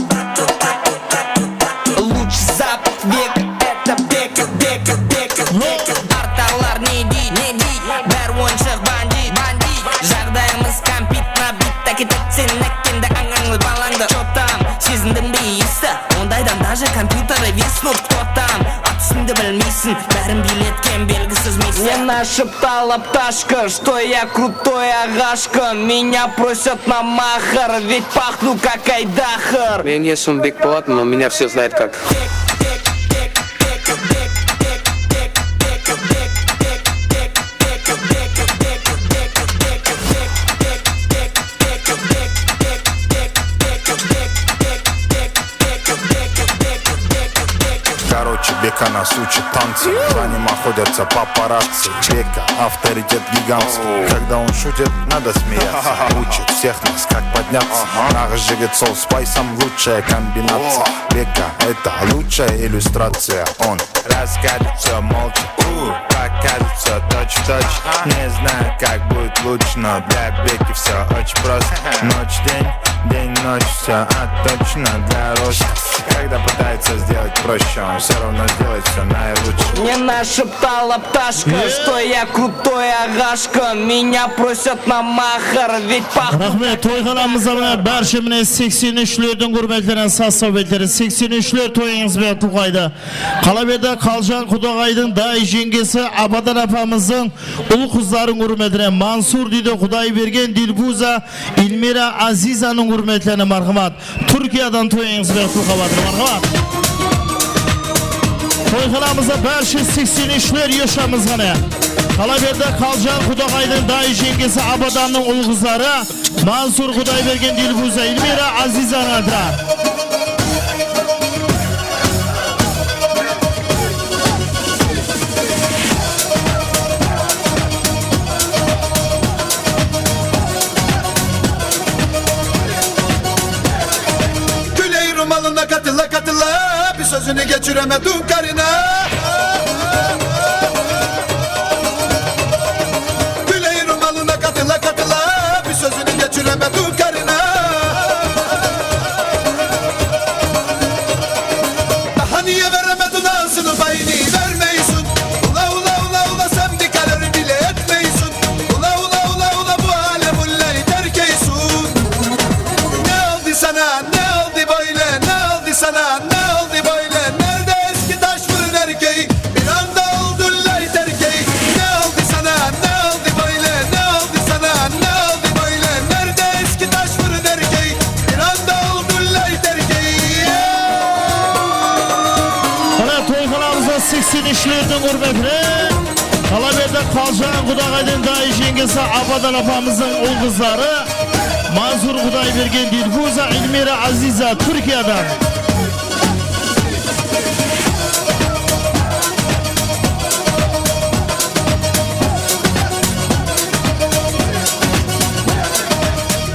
лучший запах века, это Бека, Бека, Бека, Бека. Artalar ne dey, ne dey, bári oyınshıq, bandit, bandit. Jaǵdayımız kompyut nabit, áketedi sen ákkeńdi, ańańlı balańdı. Chё tam, sezindiń be isti? Ondaydan даже kompyuter visknut, кто там? At ústimdi bilmeysiń, bárin biyletken belgisiz missiya. Мне нашептала пташка, что я крутой агашка. Меня просят на махар, ведь пахну как айдахар. Meniń esimi Bekpolat, но меня все знают как. Короче, Бека нас учит танцам. За ним охотятся папарацци. Бека — авторитет гигантский. Когда он шутит, надо смеяться. Учит всех нас, как подняться. Naǵız jigit sol spaysom, лучшая комбинация. Бека — это лучшая иллюстрация. Он расскажет всё молча. У, покажет всё точь-в-точь. Не знаю, как будет лучше, но для Беки всё очень просто. Ночь — день, день — ночь, всё отточено для роста. Когда пытается сделать проще, он всё равно сделает всё наилучше. Мне нашептала пташка, что я крутой агашка. Меня просят на махар, ведь пахну... Raxmet, toyxanamızda mine bárshe mine seksen úshlerdiń húrmetlerine saz-sáwbetleri, seksen úshler toyıńız benen tulqaydı. Qala berdi Qaljan qudaǵaydıń dayı jeńgesi Abadan apamızdıń ul-qızlarınıń húrmetine, Mansur deydi, Qudaybergen, Dilfuza, Elmira, Azizanıń húrmetlerine, marhamat. Túrkiyadan toyıńız benen tulqap atır, marhamat. Toyxanamızda bárshe seksen úshler, yoshamiz qáne. Qala berdi Qaljan qudaǵaydıń dayı jeńgesi Abadannıń ul-qızları. Mansur, Qudaybergen, Dilfuza, Elmira, Azizanıń atıra. Gúley rumalına katıla katıla, bir sózini geçiremedim karına. Gúley rumalına katıla katıla, bir sózini geçiremedim karına. Daha niye veremedin ağzını, payını vermeysin? Ula, ula, ula, ula, sen bir karar bile etmeysin. Ula, ula, ula, ula, bu alem ullay terkeysin. Ne oldı sana, ne oldı böyle, ne oldı sana, ne oldı böyle? Nerede eski taş fırın erkeği? Bir anda oldun lay terkeği. Ne oldu sana, ne oldu böyle? Ne oldu sana, ne oldu böyle? Nerede eski taş fırın erkeği? Bir anda oldun lay terkeği. Mine, toyxanamızda seksen úshlerdiń húrmetine Qala berdi Qaljan qudaǵaydıń dayı jeńgesi Abadan apamızdıń ul-qızları Mansur, Qudaybergen, Dilfuza, Elmira, Aziza, Túrkiyadan.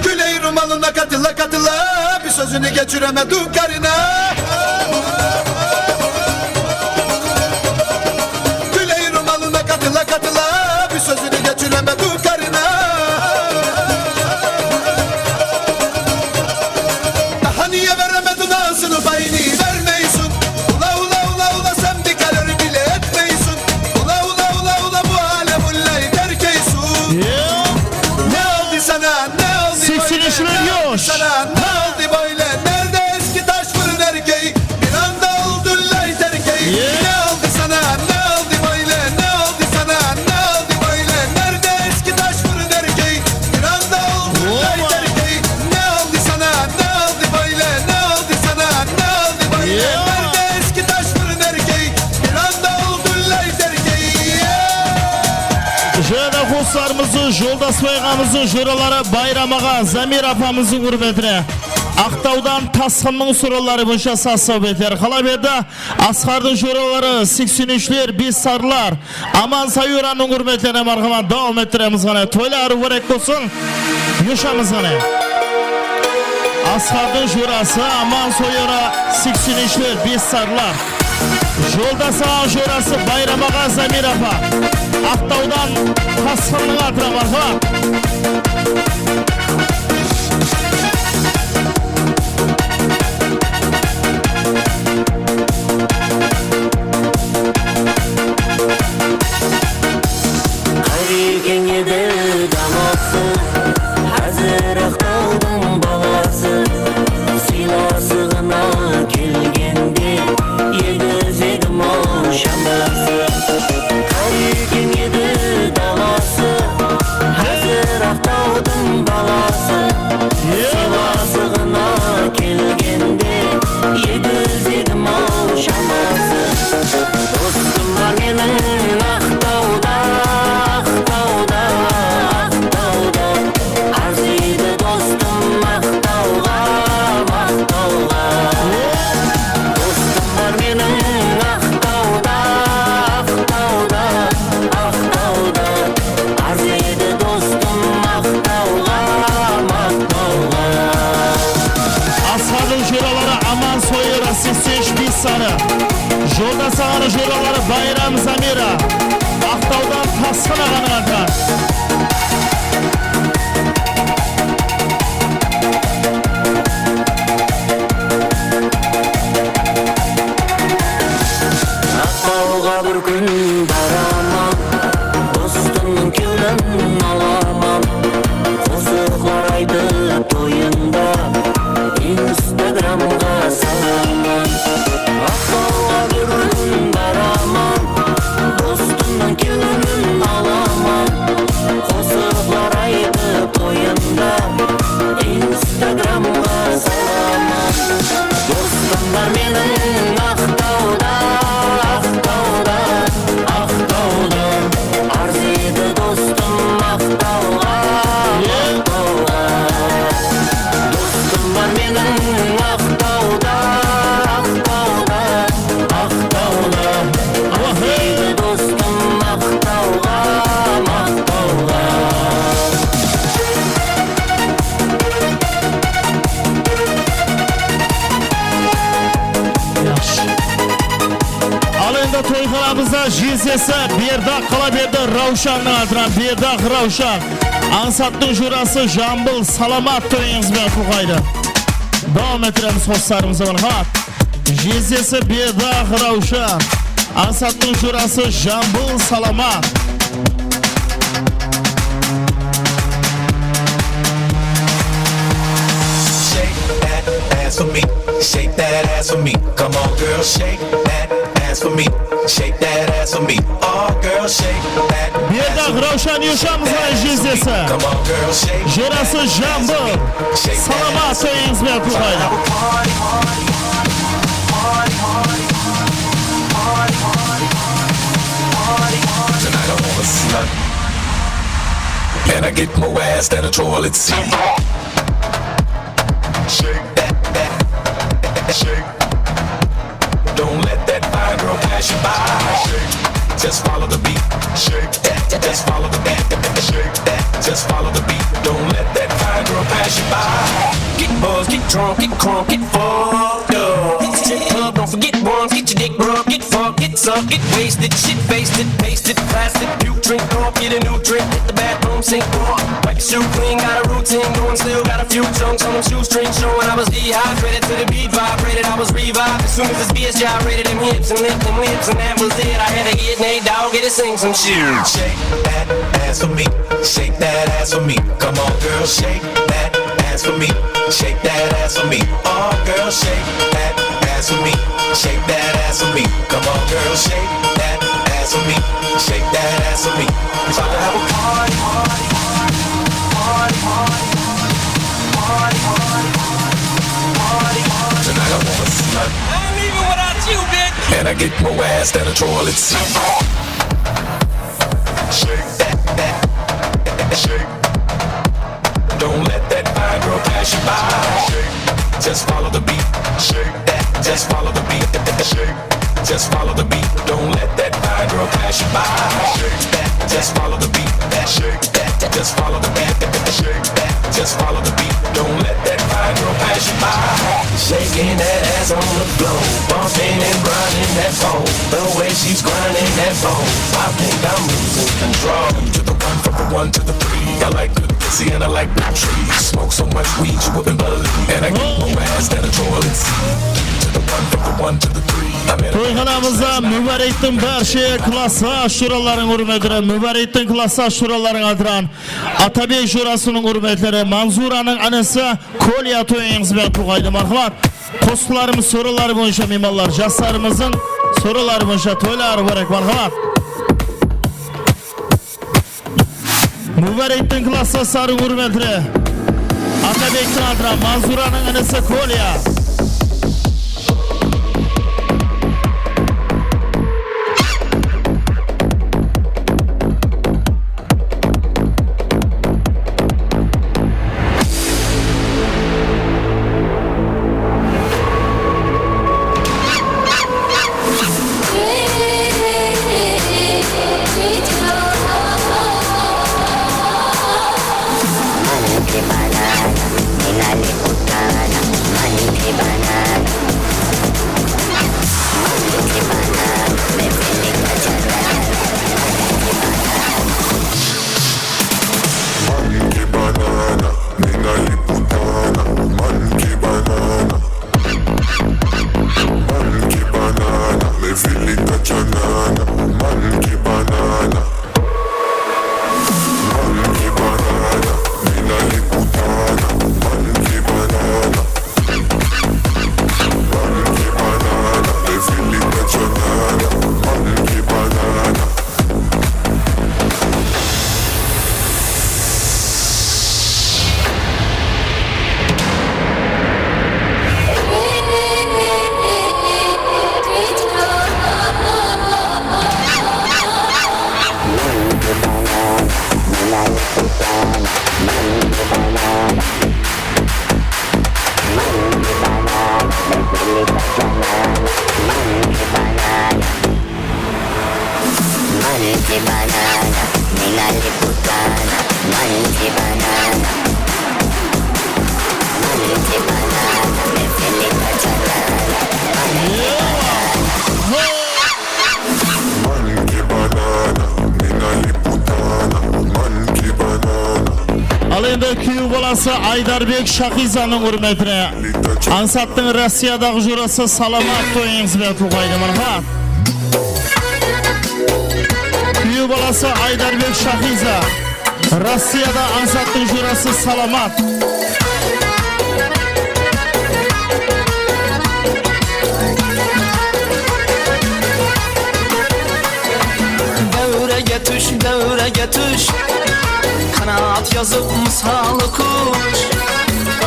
Gúley rumalına katıla katıla, bir sózünü geçiremedim karına. Seyirciler, yosh. Sana ne oldu böyle? Nerede eski taş fırın erkeği? Bir anda oldun layt erkeği. Ne oldu sana? Ne oldu böyle? Ne oldu sana? Ne oldu böyle? Nerede eski taş fırın erkeği? Bir anda oldun layt erkeği. Ne oldu sana? Ne oldu böyle? Ne oldu sana? Ne oldu böyle? Nerede eski taş fırın erkeği? Bir anda oldun layt erkeği. Jáne qoslarımızdıń, Joldasbay aǵamızdıń joraları Bayram aǵa, Zamir apamızdıń húrmetine. Aqtawdan Tasqınnıń sorawları boyınsha sazsawbetler qala berdi. Asqardıń joraları seksen úshler, Bessarılar, Aman Sayıranıń húrmetlerine marhamat, dawam ettiremiz qáne. Toylar múbárek bolsın. Yoshamiz qáne. Asqardıń jorası Aman Sayıra seksen úshler, Bessarılar. Joldas aǵań jorası Bayram aǵa, Zamir apa. Aqtawdan Tasqınnıń atına marhamat. Qarekeń edi dalası, házir Aqtawdıń balası. Sıylasıǵına kelgende, edi izegim-aw shaması. Qarekeń edi dalası, házir Aqtawdıń balası. Sıylasıǵına kelgende, edi izegim-aw shaması. Dostım bar meniń Aqtawda, Aqtawda, Aqtawda. Arzıydı dostım Aqtawǵa, Aqtawǵa. Dostım bar meniń Aqtawda, Aqtawda, Aqtawda. Arzıydı dostım Aqtawǵa, Aqtawǵa. Asqardıń joraları Aman Soyera, seksen úsh Bessarı. Joldas aǵanıń joraları Bayram Zamira. Aqtawdan Tasqın aǵanıń atı. Aqtawǵa bir kún baraman, dostımnıń kewlin alaman. Qosıqlar aytıp toyında Instagramǵa salaman. Aqtawǵa bir kún baraman, dostımnıń kewlin alaman. Qosıqlar aytıp toyında Instagramǵa salaman. Dostım bar meniń Aqtawda, Aqtawda, Aqtawda. Arzıydı dostım Aqtawǵa, Aqtawǵa. Dostım bar meniń Aqtawda, Aqtawda, Aqtawda. Arzıydı dostım Aqtawǵa, Aqtawǵa. Yaqshı. Al endi toyxanamızda jezesi Berdaq qala berdi Rawshannıń atınan. Berdaq, Rawshan. Ańsattıń jorası Jambıl, Salamat, toyıńız benen qutlıqlaydı. Dawam ettiremiz qoslarımızdı, marhamat. Jezesi Berdaq, Rawshan. Ańsattıń jorası Jambıl, Salamat. Shake that ass for me. Shake that ass for me. Come on, girl, shake that ass for me. Shake that ass for me. Oh, girl, shake that ass for me. Berdaq, Rawshan, yoshamiz qáne jezesi. Come on, girl, shake that ass for me. Jorası Jambıl. Shake that ass for me. Salamat, toyıńız benen qutlıqlaydı. Tonight I wanna slut. And I get more ass than a toilet seat. Shake that, that, shake. Don't let that fine girl pass you by. Shake. Just follow the beat. Shake that, that, just follow the beat. Shake that, just follow the beat. Don't let that fine girl pass you by. Get buzzed, get drunk, get crunk, get fucked up. Hit the strip club, don't forget once. Get your dick rubbed, get fucked, get sucked, get wasted, shit faced, pasted, plastic, puke, drink off, get a new drink, hit the bathroom sink, walk, wipe your shoe clean, got a routine going, still got a few chunks on them shoestrings showing. I was dehydrated to the beat, vibrated, I was revived. As soon as this B S gyrated in my hips and lips and lips, and that was it. I had to get Nate Dogg, get to sing some shit. Shake that ass for me, shake that ass for me. Come on, girl, shake that Ass for me, shake that ass for me. All girls shake that ass for me, shake that ass for me. Come on, girls, shake that ass for me, shake that ass for me. We about to have a party, party, party, party, party, party, party, party, party, party. Tonight I wanna slut. I ain't leaving without you, bitch. And I get more ass than a toilet seat. Shake that, that, that, shake. Don't let that fine girl pass you by. Shake, just follow the beat. Shake that, just follow the beat. Shake, just follow the beat. Don't let that fine girl pass you by. Shake that, just follow the beat. That shake that, just follow the beat. Shake that, just follow the beat. Don't let that fine girl pass you by. Shaking that ass on the floor, bumping and grinding that pole. The way she's grinding that pole, I think I'm losing control. To the one, from the one to the three. I like good pussy and I like big trees. Smoke so much weed you wouldn't believe. And I get more ass than a toilet seat. To the one, from the one to the three. I'm in a Toyxanamızda Mubarektiń bárshe klassa shuralarınıń húrmetine, Mubarektiń klassa shuralarınıń atınan Atabek jurasınıń húrmetine Manzuranıń inisi Kolya toyıńız benen qutlıq aydı, marhamat. Qosıqlarımız soralar boyınsha miymanlar, jaslarımızdıń soraları boyınsha toyları múbarek, marhamat. Mubarektiń klasslaslarınıń húrmetine Atabektiń atınan Manzuranıń inisi Kolya. Monkey banana, nena liputana, monkey banana. Monkey banana, me feel it touch banana, monkey banana. Monkey banana, nena liputana, monkey banana. Monkey banana, me feel it touch banana, monkey banana. Monkey banana, nena liputana, monkey banana. Monkey banana, me feel it touch banana. Monkey banana, nena liputana, monkey banana. Al endi kúyew balası Aydarbek Shaqizanıń húrmetine Ańsattıń Rossiyadaǵı jurası Salamat toyıńız benen qutlıq aydı, marhamat. Kúyew balası Aydarbek Shaqiza. Rossiyada Ańsattıń jurası Salamat. Dáwrege túsh, dáwrege túsh. Qanat yazıp mısalı qush.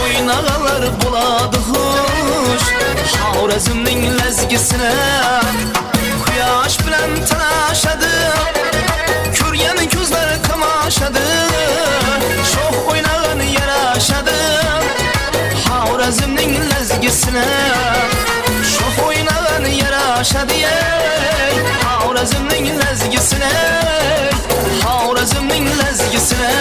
Oynaǵanlar boladı xush. Xorezmniń lázgisine. Quyash bilan tanashadı, kórgen kózler tamashadı. Shox oynaǵan yarashadı, Xorezmniń lázgisine. Shox oynaǵan yarashadı, ey, Xorezmniń lázgisine, Xorezmniń lázgisine.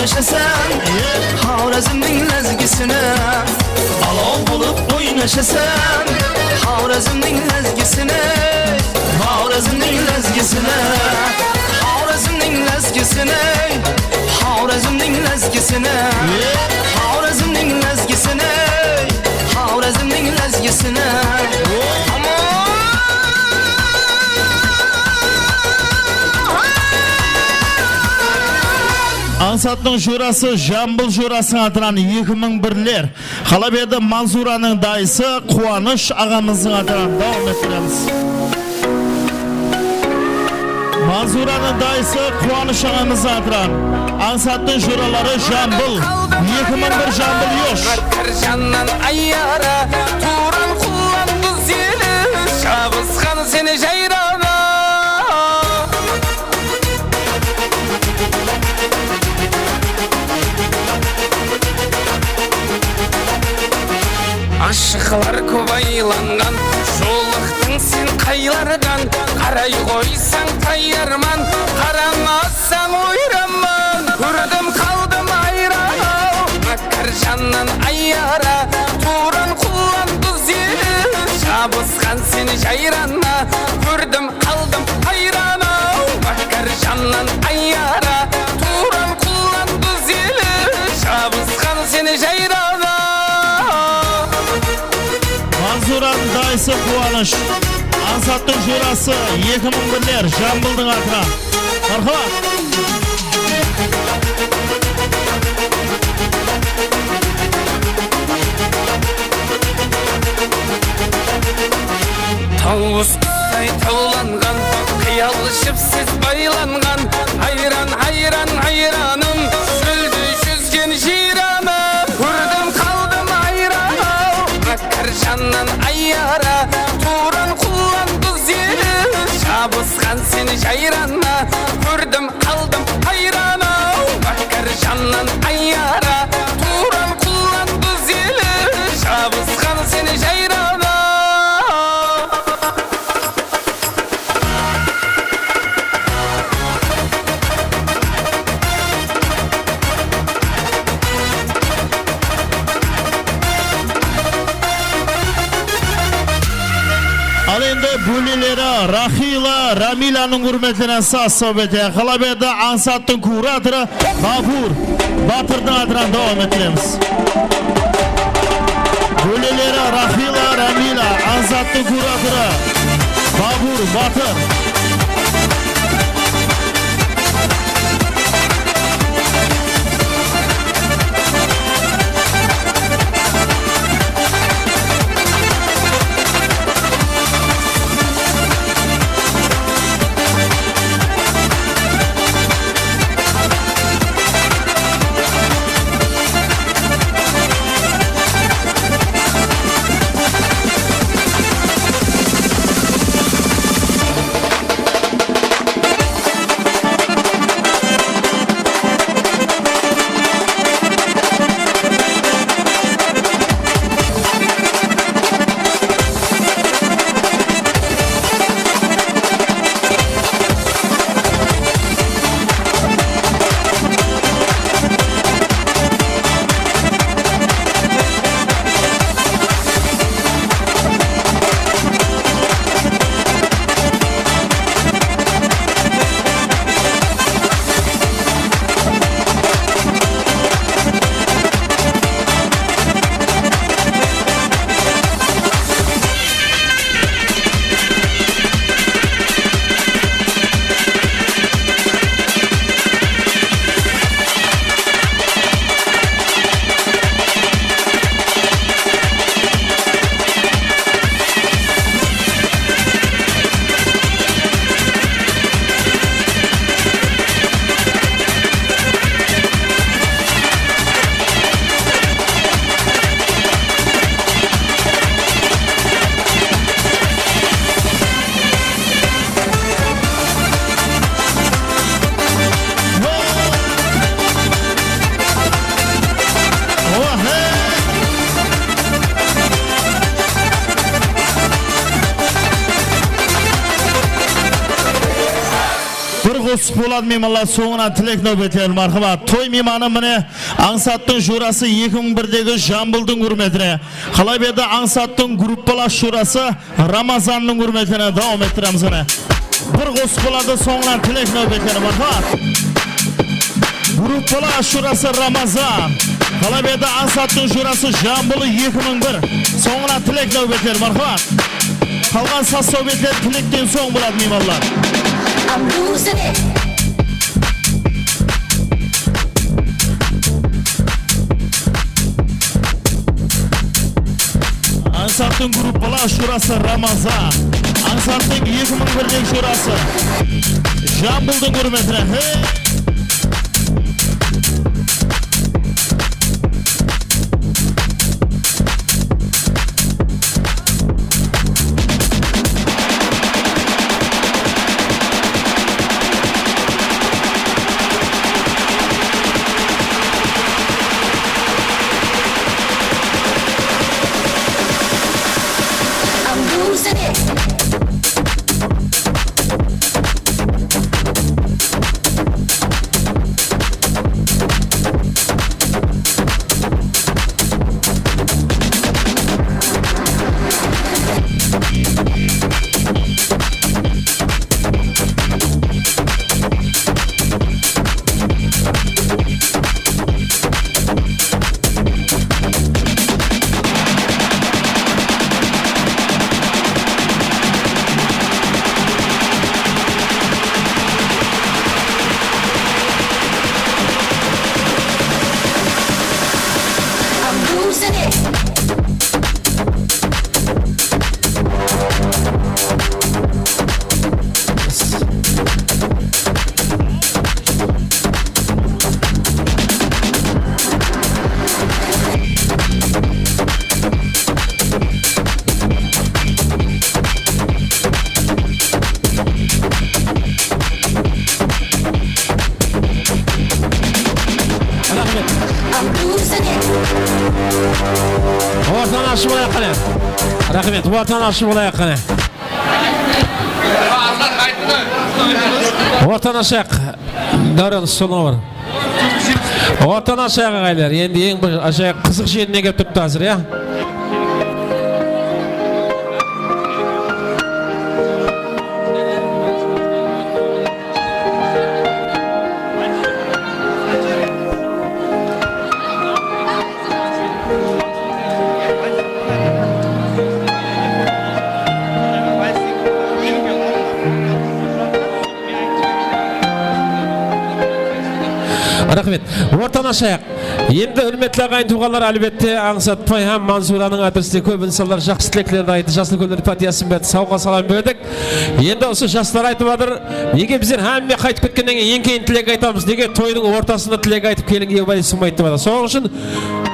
Oynasań, Xorezmniń lázgisine, alov bolıp oynashasań, Xorezmniń lázgisine, Xorezmniń lázgisine, Xorezmniń lázgisine, Xorezmniń lázgisine, Xorezmniń lázgisine, Xorezmniń lázgisine. Aman! Ańsattıń jurası Jambıl jurasınıń atınan eki mıń birler. Qala berdi Manzuranıń dayısı Quwanısh aǵamızdıń atınan dawam ettiremiz. Manzuranıń dayısı Quwanısh aǵamızdıń atınan. Ańsattıń juraları Jambıl. Eki mıń bir Jambıl yosh. Mákkar jannan ayyara, tuwran qullan duz eli, shabısqan seni jayrana. Ashıqlar kóp aylanǵan, jolıqtıń sen qaylardan, qaray qoysań tayarman, qarań assań oyranman, kórdim qaldım ayran-aw, mákkar jannan ayyara, tuwran qullan duz eli, shabısqan seni jayrana, kórdim qaldım hayran-aw, mákkar jannan ayyara, tuwran qullan duz eli, shabısqan seni jayrana. Manzuranıń dayısı Quwanısh, Ańsattıń jurası, eki mıń birler, Jambıldıń atınan. Marhamat! Tawıs qustay tawlanǵan, qıyal jipsiz baylanǵan, hayran, hayran, hayranım, shólde júzgen jiyranım, kórdim qaldım ayran-aw, mákkar jannan ayyara, tuwran qullan duz eli, shabısqan seni jayrana, kórdim qaldım hayran-aw, mákkar jannan ayyara, tuwran qullan duz eli, shabısqan seni jayrana. Al endi bóleleri Raxila Ramilanıń húrmetine saz-sawbet. Qala berdi Ańsattıń kuratorı Babur Batırdıń atınan dawam ettiremiz. Bóleleri Raxila Ramila, Ańsattıń kuratorı Babur Batır. Boladı miymanlar, sońınan tilek náwbetleri, marhamat. Toy miymanı mine, Ańsattıń jurası eki mıń birdegi Jambıldıń húrmetine. Qalay berdi Ańsattıń gruppalas jurası Ramazannıń húrmetine dawam ettiremiz mine. Bir qosıq boladı, sońınan tilek náwbetleri, marhamat. Gruppalas jurası Ramazan. Qalay berdi Ańsattıń jurası Jambılı eki mıń bir. Sońınan tilek náwbetleri, marhamat. Qalǵan saz sáwbetleri tilekten soń boladı, miymanlar. I'm losing it. Ańsattıń gruppalas jurası Ramazan. Ańsattıń eki mıń birdegi jurası Jambıldıń húrmetine. Hey! I'm losing it. I'm losing it. Raxmet. Ortanı ashıp alayıq qáne. Raxmet, ortanı ashıp alayıq qáne. Ortanı ashayıq. Dáwran, solına bar. Ortanı ashayıq, aǵaylar. Endi eń bir ashayıq, qızıq jerine kelip turıptı házir, ya. Raxmet. Ortanı ashayıq. Endi, húrmetli aǵayin tuwǵanlar, álbette, Ańsatbay hám Manzuranıń átirisinde kóp insanlar jaqsı tileklerdi ayttı, jaqsı úlkenlerdi, pátiyasın berdi, sawǵa salam berdik. Endi usı jaslar aytıp atır, nege bizler hámme qaytıp ketkennen keyin eń keyin tilek aytamız, nege toydıń ortasında tilek aytıp kelinge baylı sımaydı dep atır. Sonıń ushın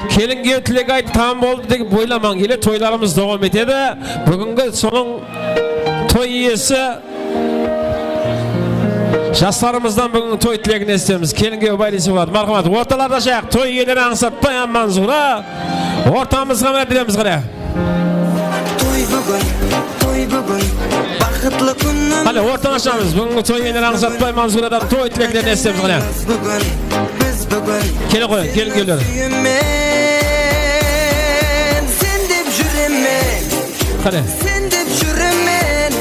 kelinge tilek aytıp tamam boldı dep oylamań, ele toylarımız dawam etedi. Búgingi sonıń toy iyesi jaslarımızdan búgingi toy tilegin esitemiz. Kelinge baylı sımaydı. Marhamat, ortalarda ashayıq. Toy iyeleri Ańsatbay hám Manzura. Ortamızǵa mine beremiz qáne. Toy búgin, toy búgin, baxıtlı kúnimiz. Qáne, ortanı ashamız. Búgingi toy iyeleri Ańsatbay Manzuradan toy tileklerin esitemiz qáne. Búgin, biz búgin. Kele qoyıń, kelin kewler. Súyemen, sen dep júremen. Qáne. Sen dep júremen.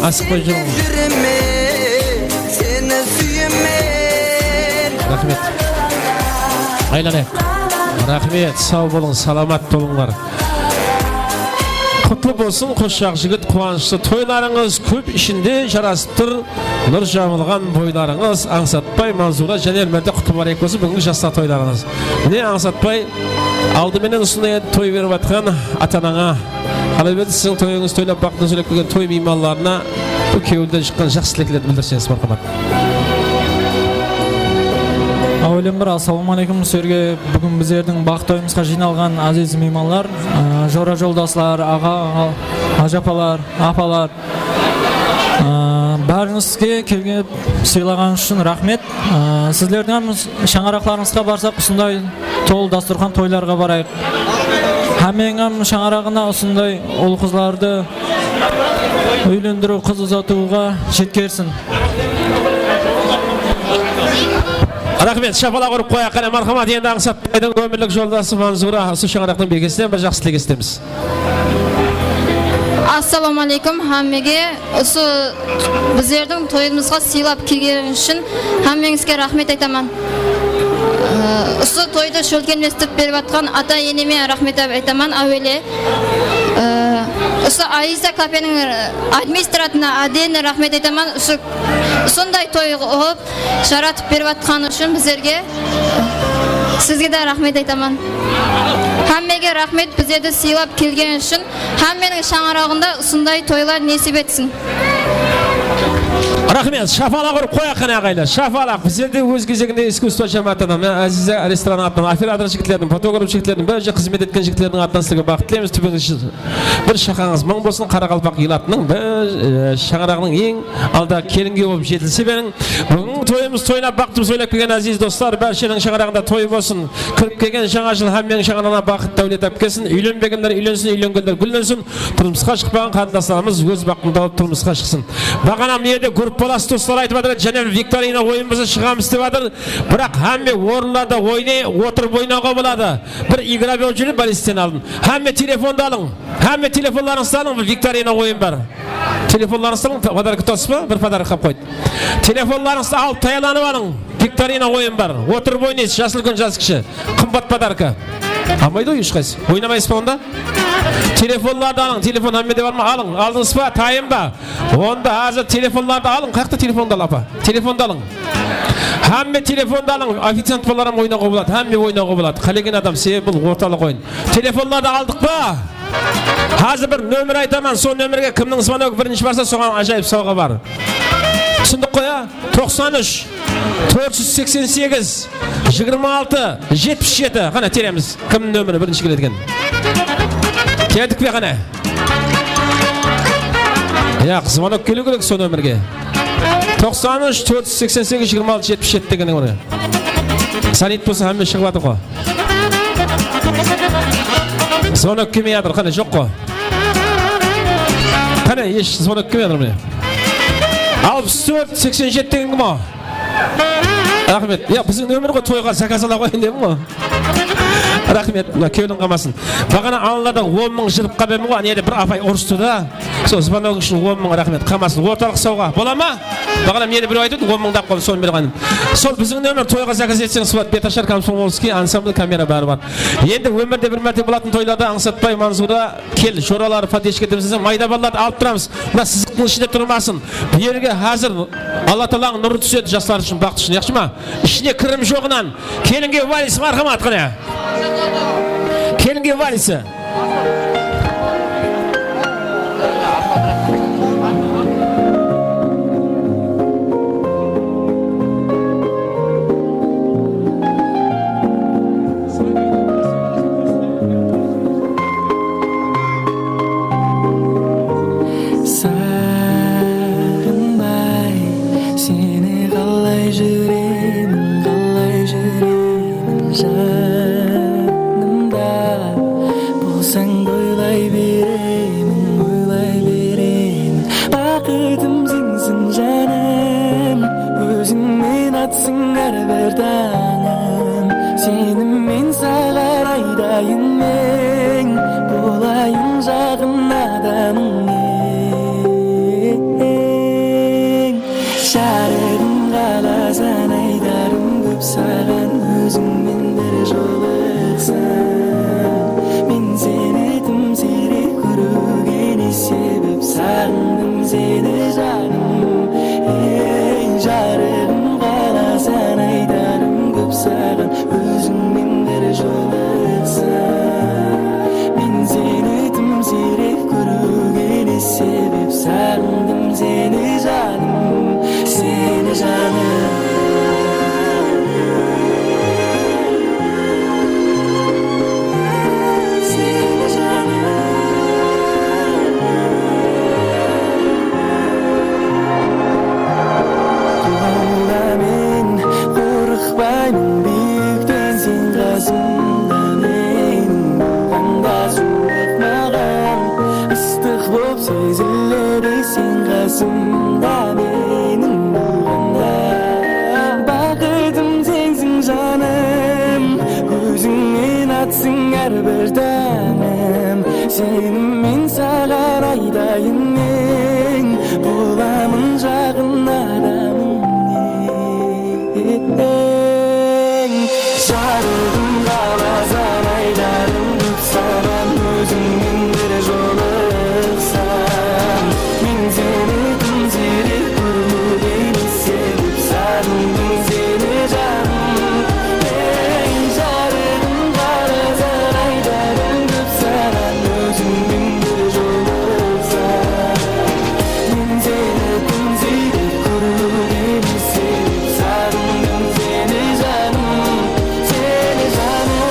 Asıqpay júriń. Júremen, seni súyemen. Raxmet. Aylanayıq. Raxmet, saw bolıń, salamat bolıńlar. Qutlı bolsın, qosshaq jigit, quwanıshlı toylarıńız kóp ishinde jarasıp tur. Nur jamılǵan boylarıńız, Ańsatbay, Manzura, jáne bir márte qutlı múbárek bolsın búgingi jaslar toylarıńız. Mine, Ańsatbay, aldı menen usınday toy berip atqan ata-anańa, qáleberdi siziń toyıńız toylap, baxtın sóylep kelgen toy miymanlarına bul kewilden shıqqan jaqsı tileklerdi bildirseńiz, marhamat. Áwelen bir, assalamu aleykum sizlerge, búgin bizlerdiń baxıt toyımızǵa jıynalǵan áziz miymanlar, ıı, jora-joldaslar, aǵa, aǵa, ájapalar, apalar. Aa, bárińizge kelip sıylaǵanıńız ushın raxmet. Aa, sizlerdiń hám shańaraqlarıńızǵa barsaq, usınday tol dasturxan toylarǵa barayıq. Hámmeniń hám shańaraǵına usınday ul-qızlardı úylendiriw, qız uzatıwǵa jetkersin. Raxmet, shapalaq urıp qoyaq. Qáne, marhamat, endi Ańsatbaydıń ómirlik joldası Manzura usı shańaraqtıń bekesinen bir jaqsı tilek esitemiz. Assalawma aleykum hámmege. Usı bizlerdiń toyımızǵa sıylap kelgenińiz ushın hámmeńizge raxmet aytaman. Ee, usı toydı shólkemlestip berip atqan ata-eneme raxmet aytaman áwele. Ee, usı Aliza kafeniń, e, administratına отдельно raxmet aytaman. Usı, usınday toy qılıp, jaratıp berip atqanı ushın bizlerge, sizge de raxmet aytaman. Hámmege raxmet, bizlerdi sıylap kelgeni ushın. Hámmeniń shańaraǵında usınday toylar nesip etsin. Raxmet, shapalaq urıp qoyaq qáne, aǵaylar. Shapalaq. Bizler de óz gezeginde iskusstvo jámááti atınan, mına, Aziza restoranı atınan, operator jigitlerdiń, fotograf jigitlerdiń, bir jı-, xızmet etken jigitlerdiń atınan sizlerge baxıt tileymiz. Túbińiz bir shaqańız mıń bolsın, qaraqalpaq elatınıń bir, e, shańaraǵınıń eń alda kelinge bolıp jetilise beriń. Búgin toyımız toylap, baxtımız oylap kelgen áziz doslar, bársheniń shańaraǵında toy bolsın. Kirip kelgen jańa jıl hámmeniń shańaraǵına baxıt, dáwlet ápkelsin. Úylenbegenler úylensin, úylengenler gúllensin. Turmısqa shıqpaǵan qarındaslarımız óz baxtın tawıp turmısqa shıqsın. Baǵana mına jerde gruppalası doslar aytıp atır, jáne bir viktorina oyın bolsa shıǵamız dep atır. Biraq hámme orınlarda oynay, otırıp oynawǵa boladı. Bir igra berip júrip, bálisten aldın. Hámme telefondı alıń. Hámme telefonlarıńızdı alıń, bir viktorina oyın bar. Telefonlarıńızdı alıń, podarka utasız ba? Bir podarka qap qoydı. Telefonlarıńızdı alıp, tayarlanıp alıń. Viktorina oyın bar. Otırıp oynaysız, jas úlken, jas kishi. Qımbat podarka. Almaydı ǵoy hesh qaysı. Oynamaysız ba onda? Telefonlardı alıń, telefon hámmede bar ma? Alıń, aldıńız ba? Tayın ba? Onda házir telefonlardı alıń. Qayaqta telefondı al, apa? Telefondı alıń. Hámme telefondı alıń. Oficiant balalar hám oynawǵa boladı. Hámme oynawǵa boladı. Qálegen adam, sebebi bul ortalıq oyın. Telefonlardı aldıq pa? Házir bir nomer aytaman. Sol nomerge kimniń zvonogı birinshi barsa, soǵan ájayıp sawǵa bar. Túsindik ǵoy, a? Toqsan úsh, tórt júz seksen segiz, jigirma altı, jetpis jeti. Qáne, teremiz. Kimniń nomeri birinshi keledi eken? Keldik pe, qáne? Yaq, zvonok keliw kerek sol nomerge. Toqsan úsh, tórt júz seksen segiz, jigirma altı, jetpis jeti degen nomerge. Sonit bolsa hámme shıǵıp atır ǵo. Zvonok kelmey atır, qáne, joq ǵo. Qáne, hesh zvonok kelmey atır, mine. Alpıs tórt, seksen jeti degen kim o? Raxmet. Ya, biziń nomer ǵoy, toyǵa zakaz ala ǵoyayın dedim ǵoy. Raxmet, mına kewliń qalmasın. Baǵana alınlardan on mıń jırıp qalıp edim ǵoy, áne bir apay urıstı da. Sol zvonok ushın on mıń, raxmet, qalmasın. Ortalıq sawǵa. Bola ma? Baǵana mına jerde birew aytıp edi, on mıńdı alıp qaldı, sonı berip qaydım. Sol biziń nomer, toyǵa zakaz etseń, Sıpat Betashar, Komsomolskiy, ansambl, kamera bári bar. Endi ómirde bir márte bolatın toylarda Ańsatbay, Manzura, kel, joralar, poddeşka etemiz dese, mayda balalardı alıp turamız. Mına sızıqtıń ishinde turmasın. Bu jerge házir Alla taalańnıń nurı túsedi jaslar ushın, baxıt ushın, yaqshı ma? Ishine kirim joǵınan kelinge valis, marhamat, qáne. Kelinge valisi. Saǵınbay, seni qalay júremen, qalay júremen janımda. Bolsań oylay beremen, oylay beremen. Baxıtım sensiń janım, ózińmen atsın hár bir tańım. Seni men saǵar aydayın men, bolayın jaǵın adamıń eń. Jarıǵım qalasań, aytarım kóp saǵan, ózińmen bir jolıqsam. Men seni tım siyrek kóriwge ne sebep, saǵındım seni janım. Ey, jarıǵım, qalasań, aytarım kóp saǵan, ózińmen bir jolıqsam. Men seni tım siyrek kóriwge ne sebep, saǵındım seni janım, seni janım. Seni janım. Qolda men qorıqpayman biyikten, sen qasımda meniń bolǵanda, suwıq maǵan ıstıq bolıp seziledi, sen qasımda meniń bolǵanda. Baxıtım sensiń Sińer bir tánim, seniń men saǵan aytayın eń, bolamın jaqın adamıń eń. Jarıǵım qalasań aytarım kóp saǵan, ózińnen bir jolıqsam. Men seni kúnsiz kórmege ne sebep, saǵındım seni janım. Ey, jarıǵım qalasań aytarım kóp saǵan, ózińnen bir jolıqsam. Men seni kúnsiz kórmege ne sebep, saǵındım seni janım, seni janım.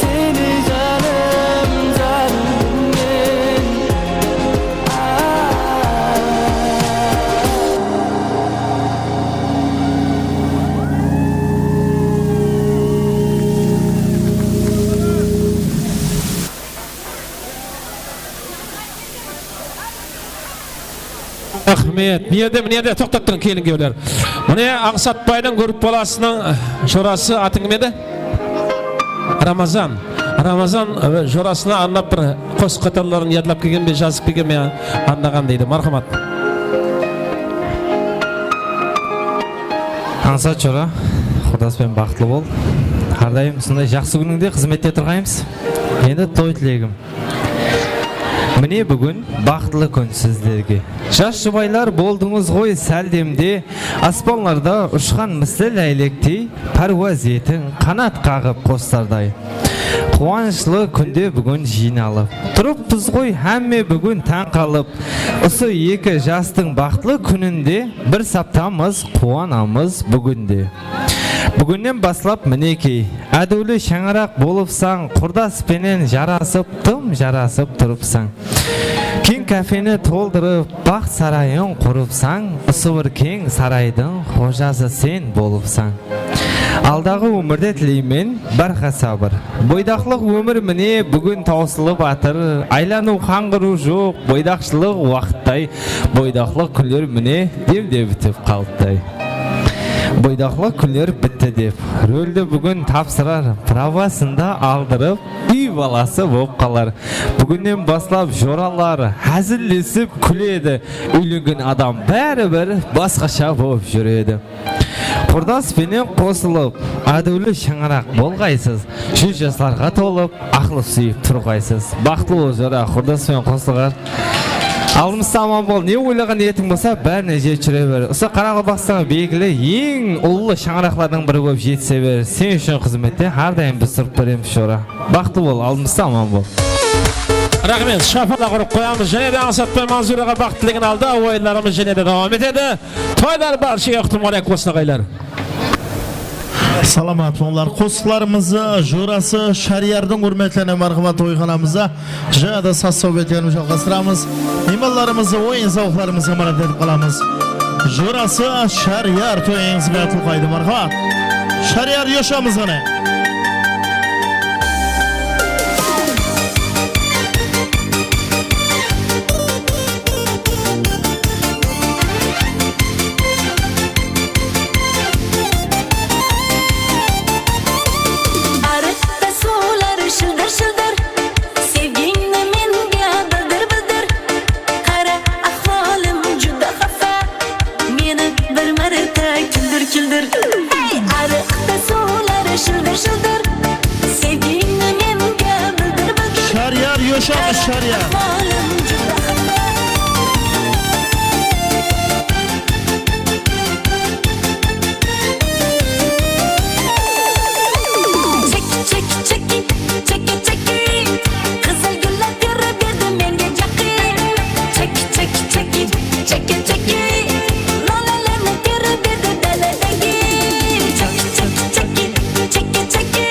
Seni janım, janım men. Raxmet. Mına jerde, mına jerde, toqtap turıń, keliń, kewler. Mine, Ańsatbaydıń Górip qalasınıń, eh, jorası, atıń kim edi? Ramazan. Ramazan, e, jorasına arnap bir qosıq qatarların yadlap kelgen be, jazıp kelgen be, arnaǵan deydi. Marhamat. Ańsat jora, qurdas penen baxıtlı bol. Hár dayım usınday jaqsı kúnińde xızmette turǵaymız. Endi toy tilegim. Mine, búgin baxıtlı kún sizlerge. Jas jubaylar boldıńız ǵoy sáldemde, aspanlarda ushqan misli láylektey, párwaz etiń, qanat qaǵıp qoslarday. Quwanıshlı kúnde búgin jıynalıp turıppız ǵoy, hámme búgin tań qalıp. Usı eki jastıń baxıtlı kúninde bir saptamız, quwanamız búginde. Búginnen baslap, minekey, ádiwli shańaraq bolıpsań, qurdas penen jarasıp, dım jarasıp turıpsań. Keń kafeni toldırıp, baxt sarayın qurıpsań, usı bir keń saraydıń xojası sen bolıpsań. Aldaǵı ómirde tileymen bárha sabır. Boydaqlıq ómir mine búgin tawsılıp atır, aylanıw, qańǵırıw joq, boydaqshılıq waqıttay. Boydaqlıq kúnler mine demde bitip qalıptay. Boydaqlıq kúnler bitti dep, róldi búgin tapsırar, pravasın da aldırıp, úy balası bolıp qalar. Búginnen baslap joralar házillesip kúledi, úylengen adam báribir basqasha bolıp júredi. Qurdas penen qosılıp, ádiwli shańaraq bolǵaysız, júz jaslarǵa tolıp, aqılıp súyip turǵaysız. Baxıtlı bol, jora, qurdas penen qosılǵan. Aldımızda aman bol, ne oylaǵan niyetiń bolsa, bárine jet júre ber. Usı Qaraqalpaqstanga belgili eń ullı shańaraqlardıń biri bolıp jetise ber. Sen ushın xızmette hár dayım biz turıp beremiz, jora. Baxıtlı bol, aldımızda aman bol. Raxmet, shapalaq urıp qoyamız. Jáne de Ańsatbay Manzuraǵa baxıt tilegin aldı, oyınlarımız jáne de dawam etedi. Toylar barshaǵa qutlıq bolsın, aǵaylar. Salamat bolıńlar. Qosıqlarımızdı jorası Shariyardıń húrmetlerine marhamat toyxanamızda jańa da saz-sáwbetlerin jalǵastıramız. Miymanlarımızdı oyın-sawıqlarımızǵa márhamat etip qalamız. Jorası Shariyar toyıńız benen qutlıq aydı, marhamat. Shariyar, joshamız qáne. Arıqta suwlar shıldır-shıldır, sevgińni menga bildir-bildir. Qara, ahvolim juda xafa, meni bir marta kúldir-kúldir. Hey, arıqta suwlar shıldır-shıldır, sevgińni menga bildir-bildir. Shariyar, josham, Shariyar. Cheki, cheki, cheki, cheki, cheki. Qızıl gúller terip berdi menga jaqın. Cheki, cheki, cheki, cheki, cheki. Lolalarni terip berdi daladagi. Cheki, cheki, cheki, cheki, cheki.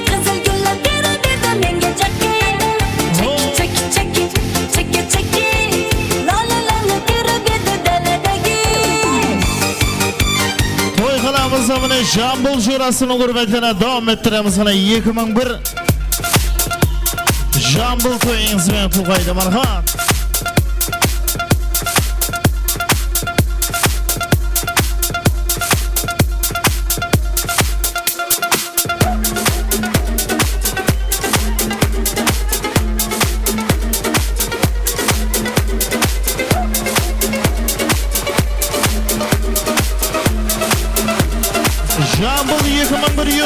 Qızıl gúller terip berdi menga jaqın. Cheki, cheki, cheki, cheki. Lolalarni terip berdi daladagi. Toyxanamızda mine Jambul jorasınıń húrmetine dawam ettiremiz. Mine eki mıń bir Jambul toyıńız benen qutlıq aydı, marhamat.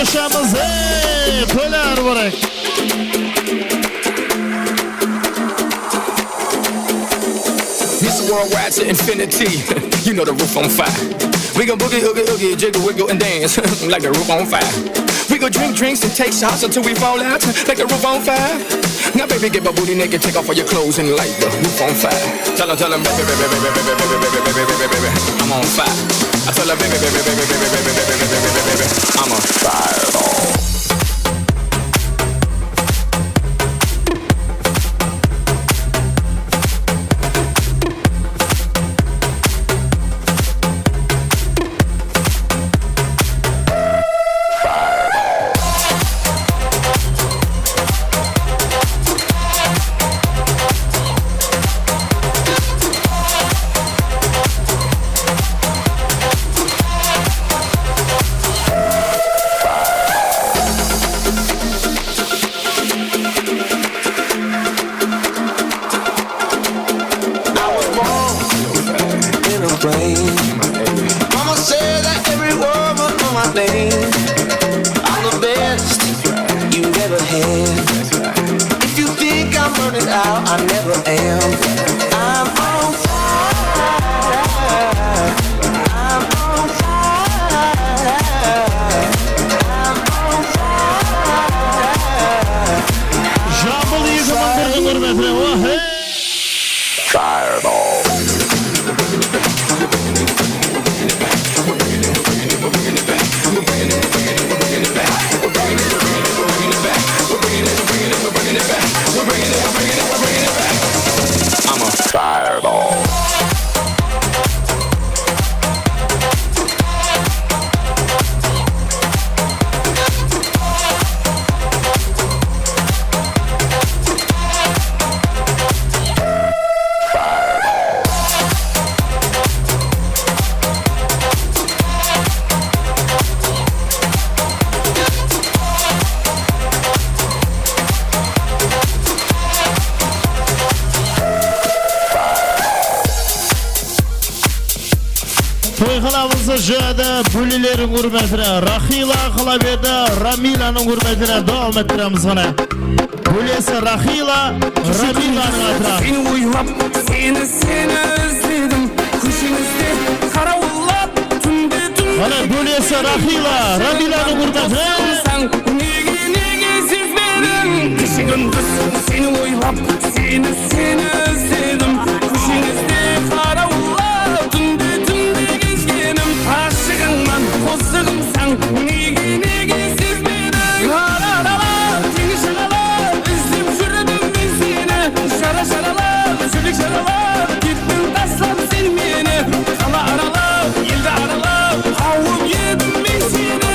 Ashamiz, ey, toylar muborak. Mister Worldwide to infinity. You know the roof on fire. We gon' boogie, oogie, oogie, jiggle, wiggle, and dance like the roof on fire. We go drink drinks and take shots until we fall out like the roof on fire. Now, baby, get my booty naked, take off all your clothes and light the roof on fire. Tell 'em, tell 'em, baby, baby, I'm on fire. I tell her, baby, baby, I'm on fire. I was born in a plane. Mama said that every woman know my name. I'm the best you've ever had. If you think I'm burning out, I never am. I'm on fire. I'm on fire. I'm on fire. Jambıl eki mıń bir mıń húrmetine, wah, hey! Fireball. I'm a fireball. Toyxanamızdı jadı bólelerdiń húrmetine Rahila Qalaberdi, Ramilanıń húrmetine dawam ettiremiz ǵana. Bólesi Rahila, Ramilanıń atına. Seni oylap, seni, seni izledim. Kósheńizde qarawıllap, túnde, túnde. Mana bólesi Rahila, Ramilanıń húrmetine. Nege, nege sezbedim? Keshe-kúndis seni oylap, seni, seni izledim. Kósheńizde qarawıllap, túnde, túnde gezgenim. Ashıǵıńman qosıǵımsań, nege, nege sezbedim? Ara-aralap, teń jaǵalap, izlep júrdim men seni. Jara-jaralap, júrek jaralap, kettiń taslap sen meni. Qala aralap, eldi aralap, qawıp edim men seni.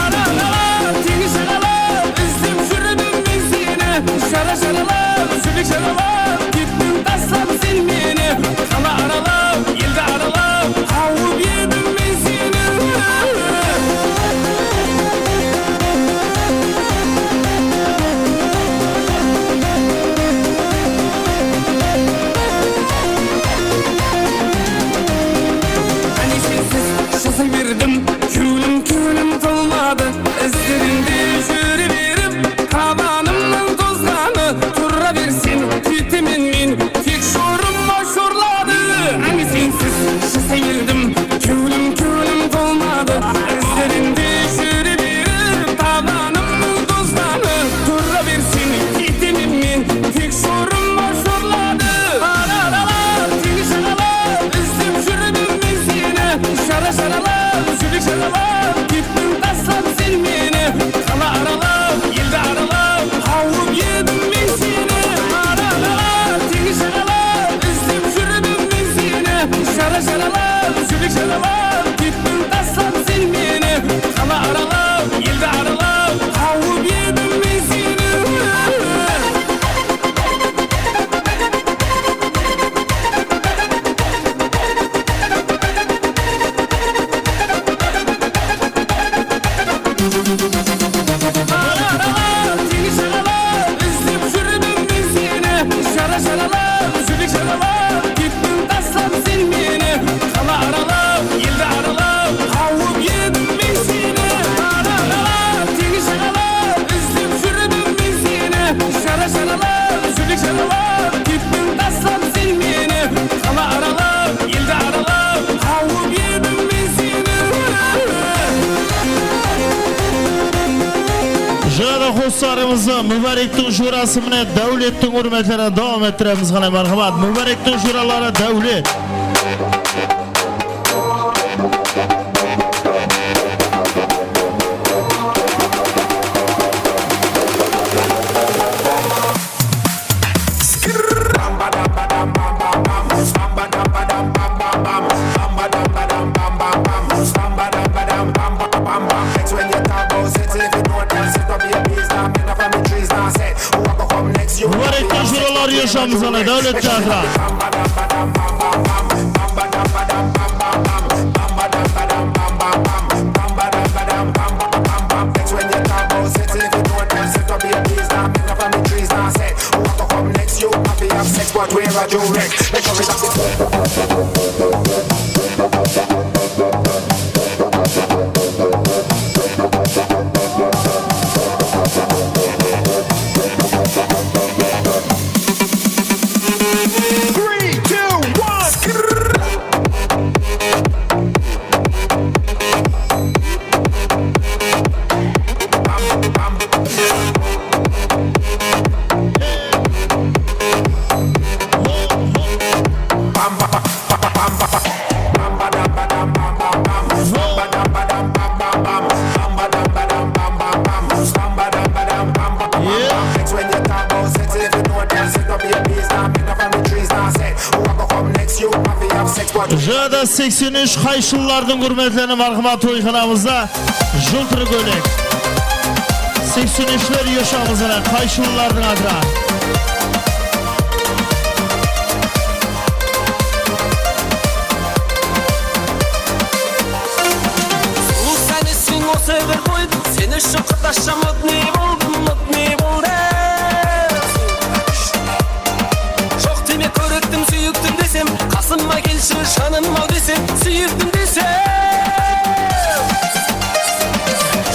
Ara-aralap, teń jaǵalap, izlep júrdim men seni. Jara-jaralap, júrek jaralap, kettiń taslap sen meni. Qala aralap, eldi aralap, qawıp edim men seni. Áne sensiz jazay berdim, kewlim, kewlim tolmadı. Izlerinde júre berip, tabanımnıń tozǵanı. Tura bersin, ketemen men, tek jorıma jorladı. Áne sensiz jazay berdim, kewlim, kewlim tolmadı. Izlerinde júre berip, tabanımnıń tozǵanı. Tura bersin, ketemen men, tek jorıma jorladı. Ara-aralap, teń jaǵalap, izlep júrdim men seni. Jara-jaralap, júrek jaralap, kettiń taslap sen meni. Qala aralap, eldi aralap, qawıp edim men seni. Ara-aralap, teń jaǵalap, izlep júrdim men seni. Jara-jaralap, júrek jaralap, kettiń taslap sen meni. Qala aralap, eldi aralap, qawıp edim men seni. Ara-aralap, teń jaǵalap, izlep júrdim men seni. Jara-jaralap, júrek jaralap, kettiń taslap sen meni. Qala aralap, eldi Qosıqlarımızdı Múbárektiń jurası menen Dáwlettiń húrmetlerine dawam ettiremiz. Qanay, marhamat, Múbárektiń juraları Dáwlet. Múbárektiń juraları Yosham Zana, Dáwlet teatri. Jada seksen úsh qayshılılardıń húrmetlerine marhamat toyxanamızda jıltır kóylek. Seksen úshler Yosham Zana, qayshılılardıń atıra. Sulıw sán essiń osı bir qoydı, sen ushın qıtasha modnıy boldım, modnıy boldım. Joq deme, kórettim, súyiktim desem, qasıma kelshi, janım-aw desem, súyiktim desem.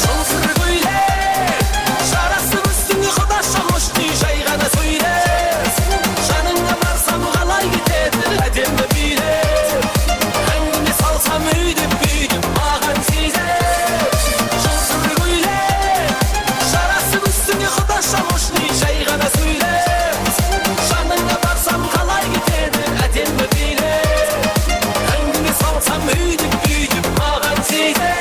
Jıltır kóylek jarasıp ústińe, qıtasha modnıy jay ǵana sóyle. Janıńa barsam qalay ketedi ádemmi biylep? Áńgime salsam úydip-búydip maǵan siyzep. Jıltır kóylek jarasıp ústińe, qıtasha modnıy jay ǵana sóyle. Janıńa barsam qalay ketedi ádemmi biylep? Áńgime salsam úydip-búydip maǵan siyzep.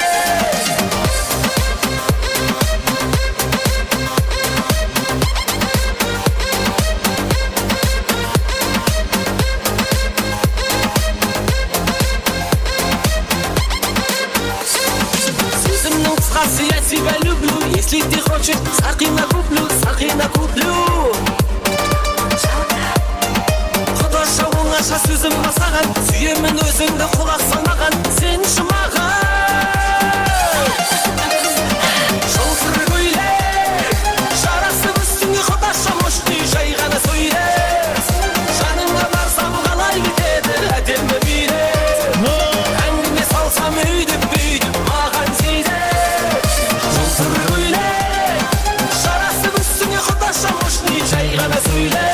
Sózimniń qısqası, я тебя люблю, если ты хочешь, saqina куплю, saqina куплю. Qudasha, ońasha sózim saǵan, súyemen ózińdi, qulaq sal maǵan, senshi maǵan. Jıltır kóylek jarasıp ústińe, qudasha modnıy jay ǵana sóyle. Janıńa barsam qalay ketedi ádemmi biylep? Áńgime salsam úydip-búydip maǵan siyzep. Jıltır kóylek jarasıp ústińe, qudasha modnıy jay ǵana sóyle.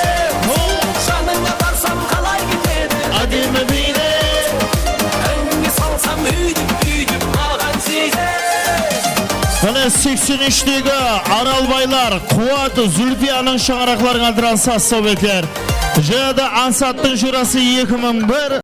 Janıńa barsam qalay ketedi ádemmi biylep? Áńgime salsam úydip-búydip maǵan siyzep. Mine, seksen úshtegi Aralbaylar, Quwat, Zulfiyanıń shańaraqlarıńa atıran saz-sáwbetler. Jada Ańsattıń jurası eki mıń bir.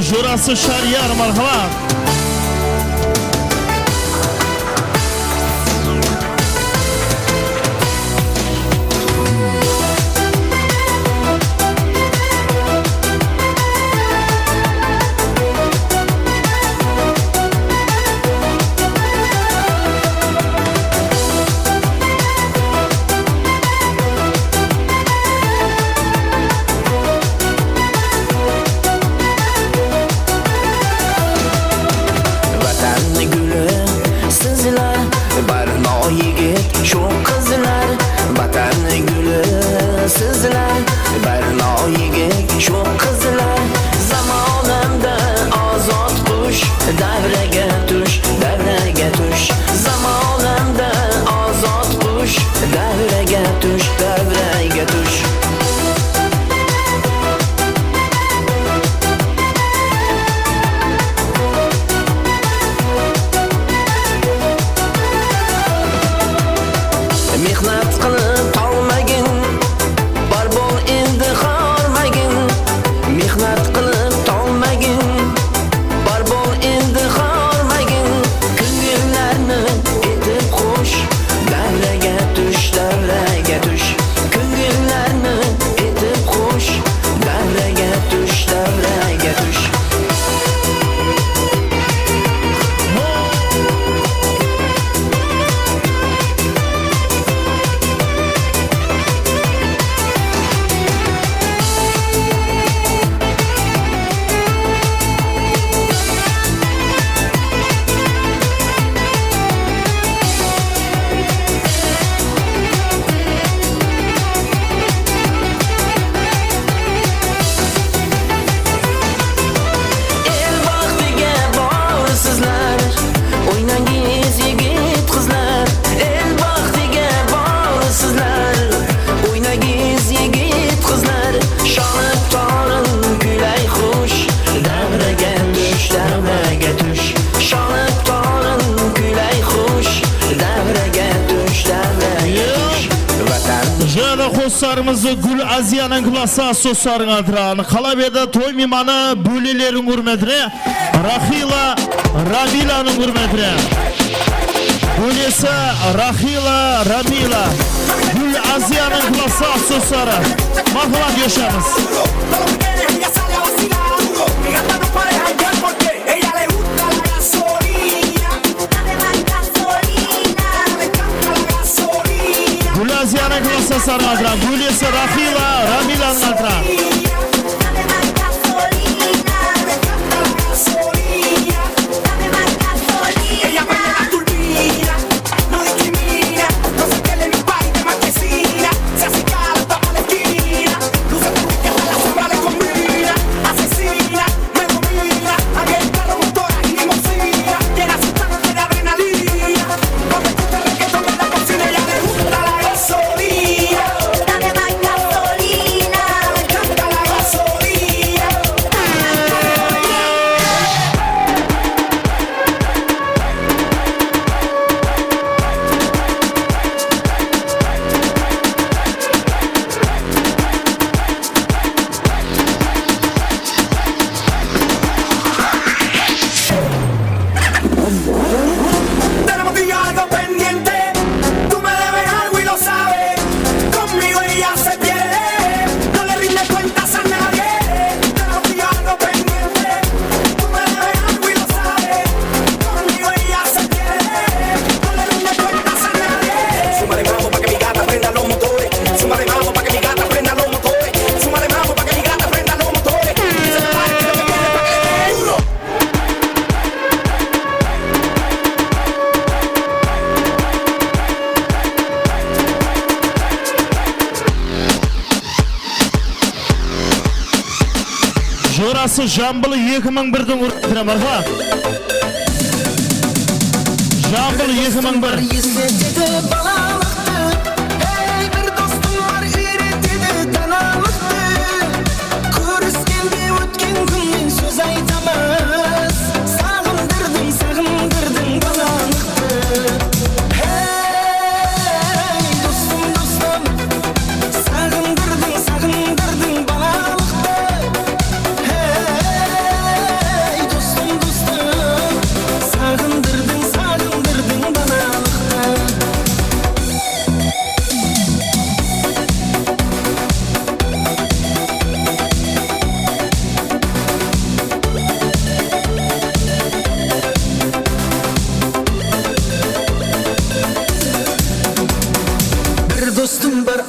Jorası Shariyar, marhamat. Vatan gúli sizlar, bar noyigit shu qizlar. Vatan gúli sizlar, bar noyigit shu qizlar. Zamonimda ozod qush, davraga tush, davraga tush. Zamonimda ozod qush, davraga tush, davraga tush. Mehnat qılıp tolmagin, bar bol endi hormagin. Mehnat qılıp tolmagin, bar bol endi hormagin. Kóngillerni etip xosh, davraga tush, davraga tush. Kóngillerni etip xosh, davraga tush, davraga tush. El baxtiga borsizlar, oynagiz, yigit qizlar. El baxtiga borsizlar, oynagiz, yigit qizlar. Shalib torın, kuylay xush, davraga tush, davraga tush. Shalib torın, kuylay xush, davraga tush, davraga tush. Vatan. Jana qosıqlarımızdı Gúlaziyanıń klası soslarıń atıran. Qalap edi toy miymanı bóleleriń húrmetine, Rahila Ramilanıń húrmetine. Bólesi Rahila Ramila. Gúlaziyanıń klası sosları. Marhamat, yashańız. Gúlaziyanıń klası sosları atıran. Bólesi Rahila Ramilanıń atıran. Tenemos tú y yo algo pendiente. Tú me debes algo y lo sabes. Conmigo ella se pierde. No le rinde cuentas a nadie. Tenemos tú y yo algo pendiente. Tú me debes algo y lo sabes. Conmigo ella se pierde. No le rinde cuentas a nadie. Súmale mambo pa' que mi gata prenda los motores. Súmale mambo pa' que mi gata prenda los motores. Súmale mambo pa' que mi gata prenda los motores. Y se prepare que yo me tiene pa' que le dé duro. Jorası Jambıl eki mıń birdiń húrmetine, marhamat. Jambıl eki mıń bir. Esletedi balalıqtı, hey, bir dostım bar, úyretedi danalıqtı. Kóriskende ótken kúnnen sóz aytamız. Saǵındırdıń, saǵındırdıń balalıqtı. Hey, dostım, dostım, saǵındırdıń, saǵındırdıń balalıqtı. Hey,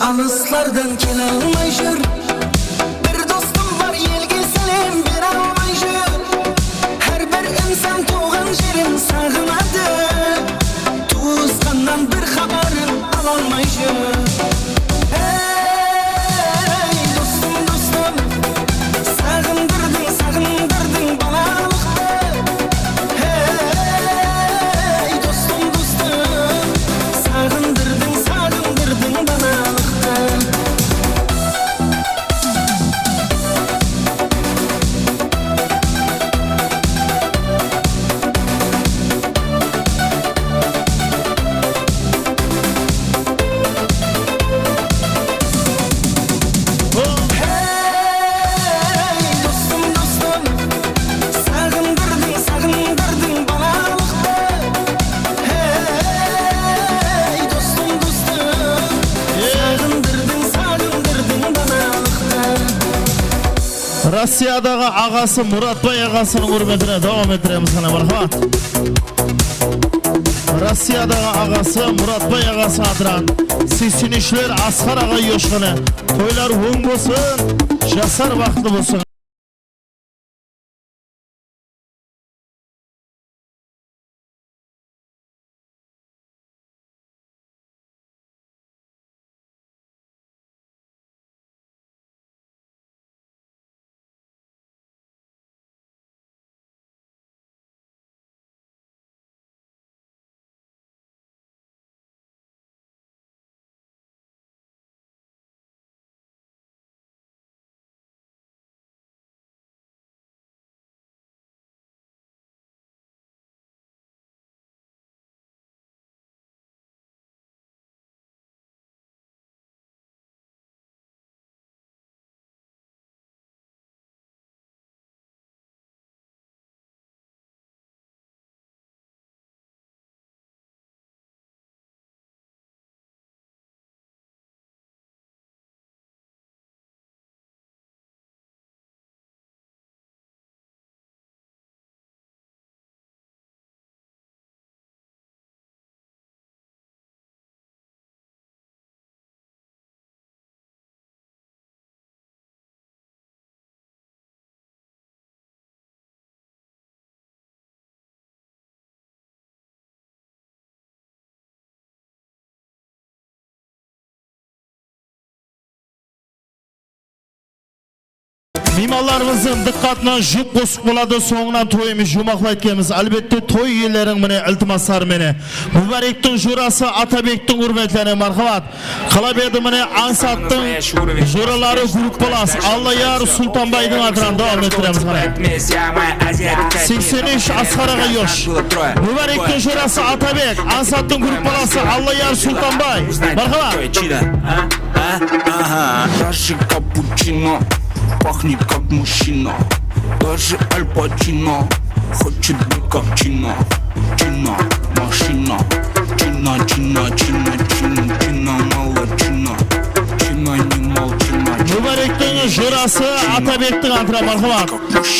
Alıslardan kele almay júr. Bir dostım bar, elge sálem bere almay júr. Hár bir insan tuwǵan jerin saǵınadı. Tuwısqannan bir xabarın ala almay júr. Hey, dostım, dostım, saǵındırdıń, saǵındırdıń balalıqtı. Hey, dostım, dostım, saǵındırdıń, saǵındırdıń balalıqtı. Hey, dostım, dostım, saǵındırdıń, saǵındırdıń balalıqtı. Hey, dostım, dostım, saǵındırdıń, saǵındırdıń balalıqtı. Rossiyadaǵı aǵası Muratbay aǵasınıń húrmetine dawam ettiremiz, qáne, marhamat. Rossiyadaǵı aǵası Muratbay aǵası atıran seksen úshler Asqar aǵa yoshqını. Toylar oń bolsın, jaslar baxıtlı bolsın. Miymanlarımızdıń dıqqatına jup qosıq boladı, sońınan toyımız juwmaqlaydı ekenbiz. Álbette, toy iyeleriń mine iltimasları menen. Múbárektiń jorası Atabektiń húrmetlerine marhamat. Qalap edi mine ańsattıń joraları gruppalası Allayar Sultanbaydıń atınan dawam ettiremiz qáne. Seksen úsh Asqar aǵa yosh. Múbárektiń jorası Atabek, ańsattıń gruppalası Allayar Sultanbay. Marhamat. Чина, а? А? Ага. Даже капучино пахнет как мужчина. Даже Аль Пачино хочет быть как Чина. Чина, машина. Чина, Чина, Чина, Чина, Чина, молодчина. Чина, не молчина. Múbárektiń jorası Atabektiń atına marhamat.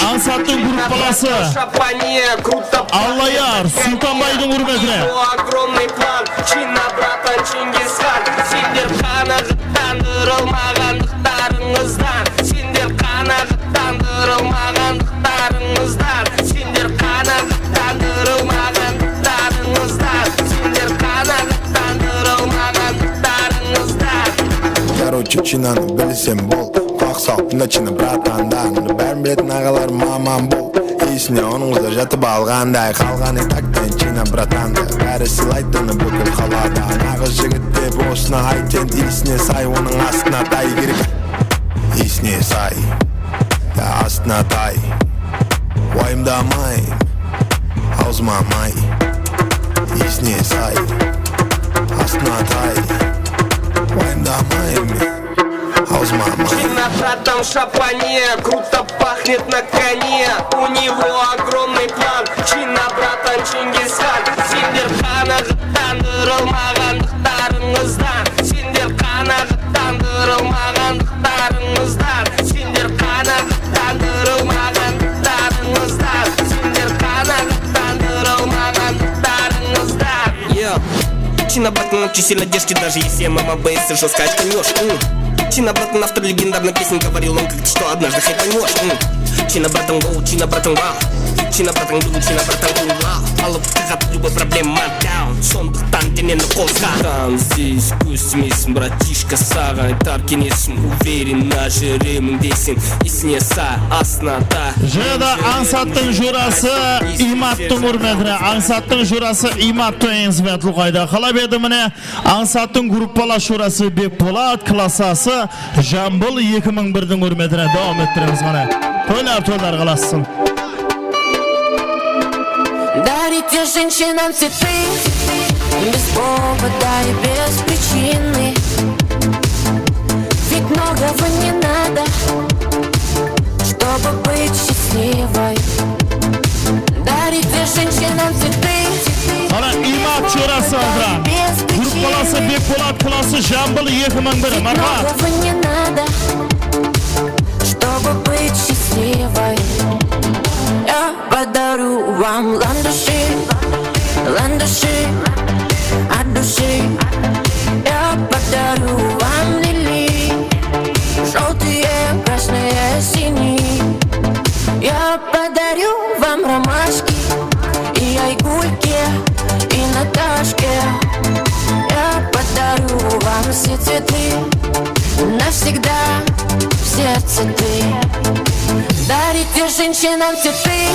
Ańsattıń gruppalası Allayar Sultanbaydıń húrmetine. Огромный план, Чина, братан, Чингисхан. Сендер qanaǵattandırılmaǵandıqtarıńızdan, sender qanaǵattandırılmaǵandıqtarıńızdan, sender qanaǵattandırılmaǵandıqtarıńızdan, sender qanaǵattandırılmaǵandıqtarıńızdan. Короче, Чинаны bilseń bol, qulaq sal, tıńla Чина bratandan. Bárin biletin aǵalar, mamam bol. Esine onıń qızı jatıp alǵanday, qalǵan etaktan Чина bratandı bári sıylaydı, onı búkil qalada. Naǵız jigit dep osını ayt endi, iyisine say, onıń astına tay kerek. Iyisine say, ya astına tay. Wayımdamay, awzıma may. Iyisine say, astına tay. Wayımdamay men. Чина, братан, в шапане, круто пахнет на коне. У него огромный план. Чина, братан, Чингисхан. Sender qanaǵattandırılmaǵandıqtarıńızdan, sender qanaǵattandırılmaǵandıqtarıńızdan, sender qanaǵattandırılmaǵandıqtarıńızdan, sender qanaǵattandırılmaǵandıqtarıńızdan. Yeah. Чина, братан, чисел одежды, даже если мама боится, жёстко очканёшь. М. Чина, братан, автор легендарной песни, говорил он, как ты, что однажды хайпанёшь. М. Чина, братан, воу, чина, братан, вау. Чина, братан, дум, чина, братан, дум, вау. Alıp tığat любой проблема down. Sondıqtan deneni qozǵa. Там здесь kóstemesin, братишка, saǵan aytar kenesim. Уверенно júremiń deseń, isine sa, astına ta. Jada Ańsattıń jurası Imattıń húrmetine, Ańsattıń jurası Imattıń eńsime tulqaydı. Qalap edi mine, Ańsattıń gruppalas jurası Bekpolat, klassası Jambıl eki mıń birdiń húrmetine dawam ettiremiz qáne. Toylar, toylar qalasın. Дарите женщинам цветы без повода и без причины. Ведь многого не надо, чтобы быть счастливой. Дарите женщинам цветы. Qara, Imat jurası Azra. Grup balası Bekpolat, klası Jambıl eki mıń bir. Marhamat. Чтобы быть счастливой, я подарю вам ландыши, ландыши от души. Я подарю вам лилии, желтые, красные, синие. Я подарю вам ромашки и айгульки, и Наташке. Я подарю вам все цветы, навсегда в сердце ты. Дарите женщинам цветы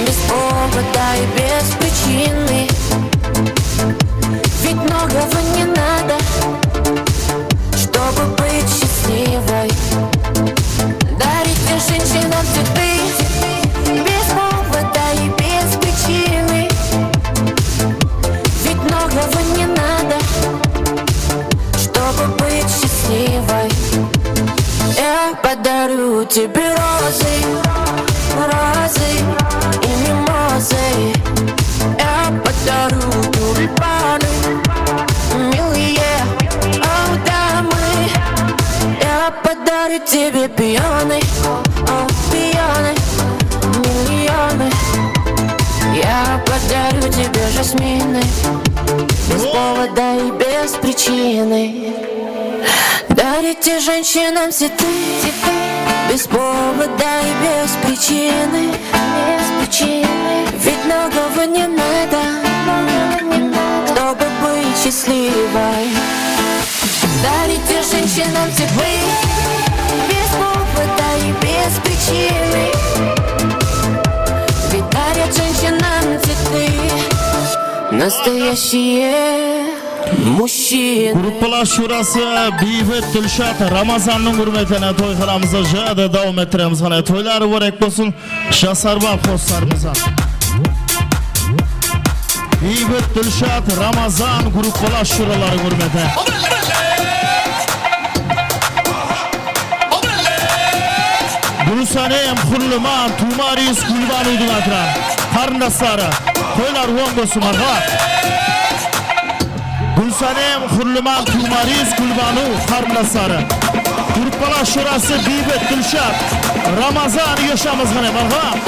без повода и без причины. Ведь многого не надо, чтобы быть счастливой. Дарите женщинам цветы без повода и без причины. Ведь многого не надо, чтобы быть счастливой. Я подарю тебе розы, розы и мимозы. Я подарю тюльпаны, милые, о, дамы. Я подарю тебе пионы, о, пионы, миллионы. Я подарю тебе жасмины без повода и без причины. Дарите женщинам цветы без повода и без причины. Без причины. Ведь многого не надо, чтобы быть счастливой. Дарите женщинам цветы без повода и без причины. Ведь дарят женщинам цветы настоящие мужчины. Gruppalar shurası Biybit, Dilshat, Ramazannıń húrmetine toyxanamızdı jada dawam ettiremiz. Qáne, toyları múbárek bolsın. Jasar bar qoslarımızǵa. Biybit, Dilshat, Ramazan gruppalas shuraları húrmetine. Gúlsanem, Húrliman, Tuwmaris, Gúlbanudıń atıra. Qarındasları, toylar oń bolsın, marhamat. Gúlsanem, Húrliman, Tuwmaris, Gúlbanu qarındasları. Gruppalar shurası Biybit, Dilshat, Ramazan, yoshamız qáne, marhamat.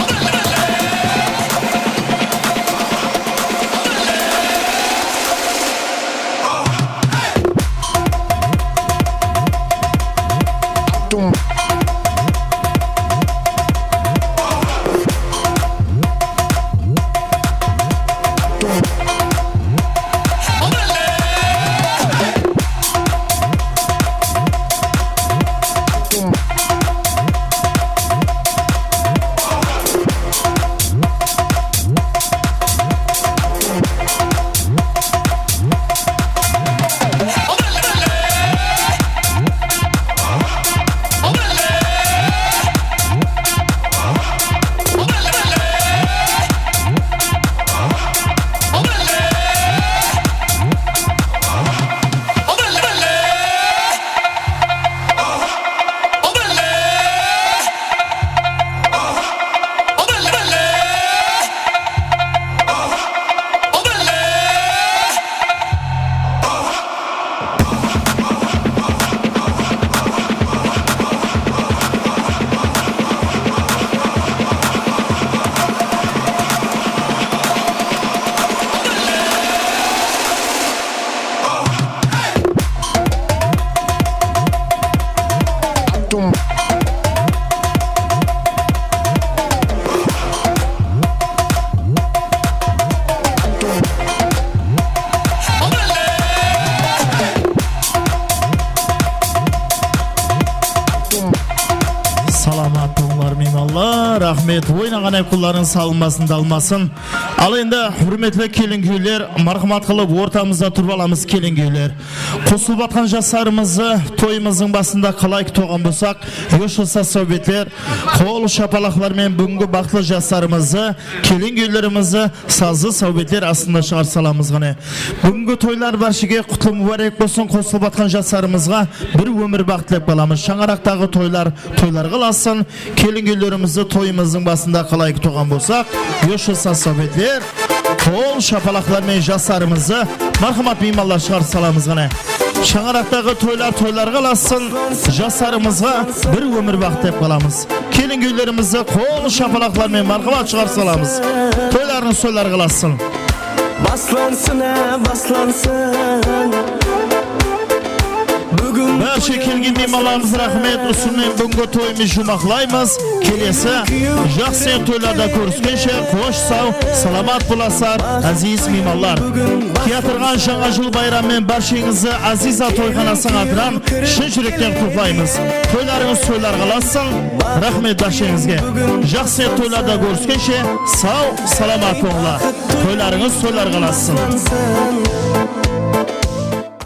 Raxmet, oynaǵan ayıp-qullarıń salınbasın, dalmasın. Al endi, húrmetli kelin-kúyler, marhamat qılıp ortamızda turıp alamız, kelin-kúyler. Qosılıp atqan jaslarımızdı toyımızdıń basında qalay kútip alǵan bolsaq, yoshılsa sáwbetler, qol shapalaqlar menen búgingi baxıtlı jaslarımızdı, kelin-kúylerimizdi sazlı sáwbetler astında shıǵarıp salamız ǵáne. Búgingi toylar bárshege qutlı múbárek bolsın, qosılıp atqan jaslarımızǵa bir ómir baxıt tilep qalamız. Shańaraqtaǵı toylar toylarǵa ulassın, kelin-kúylerimizdi toyımızdıń basında qalay kútip alǵan bolsaq, yoshılsa sáwbetler, qol shapalaqlar menen jaslarımızdı, marhamat, miymanlar, shıǵarıp salamız ǵáne. Shańaraqtaǵı toylar toylarǵa ulassın, jaslarımızǵa bir ómir baxıt tilep qalamız. Kelin-kúylerimizdi qol shapalaqlar menen marhamat, shıǵarıp salamız. Toylarıńız toylarǵa ulassın. Baslansın, á, baslansın. Bárshe kelgen miymanlarımız raxmet, usınıń menen búgingi toyımız juwmaqlaymız. Kelesi, jaqsı toylarda kóriskenshe, xosh, saw, salamat bolasızlar, áziz miymanlar. Kiyatırǵan Jańa jıl bayramı menen bársheńizdi Aziza toyxanasınıń atınan shın júrekten qutlıqlaymız. Toylarıńız toylarǵa ulassın. Raxmet bársheńizge. Jaqsı toylarda kóriskenshe, saw, salamat bolıńlar. Toylarıńız toylarǵa ulassın.